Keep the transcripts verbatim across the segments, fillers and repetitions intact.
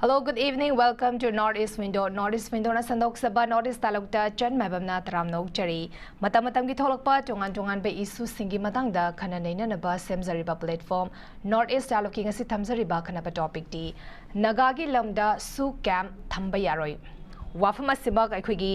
Hello, good evening. Welcome to North East Window. North East Window ꯅ ꯁꯟꯗꯣꯛꯆꯕ North East ꯇꯥꯂꯨꯛꯇ ꯆꯟ ꯃꯥꯏꯕꯝꯅ ꯇꯔꯥꯝꯅ ꯑꯣꯛꯆꯔꯤ꯫ ꯃꯇꯝ ꯃꯇꯝꯒꯤ ꯊꯣꯛꯂꯛꯄ ꯇꯣꯉꯥꯟ ꯇꯣꯉꯥꯟꯕ ꯏꯁꯨꯁꯤꯡꯒꯤ ꯃꯇꯥꯡꯗ ꯈꯟꯅ ꯅꯩꯅꯅꯕ ꯁꯦꯝꯖꯔꯤꯕ platform North East ꯇꯥꯂꯨꯛꯀꯤ ꯉꯁꯤ ꯊꯝꯖꯔꯤꯕ ꯑꯈꯟꯅꯕ topicꯇꯤ ꯅꯥꯒꯥꯒꯤ ꯂꯝꯗ ꯁꯨ camp ꯊꯝꯕ ꯌꯥꯔꯣꯏ꯫ ꯋꯥꯐꯝ ꯑꯁꯤꯃꯛ ꯑꯩꯈꯣꯏꯒꯤ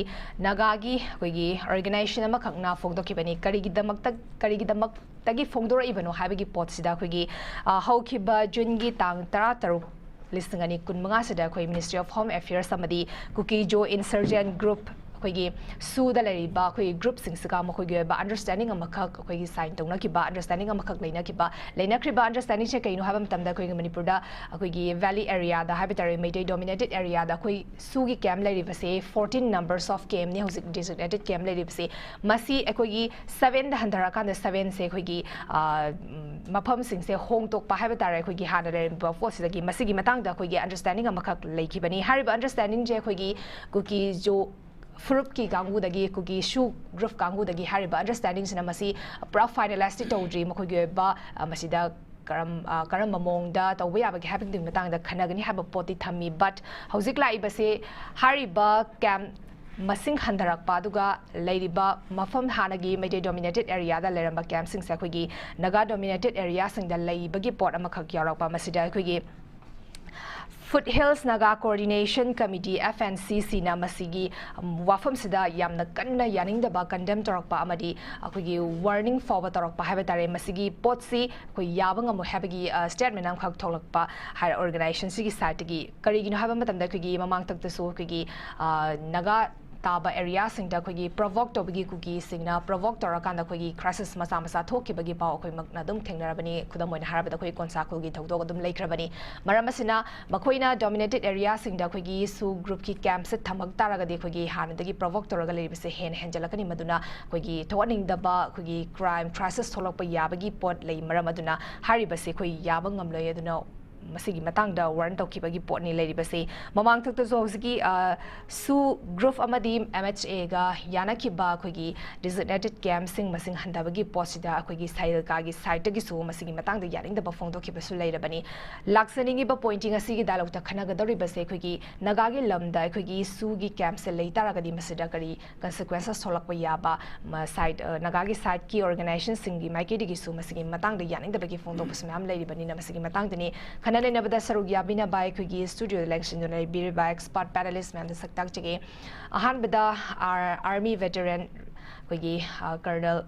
ꯅꯥꯒꯥꯒꯤ ꯑꯩꯈꯣꯏꯒꯤ organization ꯑꯃꯈꯛꯅ ꯐꯣꯡꯗꯣꯛꯈꯤꯕꯅꯤ꯫ ꯀꯔꯤꯒꯤꯗꯃꯛꯇ, ꯀꯔꯤꯒꯤꯗꯃꯛꯇꯒꯤ ꯐꯣꯡꯗꯣꯔꯛꯏꯕꯅꯣ ꯍꯥꯏꯕꯒꯤ ꯄꯣꯠꯁꯤꯗ ꯑꯩꯈꯣꯏꯒꯤ, ꯑ, ꯍꯧꯈꯤꯕ Juneꯒꯤ ꯇꯥꯡ ꯇꯔꯥꯇꯔꯨꯛ, ꯂꯤꯁꯤꯡ ꯑꯅꯤ ꯀꯨꯟꯃꯉꯥꯁꯤꯗ ꯑꯩꯈꯣꯏ Ministry of Home Affairs ꯑꯃꯗꯤ ꯀꯨꯀꯤꯖꯣ insurgent group ꯑꯩꯈꯣꯏꯒꯤ ꯁꯨꯗ ꯂꯩꯔꯤꯕ ꯑꯩꯈꯣꯏ groupꯁꯤꯡꯁꯤꯒ ꯃꯈꯣꯏꯒꯤ ꯑꯣꯏꯕ understanding ꯑꯃꯈꯛ ꯑꯩꯈꯣꯏꯒꯤ sign ꯇꯧꯅꯈꯤꯕ, understanding ꯑꯃꯈꯛ ꯂꯩꯅꯈꯤꯕ, ꯂꯩꯅꯈ꯭ꯔꯤꯕ understandingꯁꯦ ꯀꯩꯅꯣ ꯍꯥꯏꯕ ꯃꯇꯝꯗ ꯑꯩꯈꯣꯏꯒꯤ ꯃꯅꯤꯄꯨꯔꯗ ꯑꯩꯈꯣꯏꯒꯤ valley areaꯗ ꯍꯥꯏꯕ ꯇꯥꯔꯦ, ꯃꯩꯇꯩ dominated areaꯗ ꯑꯩꯈꯣꯏ ꯁꯨꯒꯤ camp ꯂꯩꯔꯤꯕꯁꯦ fourteen numbers of campꯅꯤ, ꯍꯧꯖꯤꯛ designated camp ꯂꯩꯔꯤꯕꯁꯦ꯫ ꯃꯁꯤ ꯑꯩꯈꯣꯏꯒꯤ sevenꯗ ꯍꯟꯊꯔꯛꯑꯀꯥꯟꯗ sevenꯁꯦ ꯑꯩꯈꯣꯏꯒꯤ, ꯑ, ꯎꯝ, ꯃꯐꯝꯁꯤꯡꯁꯦ ꯍꯣꯡꯗꯣꯛꯄ ꯍꯥꯏꯕ ꯇꯥꯔꯦ, ꯑꯩꯈꯣꯏꯒꯤ ꯍꯥꯟꯅ ꯂꯩꯔꯝꯃꯤꯕ ꯄꯣꯠꯁꯤꯗꯒꯤ꯫ ꯃꯁꯤꯒꯤ ꯃꯇꯥꯡꯗ ꯑꯩꯈꯣꯏꯒꯤ understanding ꯑꯃꯈꯛ ꯂꯩꯈꯤꯕꯅꯤ꯫ ꯍꯥꯏꯔꯤꯕ understandingꯁꯦ ꯑꯩꯈꯣꯏꯒꯤ ꯀꯨꯀꯤꯖꯣ ꯐꯨꯔꯨꯞꯀꯤ ꯀꯥꯡꯕꯨꯗꯒꯤ, ꯀꯨꯀꯤ ꯁꯨ group ꯀꯥꯡꯕꯨꯗꯒꯤ ꯍꯥꯏꯔꯤꯕ understandingꯁꯤꯅ ꯃꯁꯤ ꯄꯨꯔꯥ finalizeꯇꯤ ꯇꯧꯗ꯭ꯔꯤ꯫ ꯃꯈꯣꯏꯒꯤ ꯑꯣꯏꯕ, ꯑ, ꯃꯁꯤꯗ ꯀꯔꯝ-, ꯑ, ꯀꯔꯝꯕ ꯃꯑꯣꯡꯗ ꯇꯧꯕ ꯌꯥꯕꯒꯦ ꯍꯥꯏꯕꯒꯤ ꯃꯇꯥꯡꯗ ꯈꯟꯅꯒꯅꯤ ꯍꯥꯏꯕ ꯄꯣꯠꯇꯤ ꯊꯝꯃꯤ꯫ But ꯍꯧꯖꯤꯛ ꯂꯥꯛꯏꯕꯁꯦ ꯍꯥꯏꯔꯤꯕ camp ꯃꯁꯤꯡ ꯍꯟꯊꯔꯛꯄ ꯑꯗꯨꯒ ꯂꯩꯔꯤꯕ ꯃꯐꯝ ꯍꯥꯟꯅꯒꯤ ꯃꯩꯇꯩ dominated areaꯗ ꯂꯩꯔꯝꯕ campꯁꯤꯡꯁꯦ ꯑꯩꯈꯣꯏꯒꯤ ꯅꯥꯒꯥ dominated areaꯁꯤꯡꯗ ꯂꯩꯕꯒꯤ ꯄꯣꯠ ꯑꯃꯈꯛ ꯌꯥꯎꯔꯛꯄ꯫ ꯃꯁꯤꯗ ꯑꯩꯈꯣꯏꯒꯤ Foothills Naga Coordination Committee, F N C Cꯅ ꯃꯁꯤꯒꯤ, ꯎꯝ, ꯋꯥꯐꯝꯁꯤꯗ ꯌꯥꯝꯅ ꯀꯟꯅ ꯌꯥꯅꯤꯡꯗꯕ, condemn ꯇꯧꯔꯛꯄ ꯑꯃꯗꯤ ꯑꯩꯈꯣꯏꯒꯤ warning ꯐꯥꯎꯕ ꯇꯧꯔꯛꯄ ꯍꯥꯏꯕ ꯇꯥꯔꯦ꯫ ꯃꯁꯤꯒꯤ ꯄꯣꯠꯁꯤ ꯑꯩꯈꯣꯏ ꯌꯥꯕ ꯉꯝꯃꯣꯏ ꯍꯥꯏꯕꯒꯤ, ꯑ, statement ꯑꯃꯈꯛ ꯊꯣꯛꯂꯛꯄ ꯍꯥꯏꯔ organizationꯁꯤꯒꯤ sideꯇꯒꯤ꯫ ꯀꯔꯤꯒꯤꯅꯣ ꯍꯥꯏꯕ ꯃꯇꯝꯗ ꯑꯩꯈꯣꯏꯒꯤ ꯃꯃꯥꯡꯊꯛꯇꯁꯨ ꯑꯩꯈꯣꯏꯒꯤ, ꯑ, ꯅꯥꯒꯥ ꯇꯥꯕ areaꯁꯤꯡꯗ ꯑꯩꯈꯣꯏꯒꯤ provoke ꯇꯧꯕꯒꯤ, ꯀꯨꯀꯤꯁꯤꯡꯅ provoke ꯇꯧꯔꯀꯥꯟꯗ ꯑꯩꯈꯣꯏꯒꯤ crisis ꯃꯆꯥ ꯃꯆꯥ ꯊꯣꯛꯈꯤꯕꯒꯤ ꯄꯥꯎ ꯑꯩꯈꯣꯏꯃꯛꯅ ꯑꯗꯨꯝ ꯊꯦꯡꯅꯔꯕꯅꯤ꯫ ꯈꯨꯗꯝ ꯑꯣꯏꯅ ꯍꯥꯏꯔꯕꯗ ꯑꯩꯈꯣꯏ ꯀꯣꯟꯁꯥꯈꯨꯜꯒꯤ ꯊꯧꯗꯣꯛ ꯑꯗꯨꯝ ꯂꯩꯈ꯭ꯔꯕꯅꯤ꯫ ꯃꯔꯝ ꯑꯁꯤꯅ ꯃꯈꯣꯏꯅ dominated areaꯁꯤꯡꯗ ꯑꯩꯈꯣꯏꯒꯤ ꯁꯨ groupꯀꯤ campꯁꯦ ꯊꯝꯃꯛ ꯇꯥꯔꯒꯗꯤ ꯑꯩꯈꯣꯏꯒꯤ ꯍꯥꯟꯅꯗꯒꯤ provoke ꯇꯧꯔꯒ ꯂꯩꯔꯤꯕꯁꯦ ꯍꯦꯟꯅ ꯍꯦꯟꯖꯜꯂꯛꯀꯅꯤ꯫ ꯃꯗꯨꯅ ꯑꯩꯈꯣꯏꯒꯤ ꯊꯣꯛꯍꯟꯅꯤꯡꯗꯕ, ꯑꯩꯈꯣꯏꯒꯤ crime, crisis ꯊꯣꯛꯂꯛꯄ ꯌꯥꯕꯒꯤ ꯄꯣꯠ ꯂꯩ꯫ ꯃꯔꯝ ꯑꯗꯨꯅ ꯍꯥꯏꯔꯤꯕꯁꯦ ꯑꯩꯈꯣꯏ ꯌꯥꯕ ꯉꯝꯂꯣꯏ꯫ ꯑꯗꯨꯅ ꯃꯁꯤꯒꯤ ꯃꯇꯥꯡꯗ ꯋꯥꯔꯟ ꯇꯧꯈꯤꯕꯒꯤ ꯄꯣꯠꯅꯤ ꯂꯩꯔꯤꯕꯁꯤ꯫ ꯃꯃꯥꯡꯊꯛꯇꯁꯨ ꯍꯧꯖꯤꯛꯀꯤ, ꯑ, ꯁꯨ ꯒ꯭ꯔꯨꯞ ꯑꯃꯗꯤ ꯑꯦꯝ ꯑꯩꯆ ꯑꯦꯒ ꯌꯥꯅꯈꯤꯕ ꯑꯩꯈꯣꯏꯒꯤ ꯗꯤꯖꯤꯒꯅꯦꯇꯦꯗ ꯀꯦꯝꯞꯁꯤꯡ ꯃꯁꯤꯡ ꯍꯟꯊꯕꯒꯤ ꯄꯣꯠꯁꯤꯗ ꯑꯩꯈꯣꯏꯒꯤ ꯁꯥꯏꯜꯀꯥꯒꯤ ꯁꯥꯏꯠꯇꯒꯤꯁꯨ ꯃꯁꯤꯒꯤ ꯃꯇꯥꯡꯗ ꯌꯥꯅꯤꯡꯗꯕ ꯐꯣꯡꯗꯣꯛꯈꯤꯕꯁꯨ ꯂꯩꯔꯕꯅꯤ꯫ ꯂꯥꯛꯆꯅꯤꯡꯉꯤꯕ ꯄꯣꯏꯟꯇꯤꯡ ꯑꯁꯤꯒꯤ ꯗꯥꯏꯂꯣꯛꯇ ꯈꯟꯅꯒꯗꯧꯔꯤꯕꯁꯦ ꯑꯩꯈꯣꯏꯒꯤ ꯅꯥꯒꯥꯒꯤ ꯂꯝꯗ ꯑꯩꯈꯣꯏꯒꯤ ꯁꯨꯒꯤ ꯀꯦꯝꯞꯁꯦ ꯂꯩ ꯇꯥꯔꯒꯗꯤ ꯃꯁꯤꯗ ꯀꯔꯤ ꯀꯟꯁꯤꯀ꯭ꯋꯦꯟꯁꯦꯁ ꯊꯣꯛꯂꯛꯄ ꯌꯥꯕ, ꯃ-, ꯁꯥꯏꯠ, ꯑ, ꯅꯥꯒꯥꯒꯤ ꯁꯥꯏꯠꯀꯤ ꯑꯣꯔꯒꯅꯥꯏꯖꯦꯁꯟꯁꯤꯡꯒꯤ ꯃꯥꯏꯀꯩꯗꯒꯤꯁꯨ ꯃꯁꯤꯒꯤ ꯃꯇꯥꯡꯗ ꯌꯥꯅꯤꯡꯗꯕꯒꯤ ꯐꯣꯡꯗꯣꯛꯄꯁꯨ ꯃꯌꯥꯝ ꯂꯩꯔꯤꯕꯅꯤꯅ ꯃꯁꯤꯒꯤ ꯃꯇꯥꯡꯗꯅꯤ ꯈꯟꯅ ꯅꯩꯅꯕꯗ ꯁꯔꯨꯛ ꯌꯥꯕꯤꯅꯕ ꯑꯩꯈꯣꯏꯒꯤ ꯁ꯭ꯇꯨꯗꯤꯑꯣꯗ ꯂꯦꯡꯁꯤꯟꯗꯨꯅ ꯂꯩꯕꯤꯔꯤꯕ ꯑꯦꯛꯁꯄꯔꯠ ꯄꯦꯅꯦꯂꯤꯁ ꯃꯌꯥꯝꯗ ꯁꯛ ꯇꯥꯛꯆꯒꯦ꯫ ꯑꯍꯥꯟꯕꯗ ꯑꯥꯔ-, ꯑꯥꯔꯃꯤ ꯚꯦꯇꯔꯟ ꯑꯩꯈꯣꯏꯒꯤ, ꯑ, ꯀꯔꯅꯦꯜ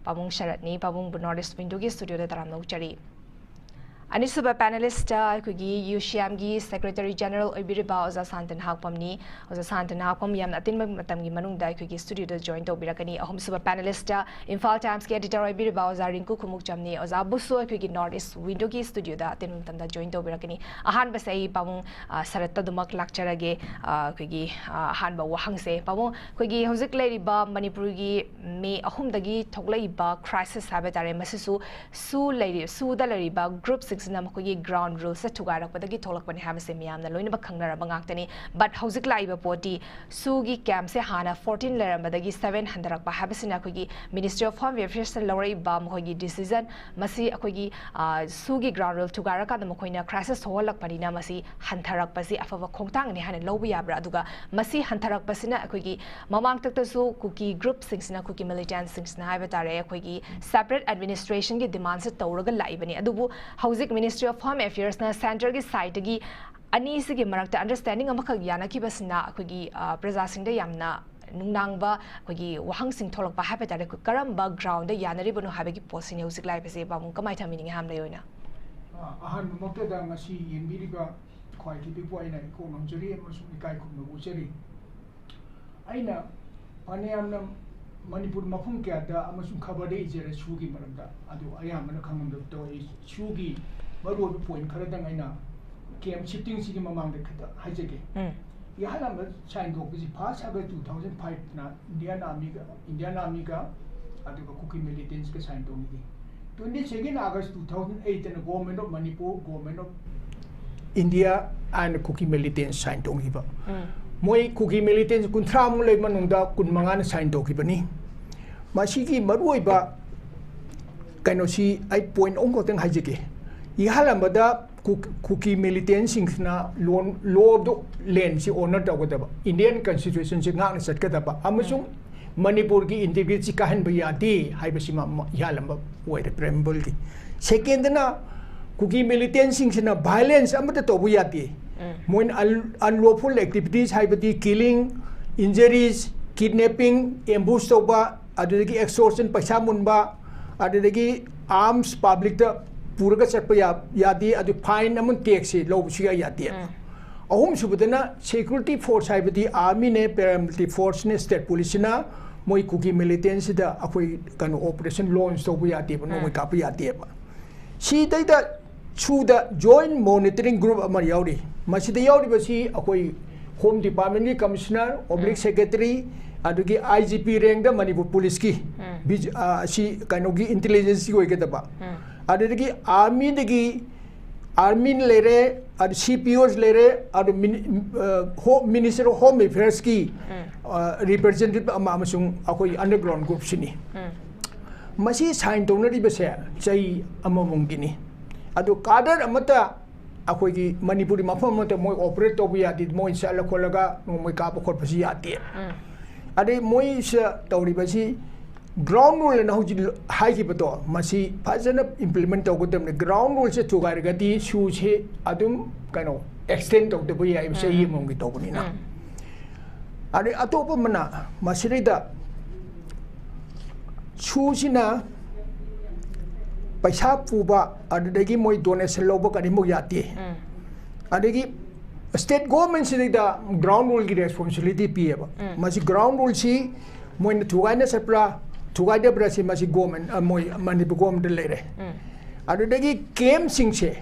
ꯄꯥꯕꯨꯡ ꯁꯔꯠꯅꯤ꯫ ꯄꯥꯕꯨꯡꯕꯨ ꯅꯣꯔꯠ ꯏꯁ ꯋꯤꯟꯗꯣꯒꯤ ꯁ꯭ꯇꯨꯗꯤꯑꯣꯗ ꯇꯔꯥꯝꯅ ꯑꯣꯛꯆꯔꯤ꯫ ꯑꯅꯤꯁꯨꯕ ꯄꯦꯅꯦꯂꯤꯁꯇ ꯑꯩꯈꯣꯏꯒꯤ ꯌꯨ ꯁꯤ ꯑꯦꯝꯒꯤ ꯁꯦꯀ꯭ꯔꯦꯇꯔꯤ ꯖꯦꯅꯔꯦꯜ ꯑꯣꯏꯕꯤꯔꯤꯕ ꯑꯣꯖꯥ ꯁꯥꯟꯇꯅ ꯍꯥꯛꯄꯝꯅꯤ꯫ ꯑꯣꯖꯥ ꯁꯥꯟꯇꯅ ꯍꯥꯛꯄꯝ ꯌꯥꯝꯅ ꯑꯇꯦꯟꯕ ꯃꯇꯝꯒꯤ ꯃꯅꯨꯡꯗ ꯑꯩꯈꯣꯏꯒꯤ ꯁ꯭ꯇꯨꯗꯤꯑꯣꯗ ꯖꯣꯏꯟ ꯇꯧꯕꯤꯔꯛꯀꯅꯤ꯫ ꯑꯍꯨꯝꯁꯨꯕ ꯄꯦꯅꯦꯂꯤꯁꯇ ꯏꯝꯐꯥꯜ ꯇꯥꯏꯝꯁꯀꯤ ꯑꯦꯗꯤꯇꯔ ꯑꯣꯏꯕꯤꯔꯤꯕ ꯑꯣꯖꯥ ꯔꯤꯡꯀꯨ ꯈꯨꯃꯨꯛꯆꯝꯅꯤ꯫ ꯑꯣꯖꯥꯕꯨꯁꯨ ꯑꯩꯈꯣꯏꯒꯤ ꯅꯣꯔꯠ ꯏꯁ ꯋꯤꯟꯗꯣꯒꯤ ꯁ꯭ꯇꯨꯗꯤꯑꯣꯗ ꯑꯇꯦꯟꯕ ꯃꯇꯝꯗ ꯖꯣꯏꯟ ꯇꯧꯕꯤꯔꯛꯀꯅꯤ꯫ ꯑꯍꯥꯟꯕꯁꯦ ꯑꯩ ꯄꯥꯕꯨꯡ, ꯑ, ꯁꯔꯠꯇ ꯑꯗꯨꯃꯛ ꯂꯥꯛꯆꯔꯒꯦ꯫ ꯑ, ꯑꯩꯈꯣꯏꯒꯤ, ꯑ, ꯑꯍꯥꯟꯕ ꯋꯥꯍꯪꯁꯦ, ꯄꯥꯕꯨꯡ, ꯑꯩꯈꯣꯏꯒꯤ ꯍꯧꯖꯤꯛ ꯂꯩꯔꯤꯕ ꯃꯅꯤꯄꯨꯔꯒꯤ ꯃꯦ ꯑꯍꯨꯝꯗꯒꯤ ꯊꯣꯛꯂꯛꯏꯕ ꯀ꯭ꯔꯥꯏꯁꯤꯁ ꯍꯥꯏꯕ ꯇꯥꯔꯦ, ꯃꯁꯤꯁꯨ ꯁꯨ ꯂꯩꯔꯤ-, ꯁꯨꯗ ꯂꯩꯔꯤꯕ ꯒ꯭ꯔꯨꯞꯁꯤꯡꯁꯤꯅ ꯃꯈꯣꯏꯒꯤ ꯒ꯭ꯔꯥꯎꯟ ꯔꯨꯜꯁꯦ ꯊꯨꯒꯥꯏꯔꯛꯄꯗꯒꯤ ꯊꯣꯛꯂꯛꯄꯅꯤ ꯍꯥꯏꯕꯁꯦ ꯃꯤꯌꯥꯝꯅ ꯂꯣꯏꯅꯃꯛ ꯈꯪꯅꯔꯕ ꯉꯥꯛꯇꯅꯤ꯫ ꯕꯠ ꯍꯧꯖꯤꯛ ꯂꯥꯛꯏꯕ ꯄꯣꯠꯇꯤ ꯁꯨꯒꯤ ꯀꯦꯝꯞꯁꯦ ꯍꯥꯟꯅ ꯐꯣꯔꯇꯤꯟ ꯂꯩꯔꯝꯕꯗꯒꯤ ꯁꯚꯦꯟ ꯍꯟꯊꯔꯛꯄ ꯍꯥꯏꯕꯁꯤꯅ ꯑꯩꯈꯣꯏꯒꯤ ꯃꯤꯅꯤꯁꯇ꯭ꯔꯤ ꯑꯣꯐ ꯍꯣꯝ ꯑꯦꯐꯤꯌꯔꯁꯅ ꯂꯧꯔꯛꯏꯕ ꯃꯈꯣꯏꯒꯤ ꯗꯤꯁꯤꯖꯟ, ꯃꯁꯤ ꯑꯩꯈꯣꯏꯒꯤ, ꯑ, ꯁꯨꯒꯤ ꯒ꯭ꯔꯥꯎꯟ ꯔꯨꯜ ꯊꯨꯒꯥꯏꯔꯀꯥꯟꯗ ꯃꯈꯣꯏꯅ ꯀ꯭ꯔꯥꯏꯁꯤꯁ ꯊꯣꯛꯍꯜꯂꯛꯄꯅꯤꯅ ꯃꯁꯤ ꯍꯟꯊꯔꯛꯄꯁꯤ ꯑꯐꯕ ꯈꯣꯡꯊꯥꯡꯅꯤ ꯍꯥꯏꯅ ꯂꯧꯕ ꯌꯥꯕ꯭ꯔꯥ? ꯑꯗꯨꯒ ꯃꯁꯤ ꯍꯟꯊꯔꯛꯄꯁꯤꯅ ꯑꯩꯈꯣꯏꯒꯤ ꯃꯃꯥꯡꯊꯛꯇꯁꯨ ꯀꯨꯀꯤ ꯒ꯭ꯔꯨꯞꯁꯤꯡꯁꯤꯅ, ꯀꯨꯀꯤ ꯃꯤꯂꯤꯇꯦꯟꯠꯁꯤꯡꯁꯤꯅ ꯍꯥꯏꯕ ꯇꯥꯔꯦ, ꯑꯩꯈꯣꯏꯒꯤ ꯁꯦꯄꯔꯦꯠ ꯑꯦꯗꯃꯤꯅꯤꯁꯇ꯭ꯔꯦꯁꯟꯒꯤ ꯗꯤꯃꯥꯟꯁꯦ ꯇꯧꯔꯒ ꯂꯥꯛꯏꯕꯅꯤ꯫ ꯑꯗꯨꯕꯨ ꯍꯧꯖꯤꯛ ꯃꯤꯅꯤꯁꯇ꯭ꯔꯤ ꯑꯣꯐ ꯍꯣꯝ ꯑꯦꯐꯤꯌꯔꯁꯅ ꯁꯦꯟꯇꯔꯒꯤ ꯁꯥꯏꯠꯇꯒꯤ ꯑꯅꯤꯁꯤꯒꯤ ꯃꯔꯛꯇ ꯑꯟꯗꯔꯁ꯭ꯇꯦꯟꯗꯤꯡ ꯑꯃꯈꯛ ꯌꯥꯅꯈꯤꯕꯁꯤꯅ ꯑꯩꯈꯣꯏꯒꯤ, ꯑ, ꯄ꯭ꯔꯖꯥꯁꯤꯡꯗ ꯌꯥꯝꯅ ꯅꯨꯡꯅꯥꯡꯕ ꯑꯩꯈꯣꯏꯒꯤ ꯋꯥꯍꯪꯁꯤꯡ ꯊꯣꯛꯂꯛꯄ ꯍꯥꯏꯕ ꯇꯥꯔꯦ꯫ ꯑꯩꯈꯣꯏ ꯀꯔꯝꯕ ꯒ꯭ꯔꯥꯎꯟꯗ ꯌꯥꯅꯔꯤꯕꯅꯣ ꯍꯥꯏꯕꯒꯤ ꯄꯣꯠꯁꯤꯅꯤ ꯍꯧꯖꯤꯛ ꯂꯥꯛꯏꯕꯁꯦ꯫ ꯄꯥꯕꯨꯡ, ꯀꯃꯥꯏꯅ ꯊꯝꯕꯤꯅꯤꯡꯉꯤ ꯑꯍꯥꯟꯕꯒꯤ ꯑꯣꯏꯅ? ꯑ, ꯑꯍꯥꯟꯕꯃꯛꯇꯗ ꯉꯁꯤ ꯌꯦꯡꯕꯤꯔꯤꯕ ꯈ꯭ꯋꯥꯏꯗꯒꯤ ꯄꯤꯛꯄ ꯑꯩꯅ ꯏꯀꯣꯛ ꯅꯣꯟꯖꯔꯤ ꯑꯃꯁꯨꯡ ꯏꯀꯥꯏ ꯈꯨꯝꯅꯕ ꯎꯠꯆꯔꯤ꯫ ꯑꯩꯅ ꯐꯅꯌꯥꯝꯅ ꯃꯅꯤꯄꯨꯔ ꯃꯐꯝ ꯀꯌꯥꯗ ꯑꯃꯁꯨꯡ ꯈꯕꯔꯗ ꯏꯖꯔꯦ ꯁꯨꯒꯤ ꯃꯔꯝꯗ, ꯑꯗꯨ ꯑꯌꯥꯝꯕꯅ ꯈꯪꯉꯝꯗꯕ ꯇꯧꯏ꯫ ꯁꯨꯒꯤ ꯃꯔꯨꯑꯣꯏꯕ ꯄꯣꯏꯟꯠ ꯈꯔꯗꯪ ꯑꯩꯅ ꯀꯦꯝꯞ ꯁꯤꯐꯇꯤꯡꯁꯤꯒꯤ ꯃꯃꯥꯡꯗ ꯈꯤꯇ ꯍꯥꯏꯖꯒꯦ꯫ ꯎꯝ꯫ ꯏꯍꯥꯟ ꯍꯥꯟꯕ ꯁꯥꯏꯟ ꯇꯧꯕꯁꯤ ꯐꯥꯔꯁ ꯍꯥꯏꯕ ꯇꯨ ꯊꯥꯎꯖꯟ ꯐꯥꯏꯚꯅ ꯏꯟꯗꯤꯌꯥꯟ ꯑꯥꯔꯃꯤꯒ, ꯏꯟꯗꯤꯌꯥꯟ ꯑꯥꯔꯃꯤꯒ ꯑꯗꯨꯒ ꯀꯨꯀꯤ ꯃꯤꯂꯤꯇꯦꯟꯠꯁꯀ sign ꯇꯧꯅꯈꯤ꯫ Twenty second August two thousand eight ꯅ Government of Manipur, Government of India and Kuki militants sign ꯇꯧꯈꯤꯕ꯫ ꯃꯣꯏ Kuki militants ꯀꯨꯟꯊ꯭ꯔꯥꯃꯨꯛ ꯂꯩ ꯃꯅꯨꯡꯗ ꯀꯨꯟꯃꯉꯥꯅ sign ꯇꯧꯈꯤꯕꯅꯤ꯫ ꯃꯁꯤꯒꯤ ꯃꯔꯨꯑꯣꯏꯕ ꯀꯩꯅꯣꯁꯤ ꯑꯩ point ꯑꯍꯨꯝ ꯈꯛꯇꯪ ꯍꯥꯏꯖꯒꯦ꯫ ꯏꯍꯥꯟ ꯑꯃꯗ ꯀꯨ-, Kuki militantꯁꯤꯡꯁꯤꯅ law, law of the landꯁꯤ honour ꯇꯧꯒꯗꯕ, Indian Constitutionꯁꯤ ꯉꯥꯛꯅ ꯆꯠꯀꯗꯕ ꯑꯃꯁꯨꯡ ꯃꯅꯤꯄꯨꯔꯒꯤ integrity ꯀꯥꯏꯍꯟꯕ ꯌꯥꯗꯦ ꯍꯥꯏꯕꯁꯤꯃ ꯑꯃ ꯏꯍꯥꯟ ꯑꯃ ꯑꯣꯏꯔꯦ preambleꯒꯤ꯫ Secondꯅ Kuki militantꯁꯤꯡꯁꯤꯅ violence ꯑꯃꯠꯇ ꯇꯧꯕ ꯌꯥꯗꯦ꯫ ꯃꯣꯏꯅ un-, unlawful activities ꯍꯥꯏꯕꯗꯤ killing, injuries, kidnapping, ambush ꯇꯧꯕ, ꯑꯗꯨꯗꯒꯤ extortion ꯄꯩꯁꯥ ꯃꯨꯟꯕ, ꯑꯗꯨꯗꯒꯤ arms publicꯇ ꯄꯨꯔꯒ ꯆꯠꯄ ꯌꯥ-, ꯌꯥꯗꯦ, ꯑꯗꯨ fine ꯑꯃ taxꯁꯦ ꯂꯧꯕ ꯁꯨꯡꯌꯥ ꯌꯥꯗꯦ꯫ ꯑꯍꯨꯝꯁꯨꯕꯗꯅ security force ꯍꯥꯏꯕꯗꯤ armyꯅꯦ, paramilitary forceꯅꯦ, state policeꯅ ꯃꯣꯏ Kuki militantꯁꯤꯗ ꯑꯩꯈꯣꯏ ꯀꯩꯅꯣ operation launch ꯇꯧꯕ ꯌꯥꯗꯦꯕ, ꯅꯣꯡꯃꯩ ꯀꯥꯞꯄ ꯌꯥꯗꯦꯕ꯫ ꯁꯤꯗꯩꯗ ꯁꯨꯗ joint monitoring group ꯑꯃ ꯌꯥꯎꯔꯤ꯫ ꯃꯁꯤꯗ ꯌꯥꯎꯔꯤꯕꯁꯤ ꯑꯩꯈꯣꯏ Home Departmentꯀꯤ Commissioner, oblique Secretary, ꯑꯗꯨꯒꯤ I G P rankꯗ ꯃꯅꯤꯄꯨꯔ policeꯀꯤ ꯕꯤ-, ꯑ, ꯁꯤ ꯀꯩꯅꯣꯒꯤ intelligenceꯀꯤ ꯑꯣꯏꯒꯗꯕ꯫ ꯑꯗꯨꯗꯒꯤ armyꯗꯒꯤ army ꯂꯩꯔꯦ, ꯑꯗꯨ C P Os ꯂꯩꯔꯦ, ꯑꯗꯨ ꯃꯤꯅꯤ-, ꯑ, Home, Minister of Home Affairsꯀꯤ, ꯑ, representative ꯑꯃ ꯑꯃꯁꯨꯡ ꯑꯩꯈꯣꯏ underground groupꯁꯤꯅꯤ꯫ ꯃꯁꯤ sign ꯇꯧꯅꯔꯤꯕꯁꯦ ꯆꯍꯤ ꯑꯃꯃꯝꯒꯤꯅꯤ꯫ ꯑꯗꯨ cadre ꯑꯃꯠꯇ ꯑꯩꯈꯣꯏꯒꯤ ꯃꯅꯤꯄꯨꯔꯒꯤ ꯃꯐꯝ ꯑꯃꯠꯇ ꯃꯣꯏ operate ꯇꯧꯕ ꯌꯥꯗꯦ, ꯃꯣꯏ ꯆꯠꯂ ꯈꯣꯠꯂꯒ ꯅꯣꯡꯃꯩ ꯀꯥꯞꯄ ꯈꯣꯠꯄꯁꯤ ꯌꯥꯗꯦ꯫ ꯑꯗꯩ ꯃꯣꯏꯁꯤꯗ ꯇꯧꯔꯤꯕꯁꯤ ground rule ꯑꯅ ꯍꯧꯖꯤꯛ ꯍꯥꯏꯈꯤꯕꯗꯣ, ꯃꯁꯤ ꯐꯖꯅ implement ꯇꯧꯒꯗꯕꯅꯤ꯫ Ground ruleꯁꯦ ꯊꯨꯒꯥꯏꯔꯒꯗꯤ ꯁꯨꯁꯦ ꯑꯗꯨꯝ ꯀꯩꯅꯣ extend ꯇꯧꯗꯕ ꯌꯥꯏ, ꯆꯍꯤ ꯑꯃꯃꯝꯒꯤ ꯇꯧꯕꯅꯤꯅ꯫ ꯑꯗꯩ ꯑꯇꯣꯞꯄ ꯑꯃꯅ ꯃꯁꯤꯗꯩꯗ ꯁꯨꯁꯤꯅ ꯄꯩꯁꯥ ꯄꯨꯕ, ꯑꯗꯨꯗꯒꯤ ꯃꯣꯏ donation ꯂꯧꯕ ꯀꯔꯤꯃꯨꯛ ꯌꯥꯗꯦ꯫ ꯑꯗꯒꯤ state governmentꯁꯤꯗꯩꯗ ground ruleꯒꯤ responsibility ꯄꯤꯌꯦꯕ꯫ ꯃꯁꯤ ground ruleꯁꯤ ꯃꯣꯏꯅ ꯊꯨꯒꯥꯏꯅ ꯆꯠꯄ꯭ꯔꯥ, ꯊꯨꯒꯥꯏꯗꯕ꯭ꯔꯥ ꯁꯤ ꯃꯁꯤ government, ꯑ, ꯃꯣꯏ ꯃꯅꯤꯄꯨꯔ governmentꯇ ꯂꯩꯔꯦ꯫ ꯑꯗꯨꯗꯒꯤ campꯁꯤꯡꯁꯦ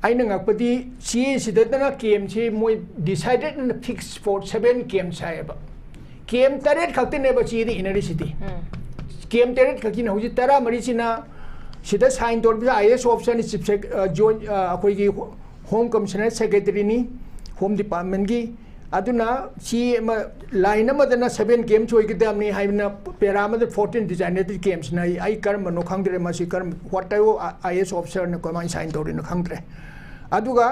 ꯑꯩꯅ ꯉꯛꯄꯗꯤ ꯆꯦꯁꯤꯗꯅ campꯁꯤ ꯃꯣꯏ decided and fixed for seven camps ꯍꯥꯏꯌꯦꯕ꯫ Camp ꯇꯔꯦꯠ ꯈꯛꯇꯅꯦꯕ ꯆꯦꯗ ꯏꯅꯔꯤꯁꯤꯗꯤ꯫ ꯀꯦꯝ ꯇꯔꯦꯠ ꯈꯛꯀꯤꯅ ꯍꯧꯖꯤꯛ ꯇꯔꯥꯃꯔꯤꯁꯤꯅ ꯁꯤꯗ sign ꯇꯧꯔꯤꯕꯁꯤ I A S ꯑꯣꯐꯤꯁꯥꯔꯅꯤ, chief ꯁꯦꯛ-, ꯑ, ꯖꯣꯏꯟ, ꯑ, ꯑꯩꯈꯣꯏꯒꯤ ꯍꯣꯝ ꯀꯃꯤꯁꯅꯔ ꯁꯦꯀ꯭ꯔꯦꯇꯔꯤꯅꯤ, ꯍꯣꯝ ꯗꯤꯄꯥꯔꯠꯃꯦꯟꯒꯤ꯫ ꯑꯗꯨꯅ ꯁꯤ ꯑꯃ, ꯂꯥꯏꯟ ꯑꯃꯗꯅ ꯁꯚꯦꯟ ꯀꯦꯝꯁ ꯑꯣꯏꯒꯗꯕꯅꯤ ꯍꯥꯏꯕꯅ ꯄꯦꯔꯥ ꯑꯃꯗ ꯐꯣꯔꯇꯤꯟ ꯗꯤꯖꯥꯏꯅꯦꯇꯦꯠ ꯀꯦꯝꯁꯅ ꯑꯩ, ꯑꯩ ꯀꯔꯝꯕꯅꯣ ꯈꯪꯗ꯭ꯔꯦ, ꯃꯁꯤ ꯀꯔꯝ, what type of I A S officerꯅ ꯀꯃꯥꯏꯅ ꯁꯥꯏꯟ ꯇꯧꯔꯤꯅꯣ ꯈꯪꯗ꯭ꯔꯦ꯫ ꯑꯗꯨꯒ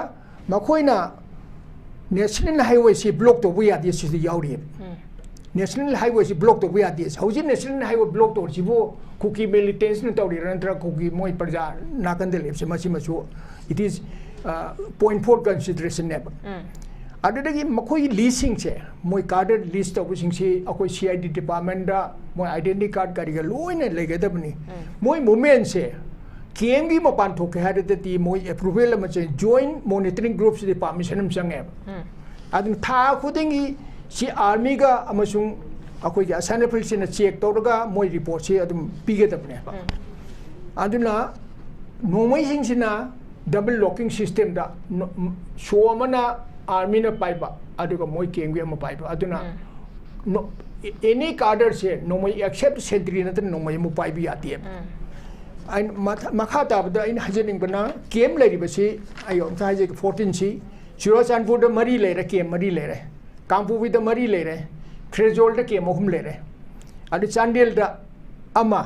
ꯃꯈꯣꯏꯅ ꯅꯦꯁꯅꯦꯜ ꯍꯥꯏꯋꯦꯁꯤ ꯕ꯭ꯂꯣꯛ ꯇꯧꯕ ꯌꯥꯗꯦ ꯁꯤꯗ ꯌꯥꯎꯔꯤꯑꯕ꯫ ꯅꯦꯁꯅꯦꯜ ꯍꯥꯏꯋꯦꯁꯤ ꯕ꯭ꯂꯣꯛ ꯇꯧꯕ ꯌꯥꯗꯦ꯫ ꯍꯧꯖꯤꯛ ꯅꯦꯁꯅꯦꯜ ꯍꯥꯏꯋꯦ ꯕ꯭ꯂꯣꯛ ꯇꯧꯔꯤꯁꯤꯕꯨ ꯀꯨꯀꯤ ꯃꯤꯂꯤꯇꯦꯟꯁꯅ ꯇꯧꯔꯤꯔꯥ ꯅꯠꯇ꯭ꯔꯒ ꯀꯨꯀꯤ ꯃꯣꯏ ꯄ꯭ꯔꯖꯥ ꯅꯥꯀꯟꯗ ꯂꯩꯕꯁꯦ ꯃꯁꯤꯃꯁꯨ it is point four considerationꯅꯦꯕ꯫ ꯑꯗꯨꯗꯒꯤ ꯃꯈꯣꯏꯒꯤ ꯂꯤꯁꯁꯤꯡꯁꯦ, ꯃꯣꯏ ꯀꯥꯗꯔ ꯂꯤꯁ ꯇꯧꯕꯁꯤꯡꯁꯤ ꯑꯩꯈꯣꯏ ꯁꯤ ꯑꯥꯏ ꯗꯤ ꯗꯤꯄꯥꯔꯠꯃꯦꯟꯗ ꯃꯣꯏ ꯑꯥꯏꯗꯦꯟꯇꯤ ꯀꯥꯔꯗ ꯀꯔꯤꯒ ꯂꯣꯏꯅ ꯂꯩꯒꯗꯕꯅꯤ꯫ ꯃꯣꯏ ꯃꯨꯞꯃꯦꯟꯁꯦ ꯀꯦꯝꯒꯤ ꯃꯄꯥꯟ ꯊꯣꯛꯀꯦ ꯍꯥꯏꯔꯒꯗꯤ ꯃꯣꯏ ꯑꯦꯄ꯭ꯔꯨꯚꯦꯜ ꯑꯃ ꯆꯪꯉꯤ, ꯖꯣꯏꯟ ꯃꯣꯅꯤꯇꯔꯤꯡ ꯒ꯭ꯔꯨꯞꯁꯤꯗꯤ ꯄꯥꯔꯃꯤꯁꯟ ꯑꯃ ꯆꯪꯉꯦꯕ꯫ ꯑꯗꯨꯅ ꯊꯥ ꯈꯨꯗꯤꯡꯒꯤ ꯁꯤ ꯑꯥꯔꯃꯤꯒ ꯑꯃꯁꯨꯡ ꯑꯩꯈꯣꯏꯒꯤ ꯑꯁꯥꯝ ꯔꯥꯏꯐꯜꯁꯤꯅ ꯆꯦꯛ ꯇꯧꯔꯒ ꯃꯣꯏ ꯔꯤꯄꯣꯔꯠꯁꯤ ꯑꯗꯨꯝ ꯄꯤꯒꯗꯕꯅꯦꯕ꯫ ꯑꯗꯨꯅ ꯅꯣꯡꯃꯩꯁꯤꯡꯁꯤꯅ ꯗꯕꯜ ꯂꯣꯀꯤꯡ ꯁꯤꯁꯇꯦꯝꯗ ꯅꯣ-, ꯁꯣ ꯑꯃꯅ ꯑꯥꯔꯃꯤꯅ ꯄꯥꯏꯕ, ꯑꯗꯨꯒ ꯃꯣꯏ ꯀꯦꯝꯒꯤ ꯑꯃ ꯄꯥꯏꯕ꯫ ꯑꯗꯨꯅ ꯅꯣ-, ꯑꯦꯅꯤ ꯀꯥꯗꯔꯁꯦ ꯅꯣꯡꯃꯩ ꯑꯦꯛꯁꯦꯞ ꯁꯦꯟꯇ꯭ꯔꯤ ꯅꯠꯇꯅ ꯅꯣꯡꯃꯩ ꯑꯃꯨꯛ ꯄꯥꯏꯕ ꯌꯥꯗꯦꯕ꯫ ꯑꯩꯅ ꯃꯊ-, ꯃꯈꯥ ꯇꯥꯕꯗ ꯑꯩꯅ ꯍꯥꯏꯖꯅꯤꯡꯕꯅ ꯀꯦꯝ ꯂꯩꯔꯤꯕꯁꯤ ꯑꯩ ꯑꯝꯇ ꯍꯥꯏꯖꯒꯦ, ꯐꯣꯔꯇꯤꯟꯁꯤ ꯆꯨꯔꯥꯆꯥꯟꯄꯨꯔꯗ ꯃꯔꯤ ꯂꯩꯔꯦ, ꯀꯦꯝ ꯃꯔꯤ ꯂꯩꯔꯦ, ꯀꯥꯡꯄꯣꯛꯄꯤꯗ ꯃꯔꯤ ꯂꯩꯔꯦ, ꯈ꯭ꯔꯦꯖꯣꯜꯗ ꯀꯦꯝ ꯑꯍꯨꯝ ꯂꯩꯔꯦ, ꯑꯗꯨ ꯆꯥꯟꯗꯦꯜꯗ ꯑꯃ,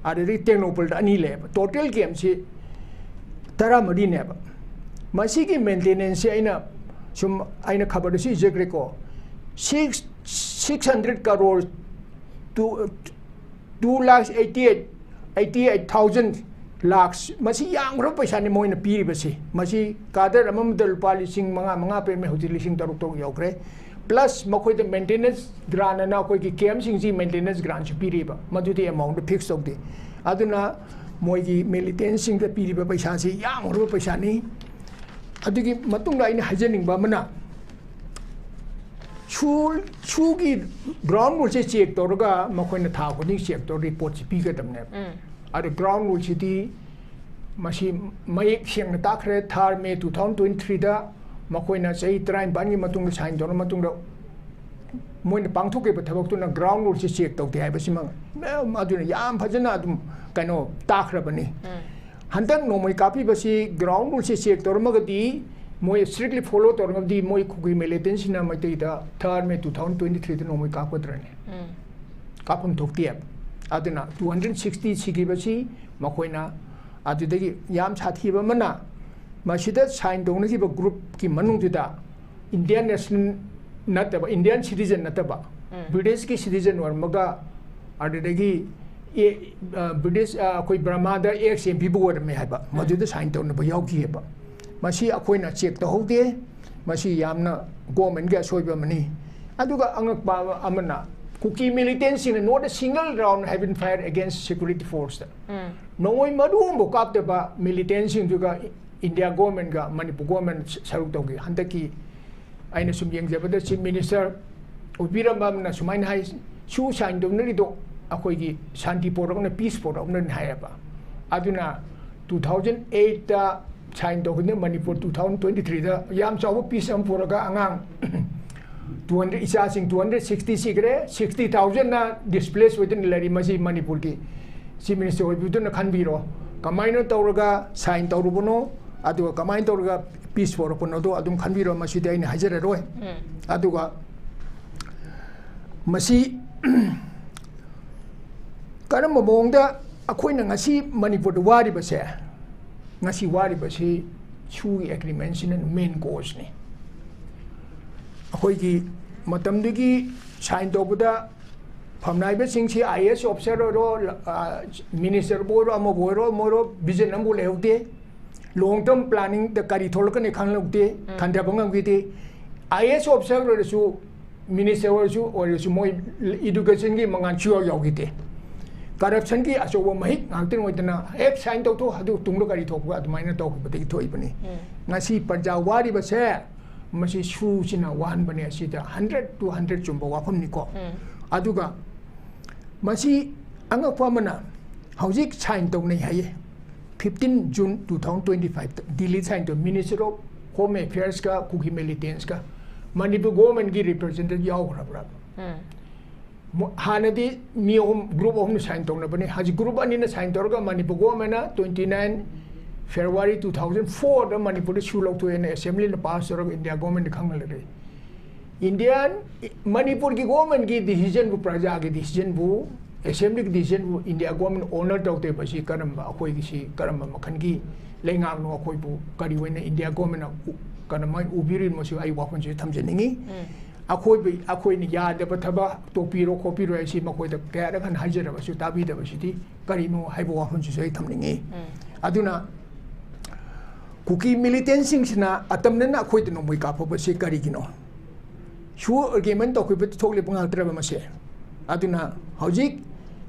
ꯑꯗꯨꯗꯒꯤ ꯇꯦꯡꯅꯧꯄꯜꯗ ꯑꯅꯤ ꯂꯩꯌꯦꯕ꯫ ꯇꯣꯇꯦꯜ ꯀꯦꯝꯁꯤ ꯇꯔꯥꯃꯔꯤꯅꯦꯕ꯫ ꯃꯁꯤꯒꯤ ꯃꯦꯟꯇꯦꯅꯦꯟꯁꯁꯤ ꯑꯩꯅ ꯁꯨꯝ, ꯑꯩꯅ ꯈꯕꯔꯗꯁꯨ ꯏꯖꯈ꯭ꯔꯦꯀꯣ, six, six hundred crore, two, two lakh eighty eight, eighty eight thousand lakhs, ꯃꯁꯤ ꯌꯥꯝꯈ꯭ꯔꯕ ꯄꯩꯁꯥꯅꯤ ꯃꯣꯏꯅ ꯄꯤꯔꯤꯕꯁꯤ꯫ ꯃꯁꯤ ꯀꯥꯗꯔ ꯑꯃꯃꯝꯗ ꯂꯨꯄꯥ ꯂꯤꯁꯤꯡ ꯃꯉꯥ, ꯃꯉꯥ ꯄꯤꯔꯝꯃꯦ, ꯍꯧꯖꯤꯛ ꯂꯤꯁꯤꯡ ꯇꯔꯨꯛ, ꯇꯔꯨꯛ ꯌꯧꯈ꯭ꯔꯦ꯫ ꯄ꯭ꯂꯁ ꯃꯈꯣꯏꯗ ꯃꯦꯟꯇꯦꯅꯦꯟꯁ ꯒ꯭ꯔꯥꯟ ꯑꯅ ꯑꯩꯈꯣꯏꯒꯤ ꯀꯦꯝꯁꯤꯡꯁꯤ ꯃꯦꯟꯇꯦꯅꯦꯟꯁ ꯒ꯭ꯔꯥꯟꯁꯨ ꯄꯤꯔꯤꯕ, ꯃꯗꯨꯗꯤ ꯑꯦꯃꯥꯎꯟꯗ ꯐꯤꯛꯁ ꯇꯧꯗꯦ꯫ ꯑꯗꯨꯅ ꯃꯣꯏꯒꯤ ꯃꯤꯂꯤꯇꯦꯟꯁꯤꯡꯗ ꯄꯤꯔꯤꯕ ꯄꯩꯁꯥꯁꯤ ꯌꯥꯝꯈ꯭ꯔꯕ ꯄꯩꯁꯥꯅꯤ꯫ ꯑꯗꯨꯒꯤ ꯃꯇꯨꯡꯗ ꯑꯩꯅ ꯍꯥꯏꯖꯅꯤꯡꯕ ꯑꯃꯅ, ꯁꯨ-, ꯁꯨꯒꯤ ꯒ꯭ꯔꯥꯎꯟ ꯔꯨꯜꯁꯦ ꯆꯦꯛ ꯇꯧꯔꯒ ꯃꯈꯣꯏꯅ ꯊꯥ ꯈꯨꯗꯤꯡ ꯆꯦꯛ ꯇꯧꯔꯒ ꯔꯤꯄꯣꯔꯠꯁꯤ ꯄꯤꯒꯗꯕꯅꯦꯕ꯫ ꯑꯗꯣ ꯒ꯭ꯔꯥꯎꯟ ꯔꯨꯜꯁꯤꯗꯤ ꯃꯁꯤ ꯃꯌꯦꯛ ꯁꯦꯡꯅ ꯇꯥꯛꯈ꯭ꯔꯦ꯫ ꯊꯥꯔ ꯃꯦ two thousand twenty threeꯗ ꯃꯈꯣꯏꯅ ꯆꯍꯤ ꯇꯔꯥꯅꯤꯄꯥꯟꯒꯤ ꯃꯇꯨꯡꯗ ꯁꯥꯏꯟ ꯇꯧꯔ ꯃꯇꯨꯡꯗ ꯃꯣꯏꯅ ꯄꯥꯡꯊꯣꯛꯈꯤꯕ ꯊꯕꯛꯇꯨꯅ ground rule ꯁꯤ check ꯇꯧꯗꯦ ꯍꯥꯏꯕꯁꯤꯃ ꯃꯌꯥꯝ ꯑꯗꯨꯅ ꯌꯥꯝ ꯐꯖꯅ ꯑꯗꯨꯝ ꯀꯩꯅꯣ ꯇꯥꯈ꯭ꯔꯕꯅꯤ꯫ ꯍꯟꯗꯛ ꯅꯣꯡꯃꯩ ꯀꯥꯞꯄꯤꯕꯁꯤ ground rule ꯁꯤ check ꯇꯧꯔꯝꯃꯒꯗꯤ, ꯃꯣꯏ strictly follow ꯇꯧꯔꯝꯃꯒꯗꯤ, ꯃꯣꯏ ꯀꯨꯀꯤ militant ꯁꯤꯅ ꯃꯩꯇꯩꯗ ꯊꯥꯔ ꯃꯦ two thousand twenty three ꯗ ꯅꯣꯡꯃꯩ ꯀꯥꯞꯀꯗ꯭ꯔꯅꯦ? ꯀꯥꯞꯐꯝ ꯊꯣꯛꯇꯦ꯫ ꯑꯗꯨꯅ two hundred sixty ꯁꯤꯈꯤꯕꯁꯤ ꯃꯈꯣꯏꯅ ꯑꯗꯨꯗꯒꯤ ꯌꯥꯝ ꯁꯥꯊꯤꯕ ꯑꯃꯅ, ꯃꯁꯤꯗ sign ꯇꯧꯅꯈꯤꯕ group ꯀꯤ ꯃꯅꯨꯡꯗꯨꯗ Indian national ꯅꯠꯇꯕ, Indian citizen ꯅꯠꯇꯕ, British ꯀꯤ citizen ꯑꯣꯏꯔꯝꯃꯒ, ꯑꯗꯨꯗꯒꯤ ꯑꯦ, ꯑ, British, ꯑ, ꯑꯩꯈꯣꯏ ꯕꯔꯃꯥꯗ ex M P ꯕꯨ ꯑꯣꯏꯔꯝꯃꯦ ꯍꯥꯏꯕ, ꯃꯗꯨꯗ sign ꯇꯧꯅꯕ ꯌꯥꯎꯈꯤꯑꯕ꯫ ꯃꯁꯤ ꯑꯩꯈꯣꯏꯅ check ꯇꯧꯍꯧꯗꯦ꯫ ꯃꯁꯤ ꯌꯥꯝꯅ government ꯀꯤ ꯑꯁꯣꯏꯕ ꯑꯃꯅꯤ꯫ ꯑꯗꯨꯒ ꯑꯉꯛꯄ ꯑꯃ-, ꯑꯃꯅ, ꯀꯨꯀꯤ militant ꯁꯤꯡꯅ not a single round have been fired against security force ꯇ꯫ ꯅꯣꯡꯃꯩ ꯃꯔꯨ ꯑꯃꯐꯥꯎ ꯀꯥꯞꯇꯕ militant ꯁꯤꯡꯗꯨꯒ India government ꯀ Manipur government ꯁ-, ꯁꯔꯨꯛ ꯇꯧꯈꯤ꯫ ꯍꯟꯗꯛꯀꯤ ꯑꯩꯅ ꯁꯨꯝ ꯌꯦꯡꯖꯕꯗ Chief Minister ꯑꯣꯏꯕꯤꯔꯝꯕ ꯑꯃꯅ ꯁꯨꯃꯥꯏꯅ ꯍꯥꯏ, "ꯁꯨ sign ꯇꯧꯅꯔꯤꯗꯣ ꯑꯩꯈꯣꯏꯒꯤ ꯁꯥꯟꯇꯤ ꯄꯣꯔꯛꯅ, peace ꯄꯣꯔꯛꯅꯅꯤ" ꯍꯥꯏꯌꯦꯕ꯫ ꯑꯗꯨꯅ two thousand eight ꯇ sign ꯇꯧꯈꯤꯕꯅ Manipur two thousand twenty three ꯗ ꯌꯥꯝ ꯆꯥꯎꯕ peace ꯑꯃ ꯄꯨꯔꯒ ꯑꯉꯥꯡ two hundred, ꯏꯆꯥꯁꯤꯡ two hundred sixty ꯁꯤꯈ꯭ꯔꯦ, sixty thousand ꯅ displace ꯑꯣꯏꯗꯨꯅ ꯂꯩꯔꯤ꯫ ꯃꯁꯤ ꯃꯅꯤꯄꯨꯔꯒꯤ Chief Minister ꯑꯣꯏꯕꯤꯗꯨꯅ ꯈꯟꯕꯤꯔꯣ, ꯀꯃꯥꯏꯅ ꯇꯧꯔꯒ sign ꯇꯧꯔꯨꯕꯅꯣ, ꯑꯗꯨꯒ ꯀꯃꯥꯏꯅ ꯇꯧꯔꯒ peace ꯄꯣꯔꯛꯄꯅꯣꯗꯣ ꯑꯗꯨꯝ ꯈꯟꯕꯤꯔꯣ, ꯃꯁꯤꯗꯤ ꯑꯩꯅ ꯍꯥꯏꯖꯔꯔꯣꯏ꯫ ꯑꯗꯨꯒ ꯃꯁꯤ ꯀꯔꯝꯕ ꯃꯑꯣꯡꯗ ꯑꯩꯈꯣꯏꯅ ꯉꯁꯤ ꯃꯅꯤꯄꯨꯔꯗ ꯋꯥꯔꯤꯕꯁꯦ, ꯉꯁꯤ ꯋꯥꯔꯤꯕꯁꯤ ꯁꯨꯒꯤ agreement ꯁꯤꯅ main cause ꯅꯤ꯫ ꯑꯩꯈꯣꯏꯒꯤ ꯃꯇꯝꯗꯨꯒꯤ sign ꯇꯧꯕꯗ ꯐꯝꯅꯥꯏꯕꯁꯤꯡꯁꯤ I A S officer ꯑꯣꯏꯔꯣ, ꯑ, minister ꯕꯨ ꯑꯣꯏꯔꯣ, ꯑꯃꯕꯨ ꯑꯣꯏꯔꯣ, ꯑꯃ ꯑꯣꯏꯔꯣ, vision ꯑꯃꯕꯨ ꯂꯩꯍꯧꯗꯦ꯫ Long term planning ꯗ ꯀꯔꯤ ꯊꯣꯛꯂꯛꯀꯅꯤ ꯈꯪꯂꯛꯇꯦ, ꯎꯝ꯫ ꯈꯟꯊꯕ ꯉꯝꯈꯤꯗꯦ꯫ I A S officer ꯑꯣꯏꯔꯁꯨ, minister ꯑꯣꯏꯔꯁꯨ, ꯑꯣꯏꯔꯁꯨ ꯃꯣꯏ education ꯒꯤ ꯃꯉꯥꯜ ꯁꯨꯌꯥꯎ ꯌꯥꯎꯈꯤꯗꯦ꯫ Corruption ꯒꯤ ꯑꯆꯧꯕ ꯃꯍꯤꯛ ꯉꯥꯛꯇꯪ ꯑꯣꯏꯗꯅ ꯍꯦꯛ sign ꯇꯧꯊꯣꯛ, ꯑꯗꯨ ꯇꯨꯡꯗ ꯀꯔꯤ ꯊꯣꯛꯄ ꯑꯗꯨꯃꯥꯏꯅ ꯇꯧꯈꯤꯕꯗꯒꯤ ꯊꯣꯛꯏꯕꯅꯤ꯫ ꯎꯝ꯫ ꯉꯁꯤ ꯄ꯭ꯔꯖꯥ ꯋꯥꯔꯤꯕꯁꯦ ꯃꯁꯤ ꯁꯨꯁꯤꯅ ꯋꯥꯍꯟꯕꯅꯦ꯫ ꯑꯁꯤꯗ hundred to hundred ꯆꯨꯝꯕ ꯋꯥꯐꯝꯅꯤꯀꯣ꯫ ꯎꯝ꯫ ꯑꯗꯨꯒ ꯃꯁꯤ ꯑꯉꯛꯄ ꯑꯃꯅ ꯍꯧꯖꯤꯛ sign ꯇꯧꯅꯩ ꯍꯥꯏꯌꯦ, fifteen June two thousand twenty five ꯇ ꯗꯤꯜꯂꯤ sign ꯇꯧ, Minister of Home Affairs ꯀ ꯀꯨꯀꯤ militants ꯀ꯫ ꯃꯅꯤꯄꯨꯔ ꯒꯣꯔꯃꯦꯟꯒꯤ ꯔꯤꯄ꯭ꯔꯖꯦꯟꯇꯦꯇꯤꯚ ꯌꯥꯎꯈ꯭ꯔꯕ꯭ꯔꯥ? ꯃꯣ- ꯍꯥꯟꯅꯗꯤ ꯃꯤ ꯑꯍꯨꯝ, ꯒ꯭ꯔꯨꯞ ꯑꯍꯨꯝꯅ ꯁꯥꯏꯟ ꯇꯧꯅꯕꯅꯤ꯫ ꯍꯧꯖꯤꯛ ꯒ꯭ꯔꯨꯞ ꯑꯅꯤꯅ ꯁꯥꯏꯟ ꯇꯧꯔꯒ ꯃꯅꯤꯄꯨꯔ ꯒꯣꯔꯃꯦꯟꯅ twenty nine February two thousand ꯐꯣꯔꯗ ꯃꯅꯤꯄꯨꯔꯗ ꯁꯨ ꯂꯧꯊꯣꯛꯑꯦꯅ ꯑꯦꯁꯦꯝꯕ꯭ꯂꯤꯅ ꯄꯥꯁ ꯇꯧꯔꯒ ꯏꯟꯗꯤꯌꯥ ꯒꯣꯔꯃꯦꯟꯗ ꯈꯪꯍꯜꯂꯔꯦ꯫ ꯏꯟꯗꯤꯌꯥꯟ, ꯃꯅꯤꯄꯨꯔꯒꯤ ꯒꯣꯔꯃꯦꯟꯒꯤ ꯗꯤꯁꯤꯖꯟꯕꯨ, ꯄ꯭ꯔꯖꯥꯒꯤ ꯗꯤꯁꯤꯖꯟꯕꯨ, ꯑꯦꯁꯦꯝꯕ꯭ꯂꯤꯒꯤ ꯗꯤꯁꯤꯖꯟꯕꯨ ꯏꯟꯗꯤꯌꯥ ꯒꯣꯔꯃꯦꯟ ꯑꯣꯅꯔ ꯇꯧꯗꯦ꯫ ꯃꯁꯤ ꯀꯔꯝꯕ, ꯑꯩꯈꯣꯏꯒꯤꯁꯤ ꯀꯔꯝꯕ ꯃꯈꯜꯒꯤ ꯂꯩꯉꯥꯛꯅꯣ? ꯑꯩꯈꯣꯏꯕꯨ ꯀꯔꯤ ꯑꯣꯏꯅ ꯏꯟꯗꯤꯌꯥ ꯒꯣꯔꯃꯦꯟꯅ ꯎ-, ꯀꯔꯝꯍꯥꯏꯅ ꯎꯕꯤꯔꯤꯅꯣ? ꯃꯁꯤ ꯑꯩ ꯋꯥꯐꯝꯁꯤ ꯊꯝꯖꯅꯤꯡꯉꯤ꯫ ꯑꯩꯈꯣꯏꯕꯨ, ꯑꯩꯈꯣꯏꯅ ꯌꯥꯗꯕ ꯊꯕꯛ ꯇꯧꯕꯤꯔꯣ ꯈꯣꯠꯄꯤꯔꯣ ꯍꯥꯏꯁꯤ ꯃꯈꯣꯏꯗ ꯀꯌꯥꯔꯛ ꯍꯟꯅ ꯍꯥꯏꯖꯔꯕꯁꯨ ꯇꯥꯕꯤꯗꯕꯁꯤꯗꯤ ꯀꯔꯤꯅꯣ ꯍꯥꯏꯕ ꯋꯥꯐꯝꯁꯤꯁꯨ ꯑꯩ ꯊꯝꯅꯤꯡꯉꯤ꯫ ꯑꯗꯨꯅ ꯀꯨꯀꯤ ꯃꯤꯂꯤꯇꯦꯟꯁꯤꯡꯁꯤꯅ ꯑꯇꯝꯅꯅ ꯑꯩꯈꯣꯏꯗ ꯅꯣꯡꯃꯩ ꯀꯥꯞꯄꯛꯄꯁꯤ ꯀꯔꯤꯒꯤꯅꯣ? ꯁꯨ ꯑꯦꯒ꯭ꯔꯤꯃꯦꯟ ꯇꯧꯈꯤꯕꯗ ꯊꯣꯛꯂꯤꯕ ꯉꯥꯛꯇ꯭ꯔꯕ ꯃꯁꯦ? ꯑꯗꯨꯅ ꯍꯧꯖꯤꯛ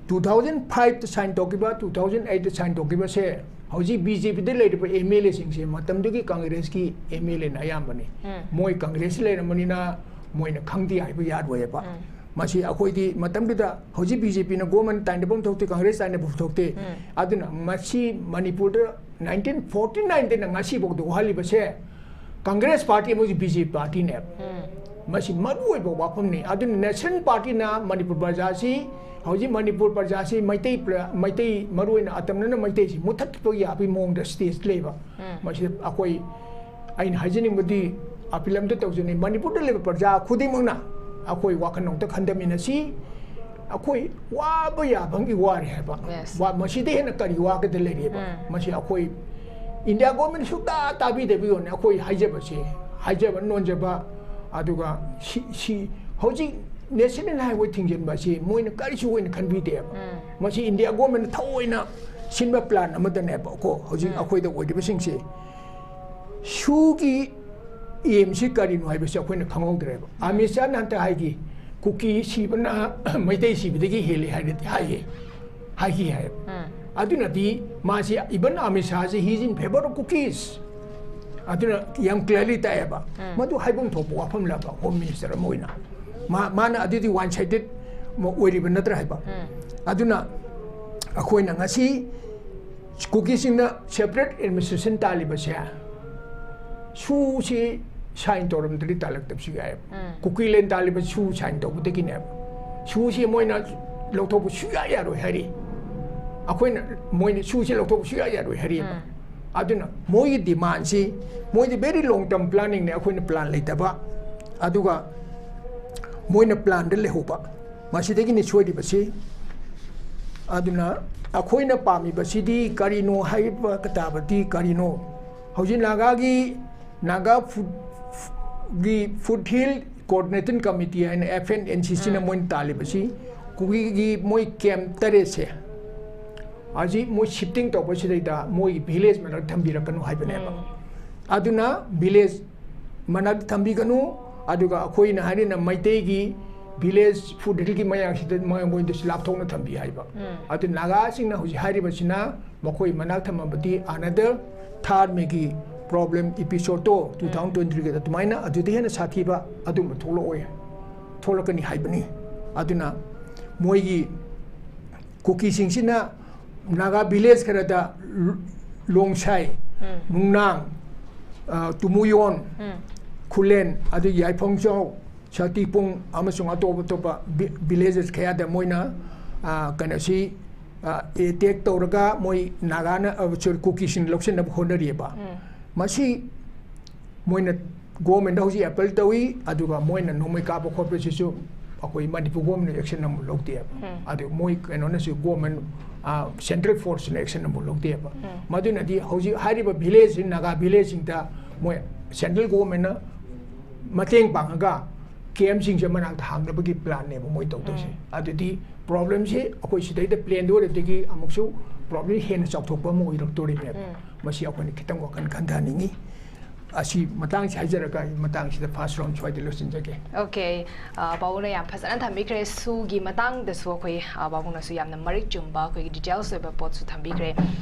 ꯇꯨ ꯊꯥꯎꯖꯟ ꯐꯥꯏꯚꯇ ꯁꯥꯏꯟ ꯇꯧꯈꯤꯕ, ꯇꯨ ꯊꯥꯎꯖꯟ ꯑꯩꯠꯇ ꯁꯥꯏꯟ ꯇꯧꯈꯤꯕꯁꯦ, ꯍꯧꯖꯤꯛ ꯕꯤ ꯖꯦ ꯄꯤꯗ ꯂꯩꯔꯤꯕ ꯑꯦꯝ ꯑꯦꯜ ꯑꯦꯁꯤꯡꯁꯦ ꯃꯇꯝꯗꯨꯒꯤ ꯀꯪꯒ꯭ꯔꯦꯁꯀꯤ ꯑꯦꯝ ꯑꯦꯜ ꯑꯦꯅ ꯑꯌꯥꯝꯕꯅꯤ꯫ ꯃꯣꯏ ꯀꯪꯒ꯭ꯔꯦꯁꯇ ꯂꯩꯔꯝꯕꯅꯤꯅ ꯃꯣꯏꯅ ꯈꯪꯗꯦ ꯍꯥꯏꯕ ꯌꯥꯔꯣꯏꯕ꯫ ꯃꯁꯤ ꯑꯩꯈꯣꯏꯗꯤ ꯃꯇꯝꯗꯨꯗ, ꯍꯧꯖꯤꯛ ꯕꯤ ꯖꯦ ꯄꯤꯅ ꯒꯣꯔꯃꯦꯟ ꯇꯥꯏꯅꯐꯝ ꯊꯣꯛꯇꯦ, ꯀꯪꯒ꯭ꯔꯦꯁ ꯇꯥꯏꯅꯐꯝ ꯊꯣꯛꯇꯦ꯫ ꯑꯗꯨꯅ ꯃꯁꯤ ꯃꯅꯤꯄꯨꯔꯗ ꯅꯥꯏꯟꯇꯤꯟ ꯐꯣꯔꯇꯤ ꯅꯥꯏꯟꯗꯩꯅ ꯉꯁꯤꯐꯥꯎꯗ ꯋꯥꯍꯜꯂꯤꯕꯁꯦ ꯀꯪꯒ꯭ꯔꯦꯁ ꯄꯥꯔꯇꯤ ꯑꯃꯁꯨꯡ ꯕꯤ ꯖꯦ ꯄꯤ ꯄꯥꯔꯇꯤꯅꯦꯕ꯫ ꯃꯁꯤ ꯃꯔꯨꯑꯣꯏꯕ ꯋꯥꯐꯝꯅꯤ꯫ ꯑꯗꯨꯅ ꯅꯦꯁꯅꯦꯜ ꯄꯥꯔꯇꯤꯅ ꯃꯅꯤꯄꯨꯔ ꯄ꯭ꯔꯖꯥꯁꯤ, ꯍꯧꯖꯤꯛ ꯃꯅꯤꯄꯨꯔ ꯄ꯭ꯔꯖꯥꯁꯤ ꯃꯩꯇꯩ ꯄ꯭ꯔ-, ꯃꯩꯇꯩ, ꯃꯔꯨꯑꯣꯏꯅ ꯑꯇꯝꯅꯅ ꯃꯩꯇꯩꯁꯤ ꯃꯨꯠꯊꯠꯄ ꯌꯥꯕꯒꯤ ꯃꯑꯣꯡꯗ ꯁ꯭ꯇꯦꯖ ꯂꯩꯕ꯫ ꯃꯁꯤꯗ ꯑꯩꯈꯣꯏ, ꯑꯩꯅ ꯍꯥꯏꯖꯅꯤꯡꯕꯗꯤ ꯑꯄꯤꯜ ꯑꯝꯇ ꯇꯧꯖꯅꯤꯡ, ꯃꯅꯤꯄꯨꯔꯗ ꯂꯩꯕ ꯄ꯭ꯔꯖꯥ ꯈꯨꯗꯤꯡꯃꯛꯅ ꯑꯩꯈꯣꯏ ꯋꯥꯈꯜ ꯑꯝꯇ ꯈꯟꯊꯃꯤꯟꯅꯁꯤ꯫ ꯑꯩꯈꯣꯏ ꯋꯥꯕ ꯌꯥꯕꯒꯤ ꯋꯥꯔꯦ ꯍꯥꯏꯕ꯫ ꯋꯥ-, ꯃꯁꯤꯗꯩ ꯍꯦꯟꯅ ꯀꯔꯤ ꯋꯥꯒꯗ ꯂꯩꯔꯤꯑꯕ? ꯃꯁꯤ ꯑꯩꯈꯣꯏ ꯏꯟꯗꯤꯌꯥ ꯒꯣꯔꯃꯦꯟ ꯁꯨꯛꯇꯥ ꯇꯥꯕꯤꯗꯕꯒꯤ ꯑꯣꯏꯅ ꯑꯩꯈꯣꯏ ꯍꯥꯏꯖꯕꯁꯦ, ꯍꯥꯏꯖꯕ ꯅꯣꯟꯖꯕ, ꯑꯗꯨꯒ ꯁꯤ, ꯁꯤ ꯍꯧꯖꯤꯛ ꯅꯦꯁꯅꯦꯜ ꯍꯥꯏꯋꯦ ꯊꯤꯡꯖꯤꯟꯕ ꯑꯁꯤ ꯃꯣꯏꯅ ꯀꯔꯤꯁꯨ ꯑꯣꯏꯅ ꯈꯟꯕꯤꯗꯦꯕ꯫ ꯃꯁꯤ ꯏꯟꯗꯤꯌꯥ ꯒꯣꯔꯃꯦꯟꯅ ꯊꯑꯣꯏꯅ ꯁꯤꯟꯕ ꯄ꯭ꯂꯥꯟ ꯑꯃꯗꯅꯦꯕꯀꯣ꯫ ꯍꯧꯖꯤꯛ ꯑꯩꯈꯣꯏꯗ ꯑꯣꯏꯔꯤꯕꯁꯤꯡꯁꯤ ꯁꯨꯒꯤ ꯑꯦꯝꯁꯤ ꯀꯔꯤꯅꯣ ꯍꯥꯏꯕꯁꯤ ꯑꯩꯈꯣꯏꯅ ꯈꯪꯍꯧꯗ꯭ꯔꯦꯕ꯫ ꯑꯃꯤꯠ ꯁꯥꯍꯅ ꯍꯟꯇꯛ ꯍꯥꯏꯈꯤ, "ꯀꯨꯀꯤ ꯁꯤꯕꯅ ꯃꯩꯇꯩ ꯁꯤꯕꯗꯒꯤ ꯍꯦꯜꯂꯤ" ꯍꯥꯏꯔꯗꯤ ꯍꯥꯏꯌꯦ, ꯍꯥꯏꯈꯤ ꯍꯥꯏꯌꯦꯕ꯫ ꯑꯗꯨꯅꯗꯤ ꯃꯥꯁꯤ, even Amit ꯁꯥꯍꯁꯤ, he is in favour of Kukis꯫ ꯑꯗꯨꯅ ꯌꯥꯝ clearly ꯇꯥꯏꯌꯦꯕ꯫ ꯃꯗꯨ ꯍꯥꯏꯐꯝ ꯊꯣꯛꯄ ꯋꯥꯐꯝꯂꯕ ꯍꯣꯝ ꯃꯤꯅꯤꯁꯇꯔ ꯑꯃ ꯑꯣꯏꯅ? ꯃꯥ-, ꯃꯥꯅ ꯑꯗꯨꯗꯤ one sided ꯑꯣꯏꯔꯤꯕ ꯅꯠꯇ꯭ꯔꯥ ꯍꯥꯏꯕ? ꯑꯗꯨꯅ ꯑꯩꯈꯣꯏꯅ ꯉꯁꯤ ꯀꯨꯀꯤꯁꯤꯡꯅ separate administration ꯇꯥꯜꯂꯤꯕꯁꯦ, ꯁꯨꯁꯤ ꯁꯥꯏꯟ ꯇꯧꯔꯝꯗ꯭ꯔꯗꯤ ꯇꯥꯜꯂꯛꯇꯕꯁꯨ ꯌꯥꯏꯑꯕ꯫ ꯀꯨꯀꯤꯂꯦꯟ ꯇꯥꯜꯂꯤꯕ ꯁꯨ ꯁꯥꯏꯟ ꯇꯧꯕꯗꯒꯤꯅꯦꯕ꯫ ꯁꯨꯁꯤ ꯃꯣꯏꯅ ꯂꯧꯊꯣꯛꯄ ꯁꯨꯡꯌꯥ ꯌꯥꯔꯣꯏ ꯍꯥꯏꯔꯤ꯫ ꯑꯩꯈꯣꯏꯅ, ꯃꯣꯏꯅ ꯁꯨꯁꯤ ꯂꯧꯊꯣꯛꯄ ꯁꯨꯡꯌꯥ ꯌꯥꯔꯣꯏ ꯍꯥꯏꯔꯤꯕ꯫ ꯑꯗꯨꯅ ꯃꯣꯏꯒꯤ ꯗꯤꯃꯥꯟꯁꯤ, ꯃꯣꯏꯗꯤ very long term planning ꯅꯦ, ꯑꯩꯈꯣꯏꯅ ꯄ꯭ꯂꯥꯟ ꯂꯩꯇꯕ, ꯑꯗꯨꯒ ꯃꯣꯏꯅ ꯄ꯭ꯂꯥꯟꯗ ꯂꯩꯍꯧꯕ꯫ ꯃꯁꯤꯗꯒꯤꯅꯤ ꯁꯣꯏꯔꯤꯕꯁꯤ꯫ ꯑꯗꯨꯅ ꯑꯩꯈꯣꯏꯅ ꯄꯥꯝꯃꯤꯕꯁꯤꯗꯤ ꯀꯔꯤꯅꯣ ꯍꯥꯏꯕ ꯇꯥꯕꯗꯤ ꯀꯔꯤꯅꯣ? ꯍꯧꯖꯤꯛ ꯅꯥꯒꯥꯒꯤ, ꯅꯥꯒꯥ ꯐꯨꯠ, ꯒꯤ ꯐꯨꯠ ꯍꯤꯜ ꯀꯣꯑꯣꯔꯗꯤꯅꯦꯇꯤꯡ ꯀꯃꯤꯇꯤ ꯍꯥꯏꯅ, ꯑꯦꯐ ꯑꯦꯟ ꯑꯦꯟ ꯁꯤ ꯁꯤꯅ ꯃꯣꯏꯅ ꯇꯥꯜꯂꯤꯕꯁꯤ, ꯀꯨꯀꯤꯒꯤ ꯃꯣꯏ ꯀꯦꯝꯞ ꯇꯔꯦꯠꯁꯦ ꯍꯧꯖꯤꯛ ꯃꯣꯏ ꯁꯤꯐꯇꯤꯡ ꯇꯧꯕꯁꯤꯗꯩꯗ ꯃꯣꯏꯒꯤ ꯚꯤꯂꯦꯖ ꯃꯅꯥꯛꯇ ꯊꯝꯕꯤꯔꯛꯀꯅꯨ ꯍꯥꯏꯕꯅꯦꯕ꯫ ꯑꯗꯨꯅ ꯚꯤꯂꯦꯖ ꯃꯅꯥꯛꯇ ꯊꯝꯕꯤꯒꯅꯨ, ꯑꯗꯨꯒ ꯑꯩꯈꯣꯏꯅ ꯍꯥꯏꯔꯤꯅ ꯃꯩꯇꯩꯒꯤ ꯚꯤꯂꯦꯖ ꯐꯨꯠ ꯍꯤꯜꯒꯤ ꯃꯌꯥꯡꯁꯤꯗ ꯃꯣꯏꯗꯁꯨ ꯂꯥꯞꯊꯣꯛꯅ ꯊꯝꯕꯤ ꯍꯥꯏꯕ꯫ ꯑꯗꯨ ꯅꯥꯒꯥꯁꯤꯡꯅ ꯍꯧꯖꯤꯛ ꯍꯥꯏꯔꯤꯕꯁꯤꯅ ꯃꯈꯣꯏ ꯃꯅꯥꯛ ꯊꯝꯃꯕꯗꯤ another ꯊꯥꯔꯃꯦꯒꯤ ꯄ꯭ꯔꯣꯕ꯭ꯂꯦꯝ ꯏꯄꯤꯁꯣꯗꯇꯣ ꯇꯨ ꯊꯥꯎꯖꯟ ꯇ꯭ꯋꯦꯟꯇꯤ ꯊ꯭ꯔꯤꯒꯤꯗ ꯑꯗꯨꯃꯥꯏꯅ ꯑꯗꯨꯗꯤ ꯍꯦꯟꯅ ꯁꯥꯊꯤꯕ ꯑꯗꯨꯝꯕ ꯊꯣꯛꯂꯛꯑꯣꯏ, ꯊꯣꯛꯂꯛꯀꯅꯤ ꯍꯥꯏꯕꯅꯤ꯫ ꯑꯗꯨꯅ ꯃꯣꯏꯒꯤ ꯀꯨꯀꯤꯁꯤꯡꯁꯤꯅ ꯅꯥꯒꯥ ꯚꯤꯂꯦꯖ ꯈꯔꯗ ꯂꯣꯡꯁꯥꯏ, ꯅꯨꯡꯅꯥꯡ, ꯑ, ꯇꯨꯃꯨꯌꯣꯟ, ꯈꯨꯂꯦꯟ, ꯑꯗꯒꯤ ꯌꯥꯏꯐꯪꯖꯥꯎ, ꯁꯇꯤꯄꯨꯡ ꯑꯃꯁꯨꯡ ꯑꯇꯣꯞ ꯑꯇꯣꯞꯄ ꯚꯤ-, ꯚꯤꯂꯦꯖꯦꯁ ꯀꯌꯥꯗ ꯃꯣꯏꯅ, ꯑ, ꯀꯩꯅꯣꯁꯤ, ꯑ, ꯑꯦꯇꯦꯛ ꯇꯧꯔꯒ ꯃꯣꯏ ꯅꯥꯒꯥꯅ, ꯑ, ꯁꯣꯔꯤ, ꯀꯨꯀꯤꯁꯤꯡ ꯂꯧꯁꯤꯟꯅꯕ ꯍꯣꯠꯅꯔꯤꯑꯕ꯫ ꯃꯁꯤ ꯃꯣꯏꯅ ꯒꯣꯔꯃꯦꯟꯗ ꯍꯧꯖꯤꯛ ꯑꯦꯄꯤꯜ ꯇꯧꯏ, ꯑꯗꯨꯒ ꯃꯣꯏꯅ ꯅꯣꯡꯃꯩ ꯀꯥꯞꯄ ꯈꯣꯠꯄꯁꯤꯁꯨ ꯑꯩꯈꯣꯏ ꯃꯅꯤꯄꯨꯔ ꯒꯣꯔꯃꯦꯟꯅ ꯑꯦꯛꯁꯟ ꯑꯃꯨꯛ ꯂꯧꯗꯦꯕ꯫ ꯑꯗꯨ ꯃꯣꯏ ꯀꯩꯅꯣꯅꯁꯨ ꯒꯣꯔꯃꯦꯟ, ꯑ, ꯁꯦꯟꯇ꯭ꯔꯦꯜ ꯐꯣꯔꯁꯅ ꯑꯦꯛꯁꯟ ꯑꯃꯨꯛ ꯂꯧꯗꯦꯕ꯫ ꯃꯗꯨꯅꯗꯤ ꯍꯧꯖꯤꯛ ꯍꯥꯏꯔꯤꯕ ꯚꯤꯂꯦꯖꯁꯤꯡ, ꯅꯥꯒꯥ ꯚꯤꯂꯦꯖꯁꯤꯡꯗ ꯃꯣꯏ ꯁꯦꯟꯇ꯭ꯔꯦꯜ ꯒꯣꯔꯃꯦꯟꯅ ꯃꯇꯦꯡ ꯄꯥꯡꯉꯒ ꯀꯦꯝꯞꯁꯤꯡꯁꯦ ꯃꯅꯥꯛꯇ ꯍꯥꯡꯅꯕꯒꯤ ꯄ꯭ꯂꯥꯟꯅꯦꯕ ꯃꯣꯏ ꯇꯧꯗꯣꯏꯁꯦ꯫ ꯑꯗꯨꯗꯤ ꯄ꯭ꯔꯣꯕ꯭ꯂꯦꯝꯁꯤ ꯑꯩꯈꯣꯏ ꯁꯤꯗꯩꯗ ꯄ꯭ꯂꯦꯟꯗ ꯑꯣꯏꯔꯗꯒꯤ ꯑꯃꯨꯛꯁꯨ ꯄ꯭ꯔꯣꯕ꯭ꯂꯦꯝ ꯍꯦꯟꯅ ꯆꯥꯎꯊꯣꯛꯄ ꯑꯃ ꯑꯣꯏꯔꯛꯇꯣꯔꯤꯅꯦꯕ꯫ ꯃꯁꯤ ꯑꯩꯈꯣꯏꯅ ꯈꯤꯇꯪ ꯋꯥꯈꯜ ꯈꯟꯊꯍꯟꯅꯤꯡꯉꯤ꯫ ꯑꯁꯤ ꯃꯇꯥꯡꯁꯤ ꯍꯥꯏꯖꯔꯒ ꯑꯩ ꯃꯇꯥꯡꯁꯤꯗ ꯐꯥꯔꯁ ꯔꯥꯎꯟ ꯁ꯭ꯋꯥꯏꯗ ꯂꯣꯏꯁꯤꯟꯖꯒꯦ꯫ ꯑꯣꯀꯦ, ꯑ, ꯄꯥꯕꯨꯡꯅ ꯌꯥꯝ ꯐꯖꯅ ꯊꯝꯕꯤꯈ꯭ꯔꯦ꯫ ꯁꯨꯒꯤ ꯃꯇꯥꯡꯗꯁꯨ ꯑꯩꯈꯣꯏ, ꯑ, ꯄꯥꯕꯨꯡꯅꯁꯨ ꯌꯥꯝꯅ ꯃꯔꯤꯛ ꯆꯨꯝꯕ ꯑꯩꯈꯣꯏꯒꯤ ꯗꯤꯇꯦꯜꯁ ꯑꯣꯏꯕ ꯄꯣꯠꯁꯨ ꯊꯝꯕꯤꯈ꯭ꯔꯦ꯫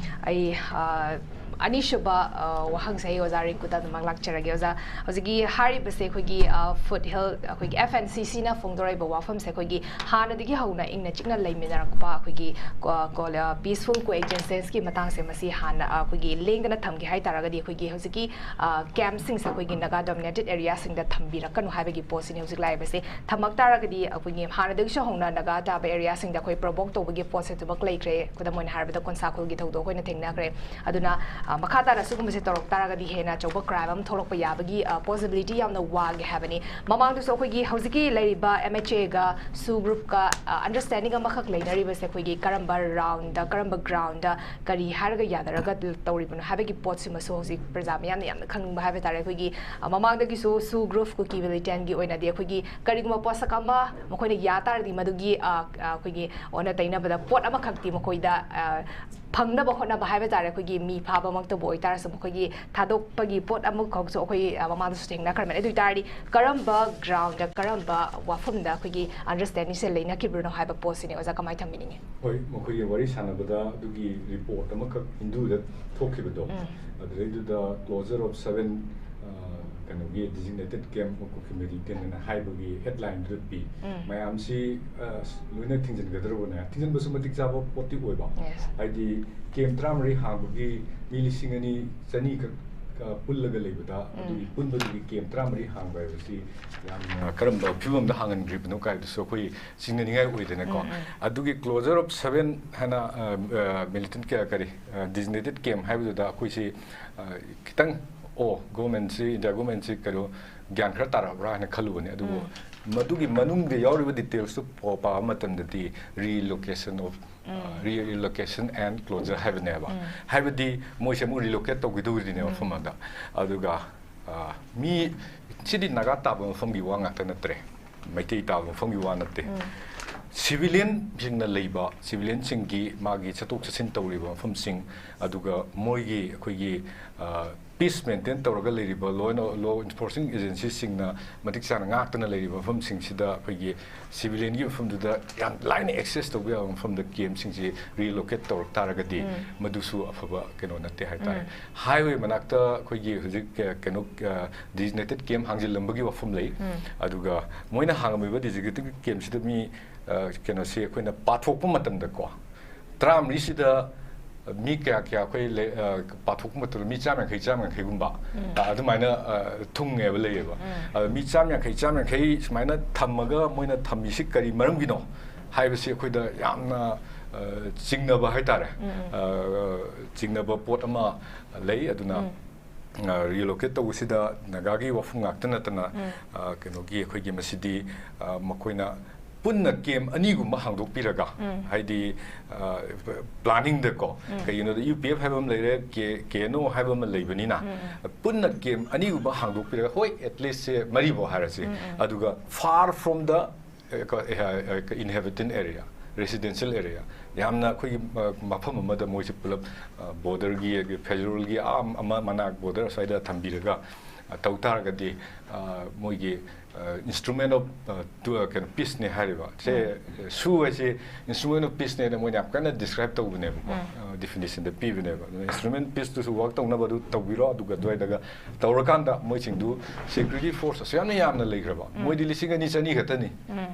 ꯑꯩ, ꯑ, ꯑꯅꯤꯁꯨꯕ ꯑ, ꯋꯥꯍꯪꯁꯦ ꯑꯩ ꯑꯣꯖꯥ ꯔꯤꯡꯀꯨꯗ ꯑꯗꯨꯃꯛ ꯂꯥꯛꯆꯔꯒꯦ꯫ ꯑꯣꯖꯥ, ꯍꯧꯖꯤꯛꯀꯤ ꯍꯥꯏꯔꯤꯕꯁꯦ ꯑꯩꯈꯣꯏꯒꯤ ꯐꯨꯠ ꯍꯤꯜ, ꯑꯩꯈꯣꯏꯒꯤ F N C C ꯅ ꯐꯣꯡꯗꯣꯔꯛꯏꯕ ꯋꯥꯐꯝꯁꯦ ꯑꯩꯈꯣꯏꯒꯤ ꯍꯥꯟꯅꯗꯒꯤ ꯍꯧꯅ ꯏꯪꯅ ꯆꯤꯛꯅ ꯂꯩꯃꯤꯟꯅꯔꯛꯄ ꯑꯩꯈꯣꯏꯒꯤ ꯄꯤꯁꯐꯨꯜ ꯀꯣ ꯑꯦꯛꯖꯤꯁꯇꯦꯟꯁꯀꯤ ꯃꯇꯥꯡꯁꯦ, ꯃꯁꯤ ꯍꯥꯟꯅ ꯑ, ꯑꯩꯈꯣꯏꯒꯤ ꯂꯦꯡꯗꯅ ꯊꯝꯒꯦ ꯍꯥꯏ ꯇꯥꯔꯒꯗꯤ ꯑꯩꯈꯣꯏꯒꯤ ꯍꯧꯖꯤꯛꯀꯤ ꯀꯦꯝꯞꯁꯤꯡꯁꯦ ꯑꯩꯈꯣꯏꯒꯤ ꯅꯥꯒꯥ ꯗꯣꯃꯤꯅꯦꯇꯦꯠ ꯑꯦꯔꯤꯌꯥꯁꯤꯡꯗ ꯊꯝꯕꯤꯔꯛꯀꯅꯨ ꯍꯥꯏꯕꯒꯤ ꯄꯣꯠꯁꯤꯅꯤ ꯍꯧꯖꯤꯛ ꯂꯥꯛꯏꯕꯁꯦ꯫ ꯊꯝꯃꯛ ꯇꯥꯔꯒꯗꯤ ꯑꯩꯈꯣꯏꯒꯤ ꯍꯥꯟꯅꯗꯒꯤꯁꯨ ꯍꯧꯅ ꯅꯥꯒꯥ ꯇꯥꯕ ꯑꯦꯔꯤꯌꯥꯁꯤꯡꯗ ꯑꯩꯈꯣꯏ ꯄ꯭ꯔꯣꯚꯣꯛ ꯇꯧꯕꯒꯤ ꯄꯣꯠꯁꯦ ꯑꯗꯨꯃꯛ ꯂꯩꯈ꯭ꯔꯦ꯫ ꯈꯨꯗꯝ ꯑꯣꯏꯅ ꯍꯥꯏꯔꯕꯗ ꯀꯣꯟꯁꯥꯈꯣꯜꯒꯤ ꯊꯧꯗꯣꯛ ꯑꯩꯈꯣꯏꯅ ꯊꯦꯡꯅꯈ꯭ꯔꯦ꯫ ꯑꯗꯨꯅ ꯑ, ꯃꯈꯥ ꯇꯥꯅ ꯁꯤꯒꯨꯝꯕꯁꯦ ꯇꯧꯔꯛ ꯇꯥꯔꯒꯗꯤ ꯍꯦꯟꯅ ꯑꯆꯧꯕ ꯀ꯭ꯔꯥꯏꯝ ꯑꯃ ꯊꯣꯛꯂꯛꯄ ꯌꯥꯕꯒꯤ ꯄꯣꯁꯤꯕꯤꯂꯤꯇꯤ ꯌꯥꯝꯅ ꯋꯥꯡꯉꯦ ꯍꯥꯏꯕꯅꯤ꯫ ꯃꯃꯥꯡꯗꯁꯨ ꯑꯩꯈꯣꯏꯒꯤ ꯍꯧꯖꯤꯛꯀꯤ ꯂꯩꯔꯤꯕ M H A ꯒ ꯁꯨ ꯒ꯭ꯔꯨꯞꯀ ꯑꯟꯗꯔꯁ꯭ꯇꯦꯟꯗꯤꯡ ꯑꯃꯈꯛ ꯂꯩꯅꯔꯤꯕꯁꯦ ꯑꯩꯈꯣꯏꯒꯤ ꯀꯔꯝꯕ ꯔꯥꯎꯟꯗ, ꯀꯔꯝꯕ ꯒ꯭ꯔꯥꯎꯟꯗ ꯀꯔꯤ ꯍꯥꯏꯔꯒ ꯌꯥꯅꯔꯒ ꯇꯧꯔꯤꯕꯅꯣ ꯍꯥꯏꯕꯒꯤ ꯄꯣꯠꯁꯤꯃꯁꯨ ꯍꯧꯖꯤꯛ ꯄ꯭ꯔꯖꯥ ꯃꯤꯌꯥꯝꯅ ꯌꯥꯝꯅ ꯈꯪꯅꯤꯡꯕ ꯍꯥꯏꯕ ꯇꯥꯔꯦ꯫ ꯑꯩꯈꯣꯏꯒꯤ ꯑ, ꯃꯃꯥꯡꯗꯒꯤꯁꯨ ꯁꯨ ꯒ꯭ꯔꯨꯞ ꯀꯨꯀꯤ ꯃꯤꯂꯤꯇꯦꯟꯒꯤ ꯑꯣꯏꯅꯗꯤ ꯑꯩꯈꯣꯏꯒꯤ ꯀꯔꯤꯒꯨꯝꯕ ꯄꯣꯠꯁꯛ ꯑꯃ ꯃꯈꯣꯏꯅ ꯌꯥ ꯇꯥꯔꯗꯤ ꯃꯗꯨꯒꯤ ꯑ, ꯑ, ꯑꯩꯈꯣꯏꯒꯤ ꯑꯣꯟꯅ ꯇꯩꯅꯕꯗ ꯄꯣꯠ ꯑꯃꯈꯛꯇꯤ ꯃꯈꯣꯏꯗ ꯑ, ꯐꯪꯅꯕ ꯍꯣꯠꯅꯕ ꯍꯥꯏꯕ ꯇꯥꯔꯦ꯫ ꯑꯩꯈꯣꯏꯒꯤ ꯃꯤ ꯐꯥꯕꯃꯛꯇꯕꯨ ꯑꯣꯏꯇꯥꯔꯁꯨ ꯃꯈꯣꯏꯒꯤ ꯊꯥꯗꯣꯛꯄꯒꯤ ꯄꯣꯠ ꯑꯃꯈꯛꯁꯨ ꯑꯩꯈꯣꯏ ꯑ, ꯃꯃꯥꯡꯗꯁꯨ ꯊꯦꯡꯅꯈ꯭ꯔꯕꯅꯤ꯫ ꯑꯗꯨ ꯑꯣꯏꯇꯥꯔꯗꯤ ꯀꯔꯝꯕ ꯒ꯭ꯔꯥꯎꯟꯗ, ꯀꯔꯝꯕ ꯋꯥꯐꯝꯗ ꯑꯩꯈꯣꯏꯒꯤ ꯑꯟꯗꯔꯁ꯭ꯇꯦꯟꯗꯤꯡꯁꯦ ꯂꯩꯅꯈꯤꯕꯅꯣ ꯍꯥꯏꯕ ꯄꯣꯠꯁꯤꯅꯤ ꯑꯣꯖꯥ ꯀꯃꯥꯏꯅ ꯊꯝꯕꯤꯅꯤꯡꯉꯤ? ꯍꯣꯏ, ꯃꯈꯣꯏꯒꯤ ꯋꯥꯔꯤ ꯁꯥꯟꯅꯕꯗ ꯑꯗꯨꯒꯤ ꯔꯤꯄꯣꯔꯠ ꯑꯃꯈꯛ ꯍꯤꯟꯗꯨꯗ ꯊꯣꯛꯈꯤꯕꯗꯣ, ꯎꯝ꯫ ꯑꯗꯨꯗꯩꯗꯨꯗ closure of seven, ꯑ, ꯀꯩꯅꯣꯒꯤ designated camp of Kuki Militant ꯍꯥꯏꯅ ꯍꯥꯏꯕꯒꯤ ꯍꯦꯗꯂꯥꯏꯟꯗꯨꯗ ꯄꯤ꯫ ꯎꯝ꯫ ꯃꯌꯥꯝꯁꯤ ꯑ, ꯂꯣꯏꯅ ꯊꯤꯡꯖꯤꯟꯒꯗ꯭ꯔꯕꯅꯦ? ꯊꯤꯡꯖꯤꯟꯕꯁꯨ ꯃꯇꯤꯛ ꯆꯥꯕ ꯄꯣꯠꯇꯤ ꯑꯣꯏꯕ꯫ Yes. ꯍꯥꯏꯗꯤ ꯀꯦꯝꯞ ꯇꯔꯥꯃꯔꯤ ꯍꯥꯡꯕꯒꯤ ꯃꯤ ꯂꯤꯁꯤꯡ ꯑꯅꯤ ꯆꯅꯤ ꯈꯛ, ꯑ, ꯄꯨꯜꯂꯒ ꯂꯩꯕꯗ, ꯎꯝ꯫ ꯑꯗꯨꯒꯤ ꯄꯨꯟꯕꯗꯨꯒꯤ ꯀꯦꯝꯞ ꯇꯔꯥꯃꯔꯤ ꯍꯥꯡꯕ ꯍꯥꯏꯕꯁꯤ ꯌꯥꯝꯅ ꯀꯔꯝꯕ ꯐꯤꯕꯝꯗ ꯍꯥꯡꯍꯟꯈ꯭ꯔꯤꯕꯅꯣ ꯀꯥꯏꯗꯨꯁꯨ ꯑꯩꯈꯣꯏ ꯆꯤꯡꯅꯅꯤꯡꯉꯥꯏ ꯑꯣꯏꯗꯅꯀꯣ꯫ ꯎꯝ, ꯎꯝ꯫ ꯑꯗꯨꯒꯤ closure of seven ꯍꯥꯏꯅ, ꯑ, ꯑ, militant ꯀ-, ꯀꯔꯤ, ꯑ, designated camp ꯍꯥꯏꯕꯗꯨꯗ ꯑꯩꯈꯣꯏꯁꯤ, ꯑ, ꯈꯤꯇꯪ, ꯑꯣ, ꯒꯣꯔꯃꯦꯟꯁꯤ, ꯏꯟꯗꯤꯌꯥ ꯒꯣꯔꯃꯦꯟꯁꯤ ꯀꯩꯅꯣ ꯒ꯭ꯌꯥꯟ ꯈꯔ ꯇꯥꯔꯛꯑꯕ꯭ꯔꯥ ꯍꯥꯏꯅ ꯈꯜꯂꯨꯕꯅꯤ꯫ ꯑꯗꯨꯕꯨ ꯎꯝ꯫ ꯃꯗꯨꯒꯤ ꯃꯅꯨꯡꯗ ꯌꯥꯎꯔꯤꯕ ꯗꯤꯇꯦꯜꯁꯇꯨ ꯄꯥ-, ꯄꯥꯕ ꯃꯇꯝꯗꯗꯤ relocation of, ꯑ, ꯎꯝ꯫ relocation and closure ꯍꯥꯏꯕꯅꯦꯕ꯫ ꯎꯝ꯫ ꯍꯥꯏꯕꯗꯤ ꯃꯣꯏꯁꯦ ꯑꯃꯨꯛ relocate ꯇꯧꯈꯤꯗꯧꯔꯤꯅꯦꯕ ꯎꯝ꯫ ꯃꯐꯝ ꯑꯃꯗ꯫ ꯑꯗꯨꯒ, ꯑ, ꯃꯤ, ꯁꯤꯗꯤ ꯅꯥꯒꯥ ꯇꯥꯕ ꯃꯐꯝꯒꯤ ꯋꯥ ꯉꯥꯛꯇ ꯅꯠꯇ꯭ꯔꯦ, ꯃꯩꯇꯩ ꯇꯥꯕ ꯃꯐꯝꯒꯤ ꯋꯥ ꯅꯠꯇꯦ꯫ ꯎꯝ꯫ ꯁꯤꯚꯤꯂꯤꯌꯟꯁꯤꯡꯅ ꯂꯩꯕ, ꯁꯤꯚꯤꯂꯤꯌꯟꯁꯤꯡꯒꯤ ꯃꯥꯒꯤ ꯆꯠꯊꯣꯛ ꯆꯠꯁꯤꯟ ꯇꯧꯔꯤꯕ ꯃꯐꯝꯁꯤꯡ, ꯑꯗꯨꯒ ꯃꯣꯏꯒꯤ ꯑꯩꯈꯣꯏꯒꯤ, ꯑ, ꯄꯤꯁ ꯃꯦꯟꯇꯦꯟ ꯇꯧꯔꯒ ꯂꯩꯔꯤꯕ ꯂꯣ ꯂꯣ ꯏꯟꯐꯣꯔꯁꯤꯡ ꯑꯦꯖꯦꯟꯁꯤꯁꯤꯡꯅ ꯃꯇꯤꯛ ꯆꯥꯅ ꯉꯥꯛꯇꯅ ꯂꯩꯔꯤꯕ ꯃꯐꯝꯁꯤꯡꯁꯤꯗ ꯑꯩꯈꯣꯏꯒꯤ ꯁꯤꯚꯤꯂꯤꯌꯟꯒꯤ ꯃꯐꯝꯗꯨꯗ ꯌꯥꯝ ꯂꯥꯏꯅ ꯑꯦꯛꯁꯦꯁ ꯇꯧꯕ ꯌꯥꯕ ꯃꯐꯝꯗ ꯀꯦꯝꯁꯤꯡꯁꯤ ꯔꯤꯂꯣꯀꯦꯠ ꯇꯧꯔꯛ ꯇꯥꯔꯒꯗꯤ ꯃꯗꯨꯁꯨ ꯑꯐꯕ ꯀꯩꯅꯣ ꯅꯠꯇꯦ ꯍꯥꯏꯇꯥꯔꯦ꯫ ꯍꯥꯏꯋꯦ ꯃꯅꯥꯛꯇ ꯑꯩꯈꯣꯏꯒꯤ ꯍꯧꯖꯤꯛ ꯀ- ꯀꯩꯅꯣ ꯗꯤꯖꯤꯅꯦꯇꯦꯠ ꯀꯦꯝ ꯍꯥꯡꯖꯤꯜꯂꯝꯕꯒꯤ ꯋꯥꯐꯝ ꯂꯩ꯫ ꯑꯗꯨꯒ ꯃꯣꯏꯅ ꯍꯥꯡꯉꯝꯃꯤꯕ ꯗꯤꯖꯤꯅꯦꯇꯦꯠ ꯀꯦꯝꯁꯤꯗ ꯃꯤ ꯑ, ꯀꯩꯅꯣꯁꯤ ꯑꯩꯈꯣꯏꯅ ꯄꯥꯊꯣꯛꯄ ꯃꯇꯝꯗꯀꯣ, ꯇꯔꯥꯃꯔꯤꯁꯤꯗ ꯃꯤ ꯀꯌꯥ ꯀꯌꯥ ꯑꯩꯈꯣꯏ ꯂꯩ-, ꯑ, ꯄꯥꯊꯣꯛꯄ ꯃꯇꯝꯗ ꯃꯤ ꯆꯥꯝ ꯌꯥꯡꯈꯩ, ꯆꯥꯝ ꯌꯥꯡꯈꯩꯒꯨꯝꯕ, ꯑ, ꯑꯗꯨꯃꯥꯏꯅ, ꯑ, ꯊꯨꯡꯉꯦꯕ ꯂꯩꯌꯦꯕ꯫ ꯑꯗ ꯃꯤ ꯆꯥꯝ ꯌꯥꯡꯈꯩ, ꯆꯥꯝ ꯌꯥꯡꯈꯩ ꯁꯨꯃꯥꯏꯅ ꯊꯝꯃꯒ ꯃꯣꯏꯅ ꯊꯝꯃꯤꯁꯤ ꯀꯔꯤ ꯃꯔꯝꯒꯤꯅꯣ ꯍꯥꯏꯕꯁꯤ ꯑꯩꯈꯣꯏꯗ ꯌꯥꯝꯅ, ꯑ, ꯆꯤꯡꯅꯕ ꯍꯥꯏꯇꯥꯔꯦ꯫ ꯑ, ꯆꯤꯡꯅꯕ ꯄꯣꯠ ꯑꯃ ꯂꯩ꯫ ꯑꯗꯨꯅ, ꯑ, ꯔꯤꯂꯣꯀꯦꯠ ꯇꯧꯕꯁꯤꯗ ꯅꯥꯒꯥꯒꯤ ꯋꯥꯐꯝ ꯉꯥꯛꯇ ꯅꯠꯇꯅ, ꯑ, ꯀꯩꯅꯣꯒꯤ ꯑꯩꯈꯣꯏꯒꯤ ꯃꯁꯤꯗꯤ, ꯑ, ꯃꯈꯣꯏꯅ ꯄꯨꯟꯅ ꯀꯦꯝ ꯑꯅꯤꯒꯨꯝꯕ ꯍꯥꯡꯗꯣꯛꯄꯤꯔꯒ, ꯍꯥꯏꯗꯤ, ꯑ, ꯄ꯭ꯂꯥꯅꯤꯡꯗꯀꯣ, ꯀꯩꯒꯤꯅꯣꯗ ꯌꯨ ꯄꯤ ꯑꯦꯐ ꯍꯥꯏꯕ ꯑꯃ ꯂꯩꯔꯦ, ꯀꯦ-, ꯀꯦ ꯑꯦꯟ ꯑꯣ ꯍꯥꯏꯕ ꯑꯃ ꯂꯩꯕꯅꯤꯅ, ꯄꯨꯟꯅ ꯀꯦꯝ ꯑꯅꯤꯒꯨꯝꯕ ꯍꯥꯡꯗꯣꯛꯄꯤꯔꯒ, ꯍꯣꯏ, ꯑꯦꯠꯂꯤꯁꯁꯦ ꯃꯔꯤꯐꯥꯎ ꯍꯥꯏꯔꯁꯤ, ꯑꯗꯨꯒ far from the inhabited area, residential area, ꯌꯥꯝꯅ ꯑꯩꯈꯣꯏꯒꯤ, ꯑ, ꯃꯐꯝ ꯑꯃꯗ ꯃꯣꯏꯁꯦ ꯄꯨꯂꯞ, ꯑ, ꯕꯣꯔꯗꯔꯒꯤ, ꯐꯦꯗꯔꯦꯜꯒꯤ ꯑꯥ ꯑꯃ ꯃꯅꯥꯛ ꯕꯣꯔꯗꯔ ꯑꯁ꯭ꯋꯥꯏꯗ ꯊꯝꯕꯤꯔꯒ, ꯑ, ꯇꯧ ꯇꯥꯔꯒꯗꯤ, ꯑ, ꯃꯣꯏꯒꯤ, ꯑ, instrument of, ꯑ, ꯇꯨ-, ꯑ, ꯀꯩꯅꯣ, ꯄꯤꯁꯅꯦ ꯍꯥꯏꯔꯤꯕ꯫ ꯁꯦ, ꯁꯨ ꯍꯥꯏꯁꯤ instrument of ꯄꯤꯁꯅꯦꯅ ꯃꯣꯏꯅ ꯌꯥꯝ ꯀꯟꯅ ꯗꯤꯁꯀ꯭ꯔꯥꯏꯕ ꯇꯧꯕꯅꯦꯕꯀꯣ, ꯑ, ꯗꯤꯐꯤꯅꯤꯁꯟꯗ ꯄꯤꯕꯅꯦꯕ꯫ ꯑꯗꯨꯅ ꯏꯟꯁꯇ꯭ꯔꯨꯃꯦꯟ ꯄꯤꯁꯇꯨꯁꯨ ꯋꯥꯔꯛ ꯇꯧꯅꯕ ꯑꯗꯨ ꯇꯧꯕꯤꯔꯣ, ꯑꯗꯨꯒ ꯑꯗꯨꯋꯥꯏꯗꯒ ꯇꯧꯔꯀꯥꯟꯗ ꯃꯣꯏꯁꯤꯡꯗꯨ ꯁꯦꯀ꯭ꯌꯨꯔꯤꯇꯤ ꯐꯣꯔꯁ ꯑꯁꯨꯛ ꯌꯥꯝꯅ ꯌꯥꯝꯅ ꯂꯩꯈ꯭ꯔꯕ, ꯃꯣꯏꯗꯤ ꯂꯤꯁꯤꯡ ꯑꯅꯤ ꯆꯅꯤ ꯈꯛꯇꯅꯤ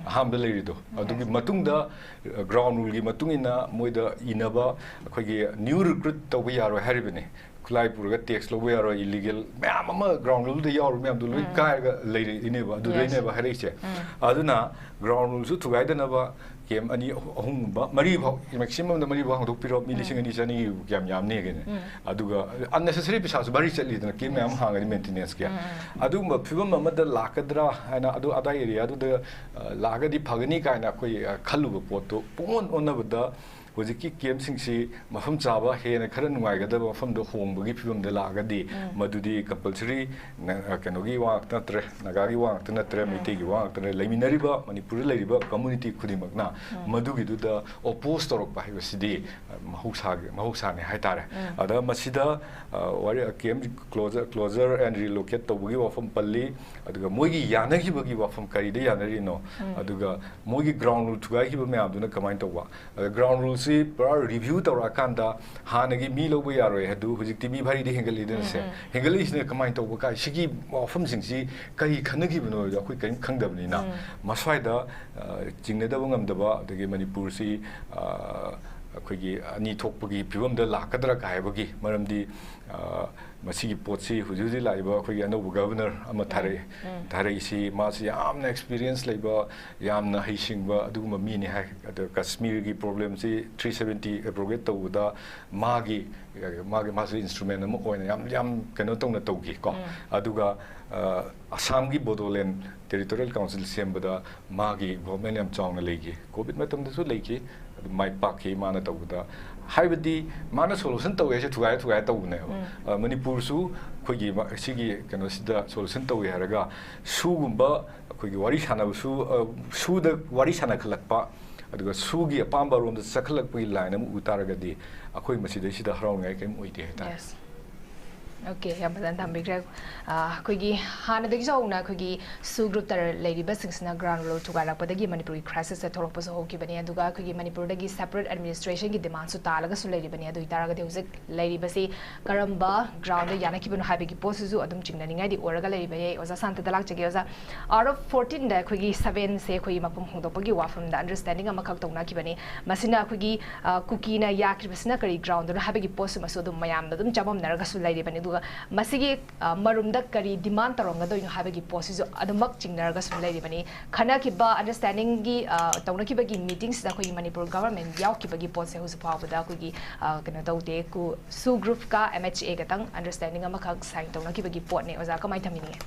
ꯑꯍꯥꯟꯕꯗ ꯂꯩꯔꯤꯗꯣ꯫ ꯑꯗꯨꯒꯤ ꯃꯇꯨꯡꯗ, ꯑ, ꯒ꯭ꯔꯥꯎꯟ ꯔꯨꯜꯒꯤ ꯃꯇꯨꯡ ꯏꯟꯅ ꯃꯣꯏꯗ ꯏꯅꯕ ꯑꯩꯈꯣꯏꯒꯤ ꯅ꯭ꯌꯨ ꯔꯤꯀ꯭ꯔꯨꯠ ꯇꯧꯕ ꯌꯥꯔꯣꯏ ꯍꯥꯏꯔꯤꯕꯅꯤ꯫ ꯈꯨꯠꯂꯥꯏ ꯄꯨꯔꯒ ꯇꯦꯛꯁ ꯂꯧꯕ ꯌꯥꯔꯣꯏ, ꯏꯂꯤꯒꯦꯜ ꯃꯌꯥꯝ ꯑꯃ ꯒ꯭ꯔꯥꯎꯟ ꯔꯨꯜꯗ ꯌꯥꯎꯔꯤꯕ ꯃꯌꯥꯝꯗꯣ ꯂꯣꯏ ꯀꯥꯏꯔꯒ ꯂꯩꯔꯛꯏꯅꯦꯕ, ꯑꯗꯨꯗꯩꯅꯦꯕ ꯍꯥꯏꯔꯛꯏꯁꯦ꯫ ꯑꯗꯨꯅ ꯒ꯭ꯔꯥꯎꯟ ꯔꯨꯜꯁꯨ ꯊꯨꯒꯥꯏꯗꯅꯕ ꯀꯦꯝ ꯑꯅꯤ, ꯑꯍꯨꯝꯒꯨꯝꯕ, ꯃꯔꯤ ꯐꯥꯎ, ꯃꯦꯛꯁꯤꯃꯝꯗ ꯃꯔꯤ ꯐꯥꯎ ꯍꯥꯡꯗꯣꯛꯄꯤꯔꯣ, ꯃꯤ ꯂꯤꯁꯤꯡ ꯑꯅꯤ ꯆꯅꯤꯒꯤ ꯀꯌꯥꯝ ꯌꯥꯝꯅꯦꯒꯦꯅꯦ꯫ ꯑꯗꯨꯒ ꯑꯟꯅꯦꯁꯦꯁꯔꯤ ꯄꯩꯁꯥꯁꯨ ꯚꯥꯔꯤ ꯆꯠꯂꯤꯗꯅ, ꯀꯦꯝ ꯃꯌꯥꯝ ꯍꯥꯡꯉꯗꯤ ꯃꯦꯟꯇꯦꯅꯦꯟꯁꯀꯤ꯫ ꯑꯗꯨꯒꯨꯝꯕ ꯐꯤꯕꯝ ꯑꯃꯗ ꯂꯥꯛꯀꯗ꯭ꯔꯥ ꯍꯥꯏꯅ, ꯑꯗꯨ ꯑꯗꯥꯏ ꯑꯦꯔꯤꯌꯥꯗꯨꯗ, ꯑ, ꯂꯥꯛꯑꯒꯗꯤ ꯐꯒꯅꯤ ꯀꯥꯏꯅ ꯑꯩꯈꯣꯏ, ꯑ, ꯈꯜꯂꯨꯕ ꯄꯣꯠꯇꯣ ꯄꯨꯡꯑꯣꯟ ꯑꯣꯟꯅꯕꯗ, ꯍꯧꯖꯤꯛꯀꯤ ꯀꯦꯝꯞꯁꯤꯡꯁꯤ ꯃꯐꯝ ꯆꯥꯕ, ꯍꯦꯟꯅ ꯈꯔ ꯅꯨꯡꯉꯥꯏꯒꯗꯕ ꯃꯐꯝꯗ ꯍꯣꯡꯕꯒꯤ ꯐꯤꯕꯝꯗ ꯂꯥꯛꯑꯒꯗꯤ, ꯎꯝ꯫ ꯃꯗꯨꯗꯤ ꯀꯝꯄꯜꯁꯔꯤ ꯀꯩꯅꯣꯒꯤ ꯋꯥ ꯉꯥꯛꯇ ꯅꯠꯇ꯭ꯔꯦ, ꯅꯥꯒꯥꯒꯤ ꯋꯥ ꯉꯥꯛꯇ ꯅꯠꯇ꯭ꯔꯦ, ꯎꯝ꯫ ꯃꯩꯇꯩꯒꯤ ꯋꯥ ꯉꯥꯛꯇ ꯅꯠꯇ꯭ꯔꯦ, ꯂꯩꯃꯤꯟꯅꯔꯤꯕ ꯃꯅꯤꯄꯨꯔꯗ ꯂꯩꯔꯤꯕ ꯀꯝꯃꯨꯅꯤꯇꯤ ꯈꯨꯗꯤꯡꯃꯛꯅ, ꯎꯝ꯫ ꯃꯗꯨꯒꯤꯗꯨꯗ ꯑꯣꯄꯣꯖ ꯇꯧꯔꯛꯄ ꯍꯥꯏꯕꯁꯤꯗꯤ, ꯑ, ꯃꯍꯧꯁꯥꯒꯤ, ꯃꯍꯧꯁꯥꯅꯤ ꯍꯥꯏꯇꯥꯔꯦ꯫ ꯎꯝ꯫ ꯑꯗ ꯃꯁꯤꯗ, ꯑ, ꯋꯥꯔꯤ, ꯀꯦꯝꯞ ꯀ꯭ꯂꯣꯖꯔ, ꯀ꯭ꯂꯣꯖꯔ ꯑꯦꯟ ꯔꯤꯂꯣꯀꯦꯠ ꯇꯧꯕꯒꯤ ꯋꯥꯐꯝ ꯄꯜꯂꯤ, ꯑꯗꯨꯒ ꯃꯣꯏꯒꯤ ꯌꯥꯅꯈꯤꯕꯒꯤ ꯋꯥꯐꯝ ꯀꯔꯤꯗ ꯌꯥꯅꯔꯤꯅꯣ, ꯎꯝ꯫ ꯑꯗꯨꯒ ꯃꯣꯏꯒꯤ ꯒ꯭ꯔꯥꯎꯟ ꯔꯨꯜ ꯊꯨꯒꯥꯏꯈꯤꯕ ꯃꯌꯥꯝꯗꯨꯅ ꯀꯃꯥꯏꯅ ꯇꯧꯕ? ꯑꯗ ꯒ꯭ꯔꯥꯎꯟ ꯔꯨꯜꯁꯤ ꯄꯨꯔꯥ ꯔꯤꯚ꯭ꯌꯨ ꯇꯧꯔꯛꯑꯀꯥꯟꯗ ꯍꯥꯟꯅꯒꯤ ꯃꯤ ꯂꯧꯕ ꯌꯥꯔꯣꯏ ꯍꯥꯏꯗꯨ ꯍꯧꯖꯤꯛꯇꯤ ꯃꯤ ꯚꯥꯔꯤꯗꯤ ꯍꯦꯟꯒꯠꯂꯤꯗꯅꯁꯦ꯫ ꯎꯝ, ꯎꯝ꯫ ꯍꯦꯟꯒꯠꯂꯛꯏꯁꯤꯅ ꯀꯃꯥꯏꯅ ꯇꯧꯕ ꯀꯥꯏ? ꯁꯤꯒꯤ ꯋꯥꯐꯝꯁꯤꯡꯁꯤ ꯀꯔꯤ ꯈꯟꯅꯈꯤꯕꯅꯣ ꯍꯥꯏꯕꯗꯣ ꯑꯩꯈꯣꯏ ꯀꯔꯤꯝ ꯈꯪꯗꯕꯅꯤꯅ, ꯎꯝ꯫ ꯃꯁ꯭ꯋꯥꯏꯗ, ꯑ, ꯆꯤꯡꯅꯗꯕ ꯉꯝꯗꯕ, ꯑꯗꯒꯤ ꯃꯅꯤꯄꯨꯔꯁꯤ, ꯑ, ꯑꯩꯈꯣꯏꯒꯤ ꯑꯅꯤ ꯊꯣꯛꯄꯒꯤ ꯐꯤꯕꯝꯗ ꯂꯥꯛꯀꯗ꯭ꯔꯥ ꯀꯥꯏ ꯍꯥꯏꯕꯒꯤ ꯃꯔꯝꯗꯤ, ꯑ, ꯃꯁꯤꯒꯤ ꯄꯣꯠꯁꯤ ꯍꯧꯖꯤꯛ ꯍꯧꯖꯤꯛ ꯂꯥꯛꯏꯕ ꯑꯩꯈꯣꯏꯒꯤ ꯑꯅꯧꯕ ꯒꯚꯔꯅꯔ ꯑꯃ ꯎꯝ, ꯊꯥꯔꯛꯏ꯫ ꯎꯝ꯫ ꯊꯥꯔꯛꯏꯁꯤ ꯃꯥꯁꯤ ꯌꯥꯝꯅ ꯑꯦꯛꯁꯄꯤꯔꯤꯌꯦꯟꯁ ꯂꯩꯕ, ꯌꯥꯝꯅ ꯍꯩꯁꯤꯡꯕ ꯑꯗꯨꯒꯨꯝꯕ ꯃꯤꯅꯤ ꯍꯥꯏ꯫ ꯑꯗꯣ ꯀꯁꯃꯤꯔꯒꯤ ꯄ꯭ꯔꯣꯕ꯭ꯂꯦꯝꯁꯤ ꯊ꯭ꯔꯤ ꯁꯕꯦꯟꯇꯤ ꯑꯦꯕ꯭ꯔꯣꯒꯦꯠ ꯇꯧꯕꯗ ꯃꯥꯒꯤ, ꯃꯥꯒꯤ, ꯃꯥꯁꯨ ꯏꯟꯁꯇ꯭ꯔꯨꯃꯦꯟ ꯑꯃ ꯑꯣꯏꯅ ꯌꯥꯝ, ꯌꯥꯝ ꯀꯩꯅꯣ ꯇꯧꯅ ꯇꯧꯈꯤ ꯀꯣ꯫ ꯎꯝ꯫ ꯑꯗꯨꯒ, ꯑ, ꯑꯁꯥꯝꯒꯤ ꯕꯣꯗꯣꯂꯦꯟ ꯇꯦꯔꯤꯇꯣꯔꯤꯌꯦꯜ ꯀꯥꯎꯟꯁꯤꯜ ꯁꯦꯝꯕꯗ ꯃꯥꯒꯤ ꯏꯟꯚꯣꯜꯕꯃꯦꯟ ꯌꯥꯝ ꯆꯥꯎꯅ ꯂꯩꯈꯤ꯫ ꯀꯣꯚꯤꯗ ꯃꯇꯝꯗꯁꯨ ꯂꯩꯈꯤ꯫ ꯑꯗꯨ ꯃꯥꯏ ꯄꯥꯛꯈꯤ ꯃꯥꯅ ꯇꯧꯕꯗ꯫ ꯍꯥꯏꯕꯗꯤ ꯃꯥꯅ ꯁꯣꯂꯨꯁꯟ ꯇꯧꯋꯦ ꯍꯥꯏꯁꯦ ꯊꯨꯒꯥꯏ ꯊꯨꯒꯥꯏ ꯇꯧꯕꯅꯦꯕ꯫ ꯎꯝ꯫ ꯑ, ꯃꯅꯤꯄꯨꯔꯁꯨ ꯑꯩꯈꯣꯏꯒꯤ ꯃ-, ꯁꯤꯒꯤ ꯀꯩꯅꯣꯁꯤꯗ ꯁꯣꯂꯨꯁꯟ ꯇꯧꯋꯦ ꯍꯥꯏꯔꯒ ꯁꯨꯒꯨꯝꯕ ꯑꯩꯈꯣꯏꯒꯤ ꯋꯥꯔꯤ ꯁꯥꯟꯅꯕꯁꯨ, ꯑ, ꯁꯨꯗ ꯋꯥꯔꯤ ꯁꯥꯟꯅꯈꯠꯂꯛꯄ, ꯑꯗꯨꯒ ꯁꯨꯒꯤ ꯑꯄꯥꯝꯕ ꯔꯣꯝꯗ ꯆꯠꯈꯠꯂꯛꯄꯒꯤ ꯂꯥꯏꯟ ꯑꯃ ꯎ ꯇꯥꯔꯒꯗꯤ ꯑꯩꯈꯣꯏ ꯃꯁꯤꯗꯩꯁꯤꯗ ꯍꯔꯥꯎꯅꯤꯡꯉꯥꯏ ꯀꯔꯤꯝ ꯑꯣꯏꯗꯦ ꯍꯥꯏꯇꯥꯔꯦ꯫ Yes. Okay, ꯌꯥꯝ ꯐꯖꯅ ꯊꯝꯕꯤꯈ꯭ꯔꯦ꯫ ꯑ, ꯑꯩꯈꯣꯏꯒꯤ ꯍꯥꯟꯅꯗꯒꯤꯁꯨ ꯍꯧꯅ ꯑꯩꯈꯣꯏꯒꯤ ꯁꯨ ꯒ꯭ꯔꯨꯞꯇ ꯂꯩꯔꯤꯕꯁꯤꯡꯁꯤꯅ ꯒ꯭ꯔꯥꯎꯟ ꯔꯨꯜ ꯊꯨꯒꯥꯏꯔꯛꯄꯗꯒꯤ ꯃꯅꯤꯄꯨꯔꯒꯤ ꯈ꯭ꯔꯥꯏꯁꯤꯁꯁꯦ ꯊꯣꯛꯂꯛꯄꯁꯨ ꯍꯧꯈꯤꯕꯅꯤ꯫ ꯑꯗꯨꯒ ꯑꯩꯈꯣꯏꯒꯤ ꯃꯅꯤꯄꯨꯔꯗꯒꯤ ꯁꯦꯄꯔꯦꯠ ꯑꯦꯗꯃꯤꯅꯤꯁꯇ꯭ꯔꯦꯁꯟꯒꯤ ꯗꯤꯃꯥꯟꯁꯨ ꯇꯥꯜꯂꯒꯁꯨ ꯂꯩꯔꯤꯕꯅꯤ꯫ ꯑꯗꯨ ꯑꯣꯏꯇꯥꯔꯒꯗꯤ ꯍꯧꯖꯤꯛ ꯂꯩꯔꯤꯕꯁꯤ ꯀꯔꯝꯕ ꯒ꯭ꯔꯥꯎꯟꯗ ꯌꯥꯅꯈꯤꯕꯅꯣ ꯍꯥꯏꯕꯒꯤ ꯄꯣꯠꯁꯤꯁꯨ ꯑꯗꯨꯝ ꯆꯤꯡꯅꯅꯤꯡꯉꯥꯏꯗꯤ ꯑꯣꯏꯔꯒ ꯂꯩꯔꯤꯕ ꯌꯥꯏ꯫ ꯑꯣꯖꯥ ꯁꯥꯟꯇꯗ ꯂꯥꯛꯆꯒꯦ꯫ ꯑꯣꯖꯥ, ꯑꯥꯎꯠ ꯑꯣꯐ ꯐꯣꯔꯇꯤꯟꯗ ꯑꯩꯈꯣꯏꯒꯤ ꯁꯕꯦꯟꯁꯦ ꯑꯩꯈꯣꯏꯒꯤ ꯃꯐꯝ ꯍꯣꯡꯗꯣꯛꯄꯒꯤ ꯋꯥꯐꯝꯗ ꯑꯟꯗꯔꯁꯇꯦꯟꯗꯤꯡ ꯑꯃꯈꯛ ꯇꯧꯅꯈꯤꯕꯅꯤ꯫ ꯃꯁꯤꯅ ꯑꯩꯈꯣꯏꯒꯤ, ꯑ, ꯀꯨꯀꯤꯅ ꯌꯥꯈꯤꯕꯁꯤꯅ ꯀꯔꯤ ꯒ꯭ꯔꯥꯎꯟꯗꯅꯣ ꯍꯥꯏꯕꯒꯤ ꯄꯣꯠꯁꯤꯃꯁꯨ ꯑꯗꯨꯝ ꯃꯌꯥꯝꯅ ꯑꯗꯨꯝ ꯆꯃꯝꯅꯔꯒꯁꯨ ꯂꯩꯔꯤꯕꯅꯤ꯫ ꯑꯗꯨꯒ ꯃꯁꯤꯒꯤ, ꯑ, ꯃꯔꯨꯝꯗ ꯀꯔꯤ ꯗꯤꯃꯥꯟ ꯇꯧꯔꯝꯒꯗꯣꯏꯅꯣ ꯍꯥꯏꯕꯒꯤ ꯄꯣꯠꯁꯤꯁꯨ ꯑꯗꯨꯃꯛ ꯆꯤꯡꯅꯔꯒꯁꯨ ꯂꯩꯔꯤꯕꯅꯤ꯫ ꯈꯟꯅꯈꯤꯕ ꯑꯟꯗꯔꯁꯇꯦꯟꯗꯤꯡꯒꯤ, ꯑ, ꯇꯧꯅꯈꯤꯕꯒꯤ ꯃꯤꯇꯤꯡꯁꯤꯗ ꯑꯩꯈꯣꯏꯒꯤ ꯃꯅꯤꯄꯨꯔ ꯒꯚꯔꯟꯃꯦꯟ ꯌꯥꯎꯈꯤꯕꯒꯤ ꯄꯣꯠꯁꯦ ꯍꯧꯖꯤꯛ ꯐꯥꯎꯕꯗ ꯑꯩꯈꯣꯏꯒꯤ, ꯑ, ꯀꯩꯅꯣ ꯇꯧꯗꯦ꯫ ꯀꯨ-, ꯁꯨ ꯒ꯭ꯔꯨꯞꯀ ꯑꯦꯝ ꯑꯩꯆ ꯑꯦꯒꯇꯪ ꯑꯟꯗꯔꯁꯇꯦꯟꯗꯤꯡ ꯑꯃꯈꯛ ꯁꯥꯏꯟ ꯇꯧꯅꯈꯤꯕꯒꯤ ꯄꯣꯠꯅꯦ꯫ ꯑꯣꯖꯥ, ꯀꯃꯥꯏꯅ ꯊꯝꯕꯤꯅꯤꯡꯉꯤ?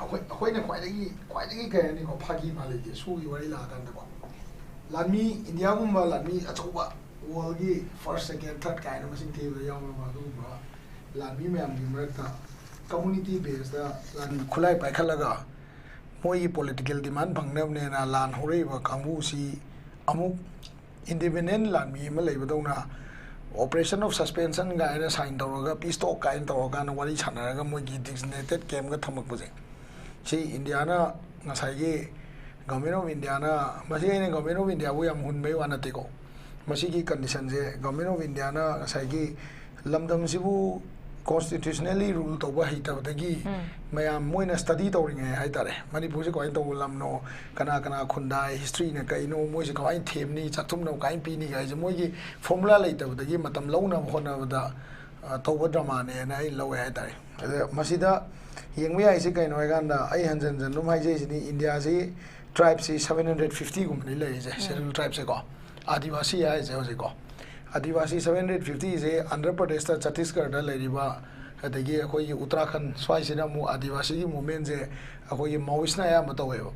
ꯑꯩꯈꯣꯏ, ꯑꯩꯈꯣꯏꯅ ꯈ꯭ꯋꯥꯏꯗꯒꯤ, ꯈ꯭ꯋꯥꯏꯗꯒꯤ ꯀꯩ ꯍꯥꯏꯅꯤꯀꯣ, ꯐꯥꯒꯤ ꯃꯥꯜꯂꯤꯁꯦ ꯁꯨꯒꯤ ꯋꯥꯔꯤ ꯂꯥꯛꯑꯀꯥꯟꯗꯀꯣ꯫ ꯂꯥꯟꯃꯤ, ꯏꯟꯗꯤꯌꯥꯒꯨꯝꯕ ꯂꯥꯟꯃꯤ ꯑꯆꯧꯕ, ꯋꯥꯔꯜꯒꯤ ꯐꯥꯔꯁ, ꯁꯦꯀꯦꯟ, ꯊꯥꯔꯠ ꯀꯥꯏꯅ ꯃꯁꯤꯡ ꯊꯤꯕꯗ ꯌꯥꯎꯔꯕ ꯑꯗꯨꯒꯨꯝꯕ ꯂꯥꯟꯃꯤ ꯃꯌꯥꯝꯒꯤ ꯃꯔꯛꯇ ꯀꯝꯃꯨꯅꯤꯇꯤ ꯕꯦꯁꯇ ꯂꯥꯟ ꯈꯨꯠꯂꯥꯏ ꯄꯥꯏꯈꯠꯂꯒ ꯃꯣꯏꯒꯤ ꯄꯣꯂꯤꯇꯤꯀꯦꯜ ꯗꯤꯃꯥꯟ ꯐꯪꯅꯕꯅꯦꯅ ꯂꯥꯟ ꯍꯧꯔꯛꯏꯕ ꯀꯥꯡꯕꯨꯁꯤ ꯑꯃꯨꯛ ꯏꯟꯗꯤꯄꯦꯟꯗꯦꯟ ꯂꯥꯟꯃꯤ ꯑꯃ ꯂꯩꯕꯗꯧꯅ Operation of Suspension ꯀꯥꯏꯅ ꯁꯥꯏꯟ ꯇꯧꯔꯒ, ꯄꯤꯁ ꯇꯣꯛ ꯀꯥꯏꯅ ꯇꯧꯔꯀꯥꯟꯗ ꯋꯥꯔꯤ ꯁꯥꯟꯅꯔꯒ ꯃꯣꯏꯒꯤ ꯗꯤꯖꯤꯒꯅꯦꯇꯦꯠ ꯀꯦꯝꯒ ꯊꯝꯃꯛꯄꯁꯦ, ꯁꯤ ꯏꯟꯗꯤꯌꯥꯅ ꯉꯁꯥꯏꯒꯤ Government of Indiaꯅ, ꯃꯁꯤ ꯑꯩꯅ Government of Indiaꯕꯨ ꯌꯥꯝ ꯍꯨꯟꯕꯩ ꯋꯥ ꯅꯠꯇꯦꯀꯣ꯫ ꯃꯁꯤꯒꯤ ꯀꯟꯗꯤꯁꯟꯁꯦ Government of Indiaꯅ ꯉꯁꯥꯏꯒꯤ ꯂꯝꯗꯝꯁꯤꯕꯨ constitutionally rule ꯇꯧꯕ ꯍꯩꯇꯕꯗꯒꯤ ꯃꯌꯥꯝ ꯃꯣꯏꯅ ꯁ꯭ꯇꯗꯤ ꯇꯧꯔꯤꯉꯩ ꯍꯥꯏꯇꯥꯔꯦ, ꯃꯅꯤꯄꯨꯔꯁꯦ ꯀꯃꯥꯏꯅ ꯇꯧꯕ ꯂꯝꯅꯣ, ꯀꯅꯥ ꯀꯅꯥ ꯈꯨꯟꯗꯥꯏ, ꯍꯤꯁꯇ꯭ꯔꯤꯅ ꯀꯩꯅꯣ, ꯃꯣꯏꯁꯦ ꯀꯃꯥꯏꯅ ꯊꯦꯝꯅꯤ, ꯆꯥꯛꯊꯨꯝꯅꯕ ꯀꯃꯥꯏꯅ ꯄꯤꯅꯤ ꯀꯥꯏꯁꯦ ꯃꯣꯏꯒꯤ ꯐꯣꯔꯃꯨꯂꯥ ꯂꯩꯇꯕꯗꯒꯤ ꯃꯇꯝ ꯂꯧꯅꯕ ꯍꯣꯠꯅꯕꯗ ꯑ, ꯇꯧꯕ ꯗ꯭ꯔꯃꯥꯅꯦꯅ ꯑꯩ ꯂꯧꯋꯦ ꯍꯥꯏꯇꯥꯔꯦ꯫ ꯑꯗ ꯃꯁꯤꯗ ꯌꯦꯡꯕ ꯌꯥꯏꯁꯤ ꯀꯩꯅꯣ ꯍꯥꯏꯀꯥꯟꯗ, ꯑꯩ ꯍꯟꯖꯟ ꯍꯟꯖꯟ ꯑꯗꯨꯝ ꯍꯥꯏꯖꯩꯁꯤꯅꯤ, ꯏꯟꯗꯤꯌꯥꯁꯤ ꯇ꯭ꯔꯥꯏꯕꯁꯤ ꯁꯕꯦꯟ ꯍꯟꯗ꯭ꯔꯦꯠ ꯐꯤꯐꯇꯤꯒꯨꯝꯕꯅꯤ ꯂꯩꯔꯤꯁꯦ, ꯁꯦꯗ꯭ꯌꯨꯜ ꯇ꯭ꯔꯥꯏꯕꯁꯦꯀꯣ, ꯑꯥꯗꯤꯋꯥꯁꯤ ꯍꯥꯏꯁꯦ ꯍꯧꯖꯤꯛꯀꯣ꯫ ꯑꯥꯗꯤꯋꯥꯁꯤ ꯁꯕꯦꯟ ꯍꯟꯗ꯭ꯔꯦꯠ ꯐꯤꯐꯇꯤꯁꯦ ꯑꯟꯙ꯭ꯔ ꯄ꯭ꯔꯗꯦꯁꯇ, ꯆꯇꯤꯁꯒꯔꯗ ꯂꯩꯔꯤꯕ, ꯑꯗꯒꯤ ꯑꯩꯈꯣꯏꯒꯤ ꯎꯠꯇꯔꯥꯈꯟ ꯁ꯭ꯋꯥꯏꯁꯤꯅ ꯑꯃꯨꯛ ꯑꯥꯗꯤꯋꯥꯁꯤꯒꯤ ꯃꯨꯞꯃꯦꯟꯁꯦ ꯑꯩꯈꯣꯏꯒꯤ ꯃꯥꯑꯣꯏꯁꯅ ꯑꯌꯥꯝꯕ ꯇꯧꯋꯦꯕ꯫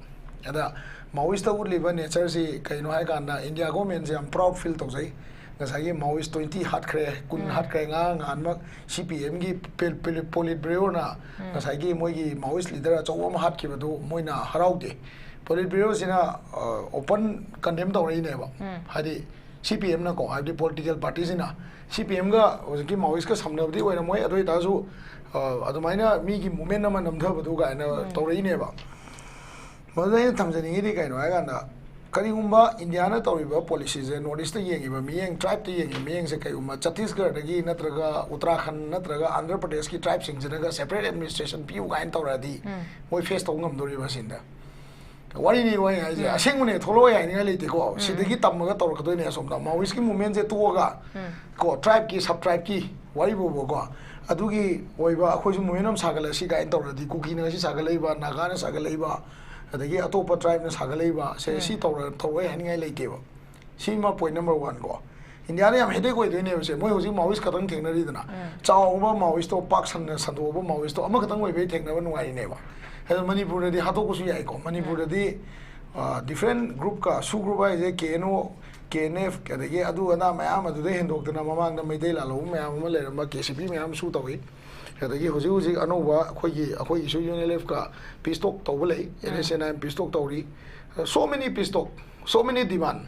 ꯑꯗ ꯃꯥꯑꯣꯏꯁꯇ ꯎꯠꯂꯤꯕ ꯅꯦꯆꯔꯁꯤ ꯀꯩꯅꯣ ꯍꯥꯏꯀꯥꯟꯗ, ꯏꯟꯗꯤꯌꯥ ꯒꯣꯔꯃꯦꯟꯁꯦ ꯌꯥꯝ ꯄ꯭ꯔꯥꯎꯗ ꯐꯤꯜ ꯇꯧꯖꯩ꯫ ꯉꯁꯥꯏꯒꯤ ꯃꯥꯑꯣꯏꯁ ꯇ꯭ꯋꯦꯟꯇꯤ ꯍꯥꯠꯈ꯭ꯔꯦ, ꯀꯨꯟ ꯍꯥꯠꯈ꯭ꯔꯦ, ꯉꯔꯥꯡ ꯅꯍꯥꯟꯃꯛ ꯁꯤ ꯄꯤ ꯑꯦꯝꯒꯤ ꯄꯣꯂꯤꯠ ꯕ꯭ꯌꯨꯔꯣꯅ ꯉꯁꯥꯏꯒꯤ ꯃꯣꯏꯒꯤ ꯃꯥꯑꯣꯏꯁ ꯂꯤꯗꯔ ꯑꯆꯧꯕ ꯑꯃ ꯍꯥꯠꯈꯤꯕꯗꯨ ꯃꯣꯏꯅ ꯍꯔꯥꯎꯗꯦ꯫ ꯄꯣꯂꯤꯠ ꯕ꯭ꯌꯨꯔꯣꯁꯤꯅ ꯑꯣꯄꯟ ꯀꯟꯗꯦꯝ ꯇꯧꯔꯛꯏꯅꯦꯕ꯫ ꯍꯥꯏꯗꯤ ꯁꯤ ꯄꯤ ꯑꯦꯝꯅꯀꯣ, ꯍꯥꯏꯕꯗꯤ ꯄꯣꯂꯤꯇꯤꯀꯦꯜ ꯄꯥꯔꯇꯤꯁꯤꯅ, ꯁꯤ ꯄꯤ ꯑꯦꯝꯒ ꯍꯧꯖꯤꯛꯀꯤ ꯃꯥꯑꯣꯏꯁꯀ ꯁꯝꯅꯕꯗꯤ ꯑꯣꯏꯔꯝꯃꯣꯏ, ꯑꯗꯨ ꯑꯣꯏꯇꯥꯔꯁꯨ, ꯑ, ꯑꯗꯨꯃꯥꯏꯅ ꯃꯤꯒꯤ ꯃꯨꯞꯃꯦꯟ ꯑꯃ ꯅꯝꯊꯕꯗꯨ ꯀꯥꯏꯅ ꯇꯧꯔꯛꯏꯅꯦꯕ꯫ ꯃꯗꯨꯗ ꯑꯩꯅ ꯊꯝꯖꯅꯤꯡꯉꯤꯗꯤ ꯀꯩꯅꯣ ꯍꯥꯏꯀꯥꯟꯗ, ꯀꯔꯤꯒꯨꯝꯕ ꯏꯟꯗꯤꯌꯥꯅ ꯇꯧꯔꯤꯕ ꯄꯣꯂꯤꯁꯤꯁꯦ, ꯅꯣꯔꯠ ꯏꯁꯇ ꯌꯦꯡꯉꯤꯕ ꯃꯤꯠꯌꯦꯡ, ꯇ꯭ꯔꯥꯏꯕꯇ ꯌꯦꯡꯉꯤꯕ ꯃꯤꯠꯌꯦꯡꯁꯦ ꯀꯩꯒꯨꯝꯕ ꯆꯇꯤꯁꯒꯔꯗꯒꯤ ꯅꯠꯇ꯭ꯔꯒ ꯎꯠꯇꯔꯥꯈꯟ ꯅꯠꯇ꯭ꯔꯒ ꯑꯟꯙ꯭ꯔ ꯄ꯭ꯔꯗꯦꯁꯀꯤ ꯇ꯭ꯔꯥꯏꯕꯁꯤꯡꯁꯤꯅꯒ ꯁꯦꯄꯔꯦꯠ ꯑꯦꯗꯃꯤꯅꯤꯁꯇ꯭ꯔꯦꯁꯟ ꯄꯤꯌꯨ ꯀꯥꯏꯅ ꯇꯧꯔꯛꯑꯗꯤ ꯃꯣꯏ ꯐꯦꯁ ꯇꯧꯕ ꯉꯝꯗꯣꯔꯤꯕ ꯁꯤꯟꯗ꯫ ꯋꯥꯔꯤꯅꯤ ꯋꯥꯔꯤ ꯍꯥꯏꯁꯦ, ꯑꯁꯦꯡꯕꯅꯦ, ꯊꯣꯛꯂꯛꯑꯣꯏ ꯍꯥꯏꯅꯤꯡꯉꯥꯏ ꯂꯩꯇꯦꯀꯣ꯫ ꯁꯤꯗꯒꯤ ꯇꯝꯃꯒ ꯇꯧꯔꯛꯀꯗꯣꯏꯅꯦ ꯑꯁꯣꯝꯗ꯫ ꯃꯥꯑꯣꯏꯁꯀꯤ ꯃꯨꯞꯃꯦꯟꯁꯦ ꯇꯣꯛꯑꯒ ꯀꯣ, ꯇ꯭ꯔꯥꯏꯕꯀꯤ, ꯁꯕ ꯇ꯭ꯔꯥꯏꯕꯀꯤ ꯋꯥꯔꯤ ꯐꯥꯎꯕꯀꯣ, ꯑꯗꯨꯒꯤ ꯑꯣꯏꯕ ꯑꯩꯈꯣꯏꯁꯨ ꯃꯨꯞꯃꯦꯟ ꯑꯃ ꯁꯥꯒꯠꯂꯁꯤ ꯀꯥꯏꯅ ꯇꯧꯔꯗꯤ, ꯀꯨꯀꯤꯅ ꯉꯁꯤ ꯁꯥꯒꯠꯂꯛꯏꯕ, ꯅꯥꯒꯥꯅ ꯁꯥꯒꯠꯂꯛꯏꯕ, ꯑꯗꯒꯤ ꯑꯇꯣꯞꯄ ꯇ꯭ꯔꯥꯏꯕꯅ ꯁꯥꯒꯠꯂꯛꯏꯕ ꯁꯦ, ꯁꯤ ꯇꯧꯔ-, ꯇꯧꯔꯣꯏ ꯍꯥꯏꯅꯤꯡꯉꯥꯏ ꯂꯩꯇꯦꯕ꯫ ꯁꯤꯃ ꯄꯣꯏꯟ ꯅꯝꯕꯔ ꯋꯥꯟ ꯀꯣ꯫ ꯏꯟꯗꯤꯌꯥꯗ ꯌꯥꯝ ꯍꯦꯗꯦꯛ ꯑꯣꯏꯗꯣꯏꯅꯦꯕ ꯁꯦ꯫ ꯃꯣꯏ ꯍꯧꯖꯤꯛ ꯃꯥꯑꯣꯏꯁ ꯈꯛꯇꯪ ꯊꯦꯡꯅꯔꯤꯗꯅ꯫ ꯆꯥꯎꯕ ꯃꯥꯑꯣꯏꯁꯇꯣ, ꯄꯥꯛ ꯁꯟꯅ ꯁꯟꯗꯣꯛꯑꯕ ꯃꯥꯑꯣꯏꯁꯇꯣ ꯑꯃꯈꯛꯇꯪ ꯑꯣꯏꯕꯩ ꯊꯦꯡꯅꯕ ꯅꯨꯡꯉꯥꯏꯔꯤꯅꯦꯕ꯫ ꯑꯗꯣ ꯃꯅꯤꯄꯨꯔꯗꯗꯤ ꯍꯥꯠꯇꯣꯛꯄꯁꯨ ꯌꯥꯏꯀꯣ꯫ ꯃꯅꯤꯄꯨꯔꯗꯗꯤ ꯗꯤꯐ꯭ꯔꯦꯟ ꯒ꯭ꯔꯨꯞꯀ, ꯁꯨ ꯒ꯭ꯔꯨꯞ ꯍꯥꯏꯁꯦ ꯀꯦ N O, K and F, ꯑꯗꯒꯤ ꯑꯗꯨ ꯑꯗꯥ ꯃꯌꯥꯝ ꯑꯗꯨꯗꯩ ꯍꯦꯟꯗꯣꯛꯇꯅ ꯃꯃꯥꯡꯗ ꯃꯩꯇꯩ ꯂꯥꯜꯍꯧꯕ ꯃꯌꯥꯝ ꯑꯃ ꯂꯩꯔꯝꯕ ꯀꯦ ꯁꯤ ꯄꯤ ꯃꯌꯥꯝ ꯁꯨ ꯇꯧꯏ꯫ ꯑꯗꯒꯤ ꯍꯧꯖꯤꯛ ꯍꯧꯖꯤꯛ ꯑꯅꯧꯕ ꯑꯩꯈꯣꯏꯒꯤ, ꯑꯩꯈꯣꯏꯒꯤꯁꯨ ꯌꯨ ꯑꯦꯟ ꯑꯦꯜ ꯑꯦꯐꯀ ꯄꯤꯁ ꯇꯣꯛ ꯇꯧꯕ ꯂꯩ, N S N I M peace talk ꯇꯧꯔꯤ꯫ So many peace talk, so many demand.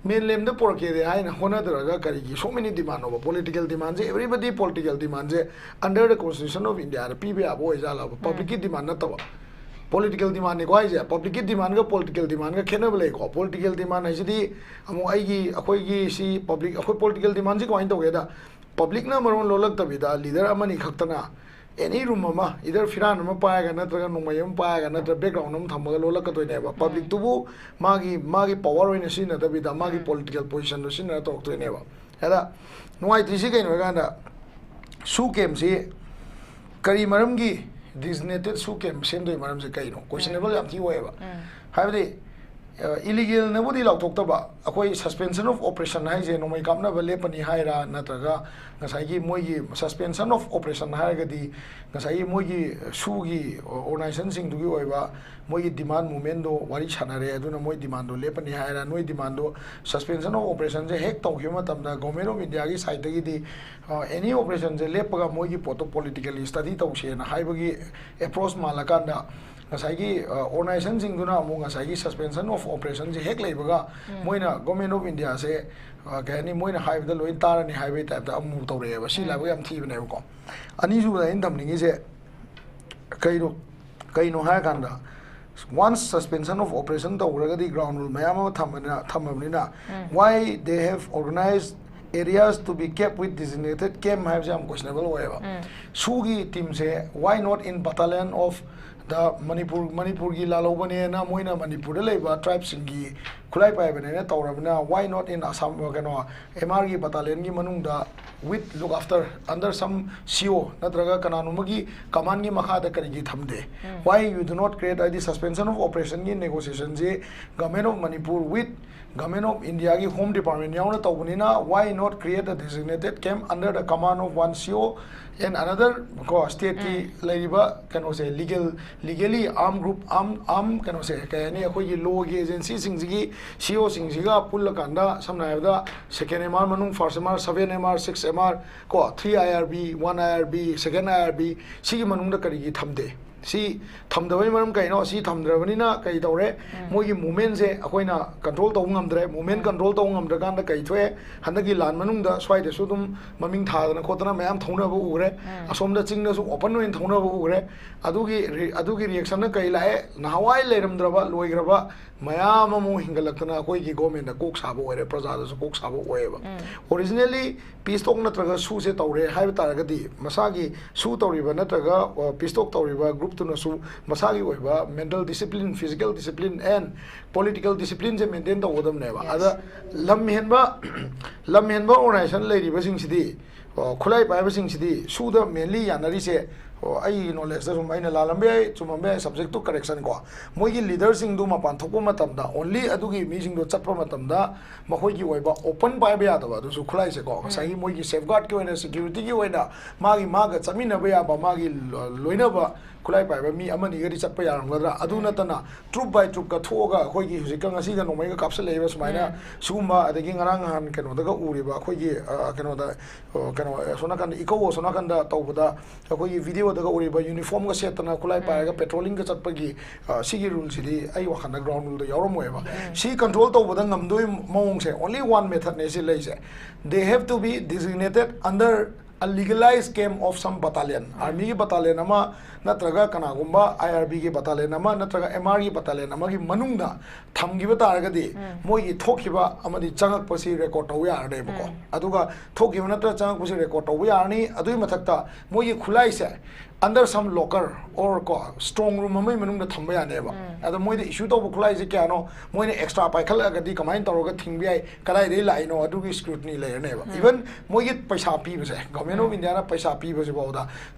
ꯃꯦꯟꯂꯦꯝꯗ ꯄꯨꯔꯛꯀꯦꯗꯤ ꯍꯥꯏꯅ ꯍꯣꯠꯅꯗ꯭ꯔꯒ ꯀꯔꯤꯒꯤ so many demand ꯑꯣꯏꯕ? ꯄꯣꯂꯤꯇꯤꯀꯦꯜ ꯗꯤꯃꯥꯟꯁꯦ, everybody ꯄꯣꯂꯤꯇꯤꯀꯦꯜ ꯗꯤꯃꯥꯟꯁꯦ under the constitution of India ꯗ ꯄꯤꯕ ꯌꯥꯕ ꯑꯣꯏꯖꯥꯠꯂꯕ? ꯄꯕ꯭ꯂꯤꯛꯀꯤ ꯗꯤꯃꯥꯟ ꯅꯠꯇꯕ꯫ ꯄꯣꯂꯤꯇꯤꯀꯦꯜ ꯗꯤꯃꯥꯟꯅꯤꯀꯣ ꯍꯥꯏꯁꯦ꯫ ꯄꯕ꯭ꯂꯤꯛꯀꯤ ꯗꯤꯃꯥꯟꯒ ꯄꯣꯂꯤꯇꯤꯀꯦꯜ ꯗꯤꯃꯥꯟꯒ ꯈꯦꯠꯅꯕ ꯂꯩꯀꯣ꯫ ꯄꯣꯂꯤꯇꯤꯀꯦꯜ ꯗꯤꯃꯥꯟ ꯍꯥꯏꯁꯤꯗꯤ ꯑꯃꯨꯛ ꯑꯩꯒꯤ, ꯑꯩꯈꯣꯏꯒꯤ ꯁꯤ ꯄꯕ꯭ꯂꯤꯛ, ꯑꯩꯈꯣꯏ ꯄꯣꯂꯤꯇꯤꯀꯦꯜ ꯗꯤꯃꯥꯟꯁꯤ ꯀꯃꯥꯏꯅ ꯇꯧꯒꯦꯗ, ꯄꯕ꯭ꯂꯤꯛꯅ ꯃꯔꯣꯟ ꯂꯣꯜꯂꯛꯇꯕꯤꯗ ꯂꯤꯗꯔ ꯑꯃꯅꯤ ꯈꯛꯇꯅ ꯑꯦꯅꯤ ꯔꯨꯝ ꯑꯃ, ꯏꯗꯔ ꯐꯤꯔꯥꯟ ꯑꯃ ꯄꯥꯏꯔꯒ ꯅꯠꯇ꯭ꯔꯒ ꯅꯣꯡꯃꯩ ꯑꯃ ꯄꯥꯏꯔꯒ ꯅꯠꯇ꯭ꯔꯒ ꯕꯦꯛꯒ꯭ꯔꯥꯎꯟ ꯑꯃ ꯊꯝꯃꯒ ꯂꯣꯜꯂꯛꯀꯗꯣꯏꯅꯦꯕ꯫ ꯄꯕ꯭ꯂꯤꯛꯇꯨꯕꯨ ꯃꯥꯒꯤ, ꯃꯥꯒꯤ ꯄꯋꯥꯔ ꯑꯣꯏꯅ ꯁꯤꯖꯤꯟꯅꯗꯕꯤꯗ ꯃꯥꯒꯤ ꯄꯣꯂꯤꯇꯤꯀꯦꯜ ꯄꯣꯖꯤꯁꯟꯗꯣ ꯁꯤꯖꯤꯟꯅꯔ ꯇꯧꯔꯛꯇꯣꯏꯅꯦꯕ꯫ ꯑꯗ ꯅꯨꯡꯉꯥꯏꯇ꯭ꯔꯤꯁꯤ ꯀꯩꯅꯣ ꯍꯥꯏꯀꯥꯟꯗ, ꯁꯨ ꯀꯦꯝꯁꯤ ꯀꯔꯤ ꯃꯔꯝꯒꯤ ꯗꯤꯖꯤꯒꯅꯦꯇꯦꯠ ꯁꯨ ꯀꯦꯝ ꯁꯦꯝꯗꯣꯏ ꯃꯔꯝꯁꯦ ꯀꯩꯅꯣ? ꯀꯣꯏꯁꯟꯅꯦꯕꯜ ꯌꯥꯝ ꯊꯤ ꯑꯣꯏꯌꯦꯕ꯫ ꯍꯥꯏꯕꯗꯤ, ꯏꯂꯤꯒꯦꯜꯅꯕꯨꯗꯤ ꯂꯥꯎꯊꯣꯛꯇꯕ, ꯑꯩꯈꯣꯏ ꯁꯁꯄꯦꯟꯁꯟ ꯑꯣꯐ ꯑꯣꯄꯔꯦꯁꯟ ꯍꯥꯏꯁꯦ ꯅꯣꯡꯃꯩ ꯀꯥꯞꯅꯕ ꯂꯦꯞꯄꯅꯤ ꯍꯥꯏꯔꯥ, ꯅꯠꯇ꯭ꯔꯒ ꯉꯁꯥꯏꯒꯤ ꯃꯣꯏꯒꯤ ꯁꯁꯄꯦꯟꯁꯟ ꯑꯣꯐ ꯑꯣꯄꯔꯦꯁꯟ ꯍꯥꯏꯔꯒꯗꯤ ꯉꯁꯥꯏꯒꯤ ꯃꯣꯏꯒꯤ ꯁꯨꯒꯤ ꯑꯣꯔꯒꯅꯥꯏꯖꯦꯁꯟꯁꯤꯡꯗꯨꯒꯤ ꯑꯣꯏꯕ ꯃꯣꯏꯒꯤ ꯗꯤꯃꯥꯟ ꯃꯨꯚꯃꯦꯟꯗꯣ ꯋꯥꯔꯤ ꯁꯥꯟꯅꯔꯦ, ꯑꯗꯨꯅ ꯃꯣꯏ ꯗꯤꯃꯥꯟꯗꯣ ꯂꯦꯞꯄꯅꯤ ꯍꯥꯏꯔꯥ, ꯅꯣꯏ ꯗꯤꯃꯥꯟꯗꯣ, ꯁꯁꯄꯦꯟꯁꯟ ꯑꯣꯐ ꯑꯣꯄꯔꯦꯁꯟꯁꯦ ꯍꯦꯛ ꯇꯧꯈꯤꯕ ꯃꯇꯝꯗ ꯒꯣꯔꯃꯦꯟ ꯑꯣꯐ ꯏꯟꯗꯤꯌꯥꯒꯤ ꯁꯥꯏꯠꯇꯒꯤꯗꯤ ꯑꯦꯅꯤ ꯑꯣꯄꯔꯦꯁꯟꯁꯦ ꯂꯦꯞꯄꯒ ꯃꯣꯏꯒꯤ ꯄꯣꯠꯇꯣ ꯄꯣꯂꯤꯇꯤꯀꯦꯜꯂꯤ ꯁ꯭ꯇꯗꯤ ꯇꯧꯁꯦꯅ ꯍꯥꯏꯕꯒꯤ ꯑꯦꯄ꯭ꯔꯣꯆ ꯃꯥꯜꯂꯀꯥꯟꯗ, ꯉꯁꯥꯏꯒꯤ ꯑꯣꯔꯒꯅꯥꯏꯖꯦꯁꯟꯁꯤꯡꯗꯨꯅ ꯑꯃꯨꯛ ꯉꯁꯥꯏꯒꯤ ꯁꯁꯄꯦꯟꯁꯟ ꯑꯣꯐ ꯑꯣꯄꯔꯦꯁꯟꯁꯦ ꯍꯦꯛ ꯂꯩꯕꯒ ꯃꯣꯏꯅ ꯒꯣꯔꯃꯦꯟ ꯑꯣꯐ ꯏꯟꯗꯤꯌꯥꯁꯦ, ꯑ, ꯀꯩ ꯍꯥꯏꯅꯤ, ꯃꯣꯏꯅ ꯍꯥꯏꯕꯗ ꯂꯣꯏ ꯇꯥꯔꯅꯤ ꯍꯥꯏꯕꯒꯤ ꯇꯥꯏꯞꯇ ꯑꯃꯨꯛ ꯇꯧꯔꯛꯑꯦꯕ꯫ ꯁꯤ ꯂꯥꯏꯕꯛ ꯌꯥꯝ ꯊꯤꯕꯅꯦꯕꯀꯣ꯫ ꯑꯅꯤꯁꯨꯕꯗ ꯑꯩꯅ ꯊꯝꯅꯤꯡꯉꯤꯁꯦ ꯀꯩꯅꯣ, ꯀꯩꯅꯣ ꯍꯥꯏꯔꯀꯥꯟꯗ, ꯋꯥꯟꯁ ꯁꯁꯄꯦꯟꯁꯟ ꯑꯣꯐ ꯑꯣꯄꯔꯦꯁꯟ ꯇꯧꯈ꯭ꯔꯒꯗꯤ ꯒ꯭ꯔꯥꯎꯟ ꯔꯨꯜ ꯃꯌꯥꯝ ꯑꯃ ꯊꯝꯕꯅꯤꯅ, ꯊꯝꯃꯕꯅꯤꯅ, why they have organized areas to be kept with designated camp ꯍꯥꯏꯕꯁꯦ ꯌꯥꯝ ꯀꯣꯏꯁꯅꯦꯕꯜ ꯑꯣꯏꯌꯦꯕ꯫ ꯁꯨꯒꯤ ꯇꯤꯝꯁꯦ why not in battalion of the Manipur, ꯃꯅꯤꯄꯨꯔꯒꯤ ꯂꯥꯜꯍꯧꯕꯅꯦꯅ ꯃꯣꯏꯅ ꯃꯅꯤꯄꯨꯔꯗ ꯂꯩꯕ ꯇ꯭ꯔꯥꯏꯕꯁꯤꯡꯒꯤ ꯈꯨꯠꯂꯥꯏ ꯄꯥꯏꯕꯅꯦꯅ ꯇꯧꯔꯕꯅꯤꯅ, why not in Assam, ꯀꯩꯅꯣ, ꯑꯦꯝ ꯑꯥꯔꯒꯤ ꯕꯇꯥꯂꯤꯌꯟꯒꯤ ꯃꯅꯨꯡꯗ with look after under some C O ꯅꯠꯇ꯭ꯔꯒ ꯀꯅꯥꯅꯣꯃꯒꯤ ꯀꯃꯥꯟꯒꯤ ꯃꯈꯥꯗ ꯀꯔꯤꯒꯤ ꯊꯝꯗꯦ? Why you do not create, ꯍꯥꯏꯗꯤ ꯁꯁꯄꯦꯟꯁꯟ ꯑꯣꯐ ꯑꯣꯄꯔꯦꯁꯟꯒꯤ ꯅꯦꯒꯣꯁꯤꯌꯦꯁꯟꯁꯤ government of Manipur with government of ꯏꯟꯗꯤꯌꯥꯒꯤ ꯍꯣꯝ ꯗꯤꯄꯥꯔꯠꯃꯦꯟ ꯌꯥꯎꯅ ꯇꯧꯕꯅꯤꯅ, why not create a designated camp under the command of one C O and another, ꯀꯣ, ꯁ꯭ꯇꯦꯠꯀꯤ ꯂꯩꯔꯤꯕ ꯀꯩꯅꯣꯁꯦ, ꯂꯤꯒꯦꯜ ꯂꯤꯒꯦꯂꯤ ꯑꯥꯔꯝ ꯒ꯭ꯔꯨꯞ, ꯑꯥꯔꯝ ꯑꯥꯔꯝ ꯀꯩꯅꯣꯁꯦ, ꯀꯩ ꯍꯥꯏꯅꯤ, ꯑꯩꯈꯣꯏꯒꯤ ꯂꯣꯒꯤ ꯑꯦꯖꯦꯟꯁꯤꯁꯤꯡꯁꯤꯒꯤ ꯁꯤ ꯏ ꯑꯣꯁꯤꯡꯁꯤꯒ ꯄꯨꯜꯂꯀꯥꯟꯗ, ꯁꯝꯅ ꯍꯥꯏꯔꯕꯗ, ꯁꯦꯀꯦꯟ ꯑꯦꯝ ꯑꯥꯔ ꯃꯅꯨꯡ, first M R, seven M R, six M R, ꯀꯣ, ꯊ꯭ꯔꯤ ꯑꯥꯏ ꯑꯥꯔ ꯕꯤ, ꯋꯥꯟ ꯑꯥꯏ ꯑꯥꯔ ꯕꯤ, ꯁꯦꯀꯦꯟ ꯑꯥꯏ ꯑꯥꯔ ꯕꯤ, ꯁꯤꯒꯤ ꯃꯅꯨꯡꯗ ꯀꯔꯤꯒꯤ ꯊꯝꯗꯦ? ꯁꯤ ꯊꯝꯗꯕꯩ ꯃꯔꯝ ꯀꯩꯅꯣ? ꯁꯤ ꯊꯝꯗ꯭ꯔꯕꯅꯤꯅ ꯀꯩ ꯇꯧꯔꯦ? ꯃꯣꯏꯒꯤ ꯃꯨꯞꯃꯦꯟꯁꯦ ꯑꯩꯈꯣꯏꯅ ꯀꯟꯇ꯭ꯔꯣꯜ ꯇꯧꯕ ꯉꯝꯗ꯭ꯔꯦ꯫ ꯃꯨꯞꯃꯦꯟ ꯀꯟꯇ꯭ꯔꯣꯜ ꯇꯧꯕ ꯉꯝꯗ꯭ꯔꯀꯥꯟꯗ ꯀꯩ ꯊꯣꯛꯑꯦ? ꯍꯟꯗꯛꯀꯤ ꯂꯥꯟ ꯃꯅꯨꯡꯗ ꯁ꯭ꯋꯥꯏꯗꯁꯨ ꯑꯗꯨꯝ ꯃꯃꯤꯡ ꯊꯥꯗꯅ ꯈꯣꯠꯇꯅ ꯃꯌꯥꯝ ꯊꯧꯅꯕ ꯎꯈ꯭ꯔꯦ꯫ ꯑꯁꯣꯝꯗ ꯆꯤꯡꯗꯁꯨ ꯑꯣꯄꯟ ꯑꯣꯏꯅ ꯊꯧꯅꯕ ꯎꯈ꯭ꯔꯦ꯫ ꯑꯗꯨꯒꯤ ꯔꯤ-, ꯑꯗꯨꯒꯤ ꯔꯤꯑꯦꯛꯁꯟꯅ ꯀꯩ ꯂꯥꯛꯑꯦ? ꯅꯍꯥꯟꯋꯥꯏ ꯂꯩꯔꯝꯗ꯭ꯔꯕ, ꯂꯣꯏꯈ꯭ꯔꯕ ꯃꯌꯥꯝ ꯑꯃ ꯍꯤꯡꯒꯠꯂꯛꯇꯅ ꯑꯩꯈꯣꯏꯒꯤ ꯒꯣꯔꯃꯦꯟꯗ ꯀꯣꯛ ꯁꯥꯕ ꯑꯣꯏꯔꯦ, ꯄ꯭ꯔꯖꯥꯗꯁꯨ ꯀꯣꯛ ꯁꯥꯕ ꯑꯣꯏꯌꯦꯕ꯫ ꯑꯣꯔꯤꯖꯤꯅꯦꯜꯂꯤ ꯄꯤꯁ ꯇꯣꯛ ꯅꯠꯇ꯭ꯔꯒ ꯁꯨꯁꯦ ꯇꯧꯔꯦ ꯍꯥꯏꯕ ꯇꯥꯔꯒꯗꯤ, ꯃꯁꯥꯒꯤ ꯁꯨ ꯇꯧꯔꯤꯕ ꯅꯠꯇ꯭ꯔꯒ, ꯑ, ꯄꯤꯁ ꯇꯣꯛ ꯇꯧꯔꯤꯕ ꯒ꯭ꯔꯨꯞꯇꯨꯅꯁꯨ ꯃꯁꯥꯒꯤ ꯑꯣꯏꯕ mental discipline, physical discipline and political ꯗꯤꯁꯤꯄ꯭ꯂꯤꯟꯁꯦ ꯃꯦꯟꯇꯦꯟ ꯇꯧꯒꯗꯕꯅꯦꯕ꯫ ꯑꯗ ꯂꯝ ꯍꯦꯟꯕ, ꯂꯝ ꯍꯦꯟꯕ ꯑꯣꯔꯒꯅꯥꯏꯖꯦꯁꯟ ꯂꯩꯔꯤꯕꯁꯤꯡꯁꯤꯗꯤ, ꯑ, ꯈꯨꯠꯂꯥꯏ ꯄꯥꯏꯕꯁꯤꯡꯁꯤꯗꯤ ꯁꯨꯗ ꯃꯦꯟꯂꯤ ꯌꯥꯅꯔꯤꯁꯦ, ꯑꯣ, ꯑꯩꯒꯤ ꯅꯣꯂꯦꯖꯇ ꯁꯨꯝ, ꯑꯩꯅ ꯂꯥꯜꯂꯝꯕ ꯌꯥꯏ, ꯆꯨꯝꯃꯝꯕ ꯌꯥꯏ, ꯁꯕꯖꯦꯛꯇꯨ ꯀꯔꯦꯛꯁꯟ ꯀꯣ, ꯃꯣꯏꯒꯤ ꯂꯤꯗꯔꯁꯤꯡꯗꯨ ꯃꯄꯥꯟ ꯊꯣꯛꯄ ꯃꯇꯝꯗ, ꯑꯣꯟꯂꯤ ꯑꯗꯨꯒꯤ ꯃꯤꯁꯤꯡꯗꯣ ꯆꯠꯄ ꯃꯇꯝꯗ ꯃꯈꯣꯏꯒꯤ ꯑꯣꯏꯕ ꯑꯣꯄꯟ ꯄꯥꯏꯕ ꯌꯥꯗꯕ, ꯑꯗꯨꯁꯨ ꯈꯨꯠꯂꯥꯏꯁꯦꯀꯣ, ꯉꯁꯥꯏꯒꯤ ꯃꯣꯏꯒꯤ ꯁꯦꯐꯒꯥꯔꯗꯀꯤ ꯑꯣꯏꯅ, ꯁꯦꯀ꯭ꯌꯨꯔꯤꯇꯤꯒꯤ ꯑꯣꯏꯅ ꯃꯥꯒꯤ, ꯃꯥꯒ ꯆꯠꯃꯤꯟꯅꯕ ꯌꯥꯕ, ꯃꯥꯒꯤ ꯂꯣ-, ꯂꯣꯏꯅꯕ ꯈꯨꯠꯂꯥꯏ ꯄꯥꯏꯕ ꯃꯤ ꯑꯃꯅꯤꯒꯗꯤ ꯆꯠꯄ ꯌꯥꯔꯝꯒꯗ꯭ꯔꯥ? ꯑꯗꯨ ꯅꯠꯇꯅ ꯇ꯭ꯔꯨꯞ ꯕꯥꯏ ꯇ꯭ꯔꯨꯞꯀ ꯊꯣꯛꯑꯒ ꯑꯩꯈꯣꯏꯒꯤ ꯍꯧꯖꯤꯛꯀ ꯉꯁꯤꯒ ꯅꯣꯡꯃꯩꯒ ꯀꯥꯞꯁꯤꯜꯂꯛꯏꯕ ꯁꯨꯃꯥꯏꯅ, ꯁꯤꯒꯨꯝꯕ, ꯑꯗꯒꯤ ꯉꯔꯥꯡ ꯅꯍꯥꯟ ꯀꯩꯅꯣꯗꯒ ꯎꯔꯤꯕ ꯑꯩꯈꯣꯏꯒꯤ, ꯑ, ꯀꯩꯅꯣꯗ, ꯑ, ꯀꯩꯅꯣ, ꯑꯁꯣꯝ ꯅꯥꯀꯟꯗ, ꯏꯀꯧ ꯑꯁꯣꯝ ꯅꯥꯀꯟꯗ ꯇꯧꯕꯗ ꯑꯩꯈꯣꯏꯒꯤ ꯚꯤꯗꯤꯑꯣꯗꯒ ꯎꯔꯤꯕ ꯌꯨꯅꯤꯐꯣꯔꯝꯒ ꯁꯦꯠꯇꯅ ꯈꯨꯠꯂꯥꯏ ꯄꯥꯏꯔꯒ ꯄꯦꯇ꯭ꯔꯣꯂꯤꯡꯒ ꯆꯠꯄꯒꯤ, ꯑ, ꯁꯤꯒꯤ ꯔꯨꯜꯁꯤꯗꯤ ꯑꯩ ꯋꯥꯈꯜꯗ ꯒ꯭ꯔꯥꯎꯟ ꯔꯨꯜꯗ ꯌꯥꯎꯔꯝꯃꯣꯏꯕ꯫ ꯁꯤ ꯀꯟꯇ꯭ꯔꯣꯜ ꯇꯧꯕꯗ ꯉꯝꯗꯣꯏ ꯃꯑꯣꯡꯁꯦ only one methodꯅꯦ ꯁꯤ ꯂꯩꯁꯦ꯫ They have to be designated under a legalized camp of some battalion, ꯑꯥꯔꯃꯤꯒꯤ ꯕꯇꯥꯂꯤꯌꯟ ꯑꯃ ꯅꯠꯇ꯭ꯔꯒ ꯀꯅꯥꯒꯨꯝꯕ ꯑꯥꯏ ꯑꯥꯔ ꯕꯤꯒꯤ ꯕꯇꯥꯂꯤꯌꯟ ꯑꯃ ꯅꯠꯇ꯭ꯔꯒ ꯑꯦꯝ ꯑꯥꯔꯒꯤ ꯕꯇꯥꯂꯤꯌꯟ ꯑꯃꯒꯤ ꯃꯅꯨꯡꯗ ꯊꯝꯈꯤꯕ ꯇꯥꯔꯒꯗꯤ, ꯃꯣꯏꯒꯤ ꯊꯣꯛꯈꯤꯕ ꯑꯃꯗꯤ ꯆꯪꯉꯛꯄꯁꯤ ꯔꯦꯀꯣꯔꯠ ꯇꯧꯕ ꯌꯥꯔꯅꯦꯕꯀꯣ꯫ ꯑꯗꯨꯒ ꯊꯣꯛꯈꯤꯕ ꯅꯠꯇ꯭ꯔꯒ ꯆꯪꯉꯛꯄꯁꯤ ꯔꯦꯀꯣꯔꯠ ꯇꯧꯕ ꯌꯥꯔꯅꯤ꯫ ꯑꯗꯨꯒꯤ ꯃꯊꯛꯇ ꯃꯣꯏꯒꯤ ꯈꯨꯠꯂꯥꯏꯁꯦ under some locker or ꯀꯣ, ꯁ꯭ꯇ꯭ꯔꯣꯡ ꯔꯨꯝ ꯑꯃꯒꯤ ꯃꯅꯨꯡꯗ ꯊꯝꯕ ꯌꯥꯅꯦꯕ꯫ ꯑꯗꯣ ꯃꯣꯏꯗ ꯏꯁꯨ ꯇꯧꯕ ꯈꯨꯠꯂꯥꯏꯁꯦ ꯀꯌꯥꯅꯣ, ꯃꯣꯏꯅ ꯑꯦꯛꯁꯇ꯭ꯔꯥ ꯄꯥꯏꯈꯠꯂꯛꯑꯒꯗꯤ ꯀꯃꯥꯏꯅ ꯇꯧꯔꯒ ꯊꯤꯡꯕ ꯌꯥꯏ, ꯀꯗꯥꯏꯗꯒꯤ ꯂꯥꯛꯏꯅꯣ, ꯑꯗꯨꯒꯤ ꯁ꯭ꯀ꯭ꯔꯨꯇꯤꯅꯤ ꯂꯩꯔꯅꯦꯕ꯫ ꯏꯚꯟ ꯃꯣꯏꯒꯤ ꯄꯩꯁꯥ ꯄꯤꯕꯁꯦ, ꯒꯚꯔꯟꯃꯦꯟ ꯑꯣꯐ ꯏꯟꯗꯤꯌꯥꯅ ꯄꯩꯁꯥ ꯄꯤꯕꯁꯤꯐꯥꯎꯗ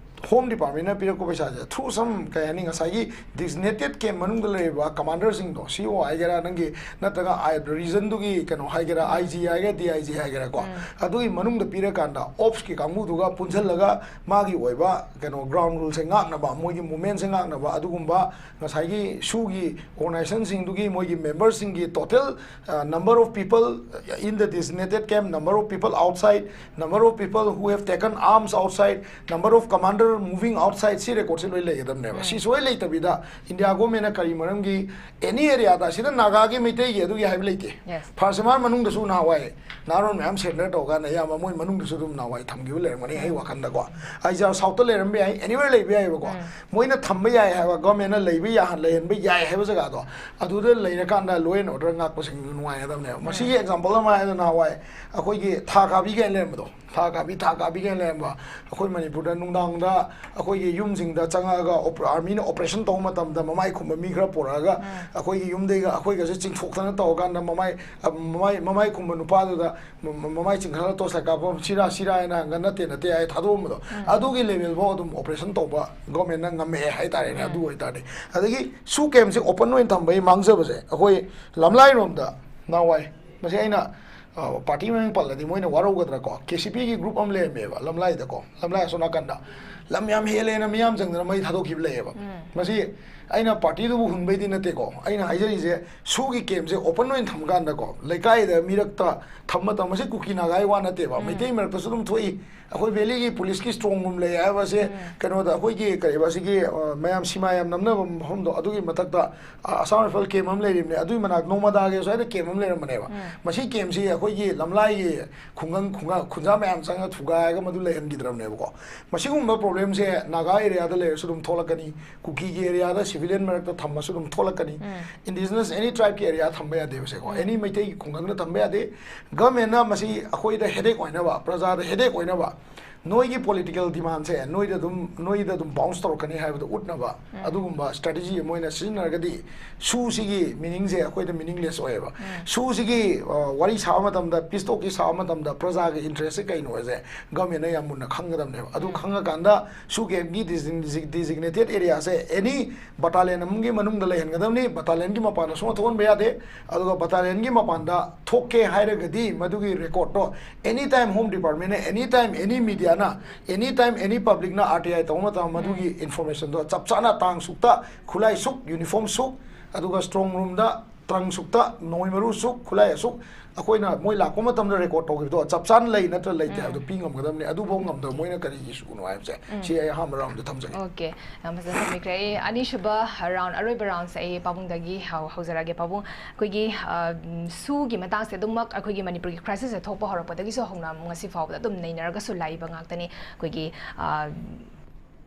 ꯍꯣꯝ ꯗꯤꯄꯥꯔꯠꯃꯦꯟꯅ ꯄꯤꯔꯛꯄ ꯄꯩꯁꯥꯁꯦ ꯊ꯭ꯔꯨ ꯁꯝ ꯀꯩ ꯍꯥꯏꯅꯤ, ꯉꯁꯥꯏꯒꯤ ꯗꯤꯖꯤꯅꯦꯇꯦꯠ ꯀꯦꯝ ꯃꯅꯨꯡꯗ ꯂꯩꯔꯤꯕ ꯀꯃꯥꯟꯗꯔꯁꯤꯡꯗꯣ, ꯁꯤ ꯑꯣ ꯍꯥꯏꯒꯦꯔꯥ, ꯅꯪꯒꯤ ꯅꯠꯇ꯭ꯔꯒ ꯔꯤꯖꯟꯗꯨꯒꯤ ꯀꯩꯅꯣ ꯍꯥꯏꯒꯦꯔꯥ, ꯑꯥꯏ ꯖꯤ ꯍꯥꯏꯒꯦꯔꯥ, ꯗꯤ ꯑꯥꯏ ꯖꯤ ꯍꯥꯏꯒꯦꯔꯥꯀꯣ, ꯑꯗꯨꯒꯤ ꯃꯅꯨꯡꯗ ꯄꯤꯔꯀꯥꯟꯗ ꯑꯣꯞꯁꯀꯤ ꯀꯥꯡꯕꯨꯗꯨꯒ ꯄꯨꯟꯁꯤꯜꯂꯒ ꯃꯥꯒꯤ ꯑꯣꯏꯕ ꯀꯩꯅꯣ ꯒ꯭ꯔꯥꯎꯟ ꯔꯨꯜꯁꯦ ꯉꯥꯛꯅꯕ, ꯃꯣꯏꯒꯤ ꯃꯨꯞꯃꯦꯟꯁꯦ ꯉꯥꯛꯅꯕ, ꯑꯗꯨꯒꯨꯝꯕ ꯉꯁꯥꯏꯒꯤ ꯁꯨꯒꯤ ꯑꯣꯔꯒꯅꯥꯏꯖꯦꯁꯟꯁꯤꯡꯗꯨꯒꯤ ꯃꯣꯏꯒꯤ ꯃꯦꯝꯕꯔꯁꯤꯡꯒꯤ total number of people in the designated camp, number of people outside, number of people who have taken arms outside, number of commander moving outside, ꯁꯤ ꯔꯦꯀꯣꯔꯠꯁꯦ ꯂꯣꯏ ꯂꯩꯒꯗꯕꯅꯦꯕ꯫ ꯁꯤ ꯁꯣꯏ ꯂꯩꯇꯕꯤꯗ ꯏꯟꯗꯤꯌꯥ ꯒꯣꯔꯃꯦꯟꯅ ꯀꯔꯤ ꯃꯔꯝꯒꯤ ꯑꯦꯅꯤ ꯑꯦꯔꯤꯌꯥꯗ, ꯁꯤꯗ ꯅꯥꯒꯥꯒꯤ, ꯃꯩꯇꯩꯒꯤ ꯑꯗꯨꯒꯤ ꯍꯥꯏꯕ ꯂꯩꯇꯦ꯫ Yes. ꯐꯥꯔꯁ ꯑꯦꯝ ꯑꯥꯔ ꯃꯅꯨꯡꯗꯁꯨ ꯅꯍꯥꯟꯋꯥꯏ ꯅꯍꯥꯔꯣꯟ ꯃꯌꯥꯝ ꯁꯦꯔꯦꯟꯗꯔ ꯇꯧꯔꯀꯥꯟꯗ ꯑꯌꯥꯝꯕ ꯃꯣꯏ ꯃꯅꯨꯡꯗꯁꯨ ꯑꯗꯨꯝ ꯅꯍꯥꯟꯋꯥꯏ ꯊꯝꯈꯤꯕ ꯂꯩꯔꯝꯒꯅꯤ ꯑꯩ ꯋꯥꯈꯟꯗꯀꯣ꯫ ꯑꯥꯏꯖꯥꯜ ꯁꯥꯎꯠꯇ ꯂꯩꯔꯝꯕ ꯌꯥꯏ, ꯑꯦꯅꯤꯋꯦꯔ ꯂꯩꯕ ꯌꯥꯏꯑꯕꯀꯣ꯫ ꯃꯣꯏꯅ ꯊꯝꯕ ꯌꯥꯏ ꯍꯥꯏꯕ, ꯒꯣꯔꯃꯦꯟꯅ ꯂꯩꯕ ꯌꯥꯍꯟ ꯂꯩꯍꯟꯕ ꯌꯥꯏ ꯍꯥꯏꯕ ꯖꯒꯥꯗꯣ, ꯑꯗꯨꯗ ꯂꯩꯔꯀꯥꯟꯗ law and order ꯉꯥꯛꯄꯁꯤꯡꯗꯨ ꯅꯨꯡꯉꯥꯏꯒꯗꯕꯅꯦꯕ꯫ ꯃꯁꯤꯒꯤ ꯑꯦꯛꯖꯥꯝꯄꯜ ꯑꯃ ꯍꯥꯏꯔꯒ ꯅꯍꯥꯟꯋꯥꯏ ꯑꯩꯈꯣꯏꯒꯤ ꯊꯥ ꯀꯥꯕꯤ ꯀꯥꯏꯅ ꯂꯩꯔꯝꯕꯗꯣ, ꯊꯥ ꯀꯥꯕꯤ, ꯊꯥ ꯀꯥꯕꯤ ꯀꯥꯏꯅ ꯂꯩꯔꯝꯕ, ꯑꯩꯈꯣꯏ ꯃꯅꯤꯄꯨꯔꯗ ꯅꯨꯡꯗꯥꯡꯗ ꯑꯩꯈꯣꯏꯒꯤ ꯌꯨꯝꯁꯤꯡꯗ ꯆꯪꯉꯛꯑꯒ ꯑꯣꯄ-, ꯑꯥꯔꯃꯤꯅ ꯑꯣꯄꯔꯦꯁꯟ ꯇꯧꯕ ꯃꯇꯝꯗ ꯃꯃꯥꯏ ꯈꯨꯝꯕ ꯃꯤ ꯈꯔ ꯄꯨꯔꯛꯑꯒ ꯑꯩꯈꯣꯏꯒꯤ ꯌꯨꯝꯗꯩꯒ ꯑꯩꯈꯣꯏꯒꯁꯦ ꯆꯤꯡꯊꯣꯛꯇꯅ ꯇꯧꯔꯀꯥꯟꯗ ꯃꯃꯥꯏ, ꯑ, ꯃꯃꯥꯏ, ꯃꯃꯥꯏ ꯈꯨꯝꯕ ꯅꯨꯄꯥꯗꯨꯗ ꯃ-, ꯃ-, ꯃꯃꯥꯏ ꯆꯤꯡꯈꯠꯂꯒ ꯇꯣꯔꯆ ꯂꯥꯏꯠ ꯀꯥꯞꯄ, "ꯁꯤꯔꯥ, ꯁꯤꯔꯥ" ꯍꯥꯏꯅ ꯍꯪꯉꯒ "ꯅꯠꯇꯦ, ꯅꯠꯇꯦ" ꯍꯥꯏ ꯊꯥꯗꯣꯛꯑꯝꯕꯗꯣ, ꯑꯗꯨꯒꯤ ꯂꯦꯚꯦꯜ ꯐꯥꯎ ꯑꯗꯨꯝ ꯑꯣꯄꯔꯦꯁꯟ ꯇꯧꯕ ꯒꯣꯔꯃꯦꯟꯅ ꯉꯝꯃꯛꯑꯦ ꯍꯥꯏꯇꯥꯔꯦꯅꯦ꯫ ꯑꯗꯨ ꯑꯣꯏꯇꯥꯔꯗꯤ, ꯑꯗꯒꯤ ꯁꯨ ꯀꯦꯝꯁꯦ ꯑꯣꯄꯟ ꯑꯣꯏꯅ ꯊꯝꯕꯒꯤ ꯃꯥꯡꯖꯕꯁꯦ ꯑꯩꯈꯣꯏ ꯂꯝꯂꯥꯏꯔꯣꯝꯗ ꯅꯍꯥꯟꯋꯥꯏ, ꯃꯁꯤ ꯑꯩꯅ, ꯑ, ꯄꯥꯔꯇꯤ ꯃꯃꯤꯡ ꯄꯜꯂꯗꯤ ꯃꯣꯏꯅ ꯋꯥꯔꯧꯒꯗ꯭ꯔꯥꯀꯣ, ꯀꯦ ꯁꯤ ꯄꯤꯒꯤ ꯒ꯭ꯔꯨꯞ ꯑꯃ ꯂꯩꯔꯝꯃꯦꯕ ꯂꯝꯂꯥꯏꯗꯀꯣ, ꯂꯝꯂꯥꯏ ꯑꯁꯣꯝ ꯅꯥꯀꯟꯗ ꯂꯝ ꯌꯥꯝ ꯍꯦꯜꯂꯦꯅ ꯃꯤꯌꯥꯝ ꯆꯪꯗꯅ ꯃꯩ ꯊꯥꯗꯣꯛꯈꯤꯕ ꯂꯩꯌꯦꯕ꯫ ꯃꯁꯤ ꯑꯩꯅ ꯄꯥꯔꯇꯤꯗꯨꯕꯨ ꯍꯨꯟꯕꯩꯗꯤ ꯅꯠꯇꯦꯀꯣ, ꯑꯩꯅ ꯍꯥꯏꯖꯔꯤꯁꯦ ꯁꯨꯒꯤ ꯀꯦꯝꯁꯦ ꯑꯣꯄꯟ ꯑꯣꯏꯅ ꯊꯝꯀꯥꯟꯗꯀꯣ, ꯂꯩꯀꯥꯏꯗ ꯃꯤꯔꯛꯇ ꯊꯝꯕ ꯃꯇꯝ, ꯃꯁꯤ ꯀꯨꯀꯤ ꯅꯥꯒꯥꯒꯤ ꯋꯥ ꯅꯠꯇꯦꯕ, ꯃꯩꯇꯩ ꯃꯔꯛꯇꯁꯨ ꯑꯗꯨꯝ ꯊꯣꯛꯏ꯫ ꯑꯩꯈꯣꯏ ꯚꯦꯂꯤꯒꯤ ꯄꯨꯂꯤꯁꯀꯤ ꯁ꯭ꯇꯔꯣꯡ ꯔꯨꯝ ꯂꯩ ꯍꯥꯏꯕꯁꯦ ꯀꯩꯅꯣꯗ, ꯑꯩꯈꯣꯏꯒꯤ ꯀꯔꯤꯕ, ꯁꯤꯒꯤ, ꯑ, ꯃꯌꯥꯝ ꯁꯤꯃꯥ ꯌꯥꯝ ꯅꯝꯅꯕ ꯃꯐꯝꯗꯣ, ꯑꯗꯨꯒꯤ ꯃꯊꯛꯇ, ꯑ, ꯑꯁꯥꯝ ꯔꯥꯏꯐꯜ ꯀꯦꯝ ꯑꯃ ꯂꯩꯔꯤꯕꯅꯦ, ꯑꯗꯨꯒꯤ ꯃꯅꯥꯛ ꯅꯣꯡꯃꯗꯥꯒꯤ ꯁ꯭ꯋꯥꯏꯗ ꯀꯦꯝ ꯑꯃ ꯂꯩꯔꯝꯕꯅꯦꯕ꯫ ꯃꯁꯤ ꯀꯦꯝꯁꯤ ꯑꯩꯈꯣꯏꯒꯤ ꯂꯝꯂꯥꯏꯒꯤ ꯈꯨꯡꯒꯪ, ꯈꯨꯡꯒ-, ꯈꯨꯟꯖꯥ ꯃꯌꯥꯝ ꯆꯪꯉꯒ ꯊꯨꯒꯥꯏꯔꯒ ꯃꯗꯨ ꯂꯩꯍꯟꯈꯤꯗ꯭ꯔꯕꯅꯦꯕꯀꯣ꯫ ꯃꯁꯤꯒꯨꯝꯕ ꯄ꯭ꯔꯣꯕ꯭ꯂꯦꯝꯁꯦ ꯅꯥꯒꯥ ꯑꯦꯔꯤꯌꯥꯗ ꯂꯩꯔꯁꯨ ꯑꯗꯨꯝ ꯊꯣꯛꯂꯛꯀꯅꯤ, ꯀꯨꯀꯤꯒꯤ ꯑꯦꯔꯤꯌꯥꯗ ꯁꯤꯚꯤꯂꯤꯌꯟ ꯃꯔꯛꯇ ꯊꯝꯃꯁꯨ ꯑꯗꯨꯝ ꯊꯣꯛꯂꯛꯀꯅꯤ꯫ ꯏꯟꯗꯤꯖꯤꯅꯁ ꯑꯦꯅꯤ ꯇ꯭ꯔꯥꯏꯕꯀꯤ ꯑꯦꯔꯤꯌꯥ ꯊꯝꯕ ꯌꯥꯗꯦꯕꯁꯦꯀꯣ, ꯑꯦꯅꯤ ꯃꯩꯇꯩꯒꯤ ꯈꯨꯡꯒꯪꯗ ꯊꯝꯕ ꯌꯥꯗꯦ꯫ ꯒꯚꯔꯟꯃꯦꯟꯅ ꯃꯁꯤ ꯑꯩꯈꯣꯏꯗ ꯍꯦꯗꯦꯛ ꯑꯣꯏꯅꯕ, ꯄ꯭ꯔꯖꯥꯗ ꯍꯦꯗꯦꯛ ꯑꯣꯏꯅꯕ, ꯅꯣꯏꯒꯤ ꯄꯣꯂꯤꯇꯤꯀꯦꯜ ꯗꯤꯃꯥꯟꯁꯦ ꯅꯣꯏꯗ ꯑꯗꯨꯝ ꯅꯣꯏꯗ ꯑꯗꯨꯝ ꯕꯥꯎꯟꯁ ꯇꯧꯔꯛꯀꯅꯤ ꯍꯥꯏꯕꯗꯣ ꯎꯠꯅꯕ ꯑꯗꯨꯒꯨꯝꯕ ꯁ꯭ꯇ꯭ꯔꯦꯇꯦꯖꯤ ꯑꯃ ꯑꯣꯏꯅ ꯁꯤꯖꯤꯟꯅꯔꯒꯗꯤ ꯁꯨꯁꯤꯒꯤ ꯃꯤꯅꯤꯡꯁꯦ ꯑꯩꯈꯣꯏꯗ ꯃꯤꯅꯤꯡꯂꯦꯁ ꯑꯣꯏꯌꯦꯕ꯫ ꯁꯨꯁꯤꯒꯤ ꯑ, ꯋꯥꯔꯤ ꯁꯥꯕ ꯃꯇꯝꯗ, ꯄꯤꯁ ꯇꯣꯛꯀꯤ ꯁꯥꯕ ꯃꯇꯝꯗ ꯄ꯭ꯔꯖꯥꯒꯤ ꯏꯟꯇꯔꯦꯁꯁꯦ ꯀꯩꯅꯣ ꯍꯥꯏꯁꯦ ꯒꯃꯦꯟꯅ ꯌꯥꯝ ꯃꯨꯟꯅ ꯈꯪꯒꯗꯕꯅꯦꯕ꯫ ꯑꯗꯨ ꯈꯪꯉꯀꯥꯟꯗ ꯁꯨ ꯀꯦꯝꯒꯤ ꯗꯤꯖꯤꯒꯅꯦꯇꯦꯠ ꯑꯦꯔꯤꯌꯥꯁꯦ ꯑꯦꯅꯤ ꯕꯇꯥꯂꯤꯌꯟ ꯑꯃꯒꯤ ꯃꯅꯨꯡꯗ ꯂꯩꯍꯟꯒꯗꯕꯅꯤ꯫ ꯕꯇꯥꯂꯤꯌꯟꯒꯤ ꯃꯄꯥꯟꯗ ꯁꯨꯡꯊꯣꯛ ꯊꯣꯛꯍꯟꯕ ꯌꯥꯗꯦ꯫ ꯑꯗꯨꯒ ꯕꯇꯥꯂꯤꯌꯟꯒꯤ ꯃꯄꯥꯟꯗ ꯊꯣꯛꯀꯦ ꯍꯥꯏꯔꯒꯗꯤ ꯃꯗꯨꯒꯤ ꯔꯦꯀꯣꯔꯠꯇꯣ ꯑꯦꯅꯤ ꯇꯥꯏꯝ ꯍꯣꯝ ꯗꯤꯄꯥꯔꯠꯃꯦꯟꯅ ꯑꯦꯅꯤ ꯇꯥꯏꯝ ꯑꯦꯅꯤ ꯃꯤꯗꯤꯌꯥꯅ ꯑꯦꯅꯤ ꯇꯥꯏꯝ ꯑꯦꯅꯤ ꯄꯕ꯭ꯂꯤꯛꯅ ꯑꯥꯔ ꯇꯤ ꯑꯥꯏ ꯇꯧꯕ ꯃꯇꯝꯗ ꯃꯗꯨꯒꯤ ꯏꯟꯐꯣꯔꯃꯦꯁꯟꯗꯣ ꯆꯞ ꯆꯥꯅ ꯇꯥꯡ ꯁꯨꯛꯇ ꯈꯨꯠꯂꯥꯏ ꯁꯨꯛ ꯌꯨꯅꯤꯐꯣꯔꯝ ꯁꯨꯛ ꯑꯗꯨꯒ ꯁ꯭ꯇ꯭ꯔꯣꯡ ꯔꯨꯝꯗ ꯇ꯭ꯔꯪ ꯁꯨꯛꯇ ꯅꯣꯡꯃꯩ ꯃꯔꯨ ꯁꯨꯛ ꯈꯨꯠꯂꯥꯏ ꯑꯁꯨꯛ ꯑꯩꯈꯣꯏꯅ ꯃꯣꯏ ꯂꯥꯛꯄ ꯃꯇꯝꯗ ꯔꯦꯀꯣꯔꯠ ꯇꯧꯈꯤꯕꯗꯣ ꯆꯞ ꯆꯥꯅ ꯂꯩ ꯅꯠꯇ꯭ꯔ ꯂꯩꯇꯦ ꯍꯥꯏꯕꯗꯣ ꯄꯤ ꯉꯝꯒꯗꯕꯅꯤ꯫ ꯑꯗꯨꯐꯥꯎ ꯉꯝꯗꯕ ꯃꯣꯏꯅ ꯀꯔꯤꯒꯤ ꯁꯨꯅꯣ ꯍꯥꯏꯕꯁꯦ ꯁꯤ ꯑꯩ ꯑꯍꯥꯟꯕ ꯔꯥꯎꯟꯗ ꯊꯝꯖꯒꯦ꯫ ꯑꯣꯀꯦ, ꯌꯥꯝ ꯐꯖꯅ ꯊꯝꯕꯤꯈ꯭ꯔꯦ꯫ ꯑꯩ ꯑꯅꯤꯁꯨꯕ ꯔꯥꯎꯟ, ꯑꯔꯣꯏꯕ ꯔꯥꯎꯟꯁꯦ ꯑꯩ ꯄꯥꯕꯨꯡꯗꯒꯤ ꯍꯧ- ꯍꯧꯖꯔꯛꯑꯒꯦ꯫ ꯄꯥꯕꯨꯡ, ꯑꯩꯈꯣꯏꯒꯤ ꯑ, ꯎꯝ, ꯁꯨꯒꯤ ꯃꯇꯥꯡꯁꯦ ꯑꯗꯨꯃꯛ ꯑꯩꯈꯣꯏꯒꯤ ꯃꯅꯤꯄꯨꯔꯒꯤ ꯀ꯭ꯔꯥꯏꯁꯤꯁꯁꯦ ꯊꯣꯛꯄ ꯍꯧꯔꯛꯄꯗꯒꯤꯁꯨ ꯍꯧꯅ ꯉꯁꯤ ꯐꯥꯎꯕꯗ ꯑꯗꯨꯝ ꯅꯩꯅꯔꯒꯁꯨ ꯂꯥꯛꯏꯕ ꯉꯥꯛꯇꯅꯤ꯫ ꯑꯩꯈꯣꯏꯒꯤ ꯑ,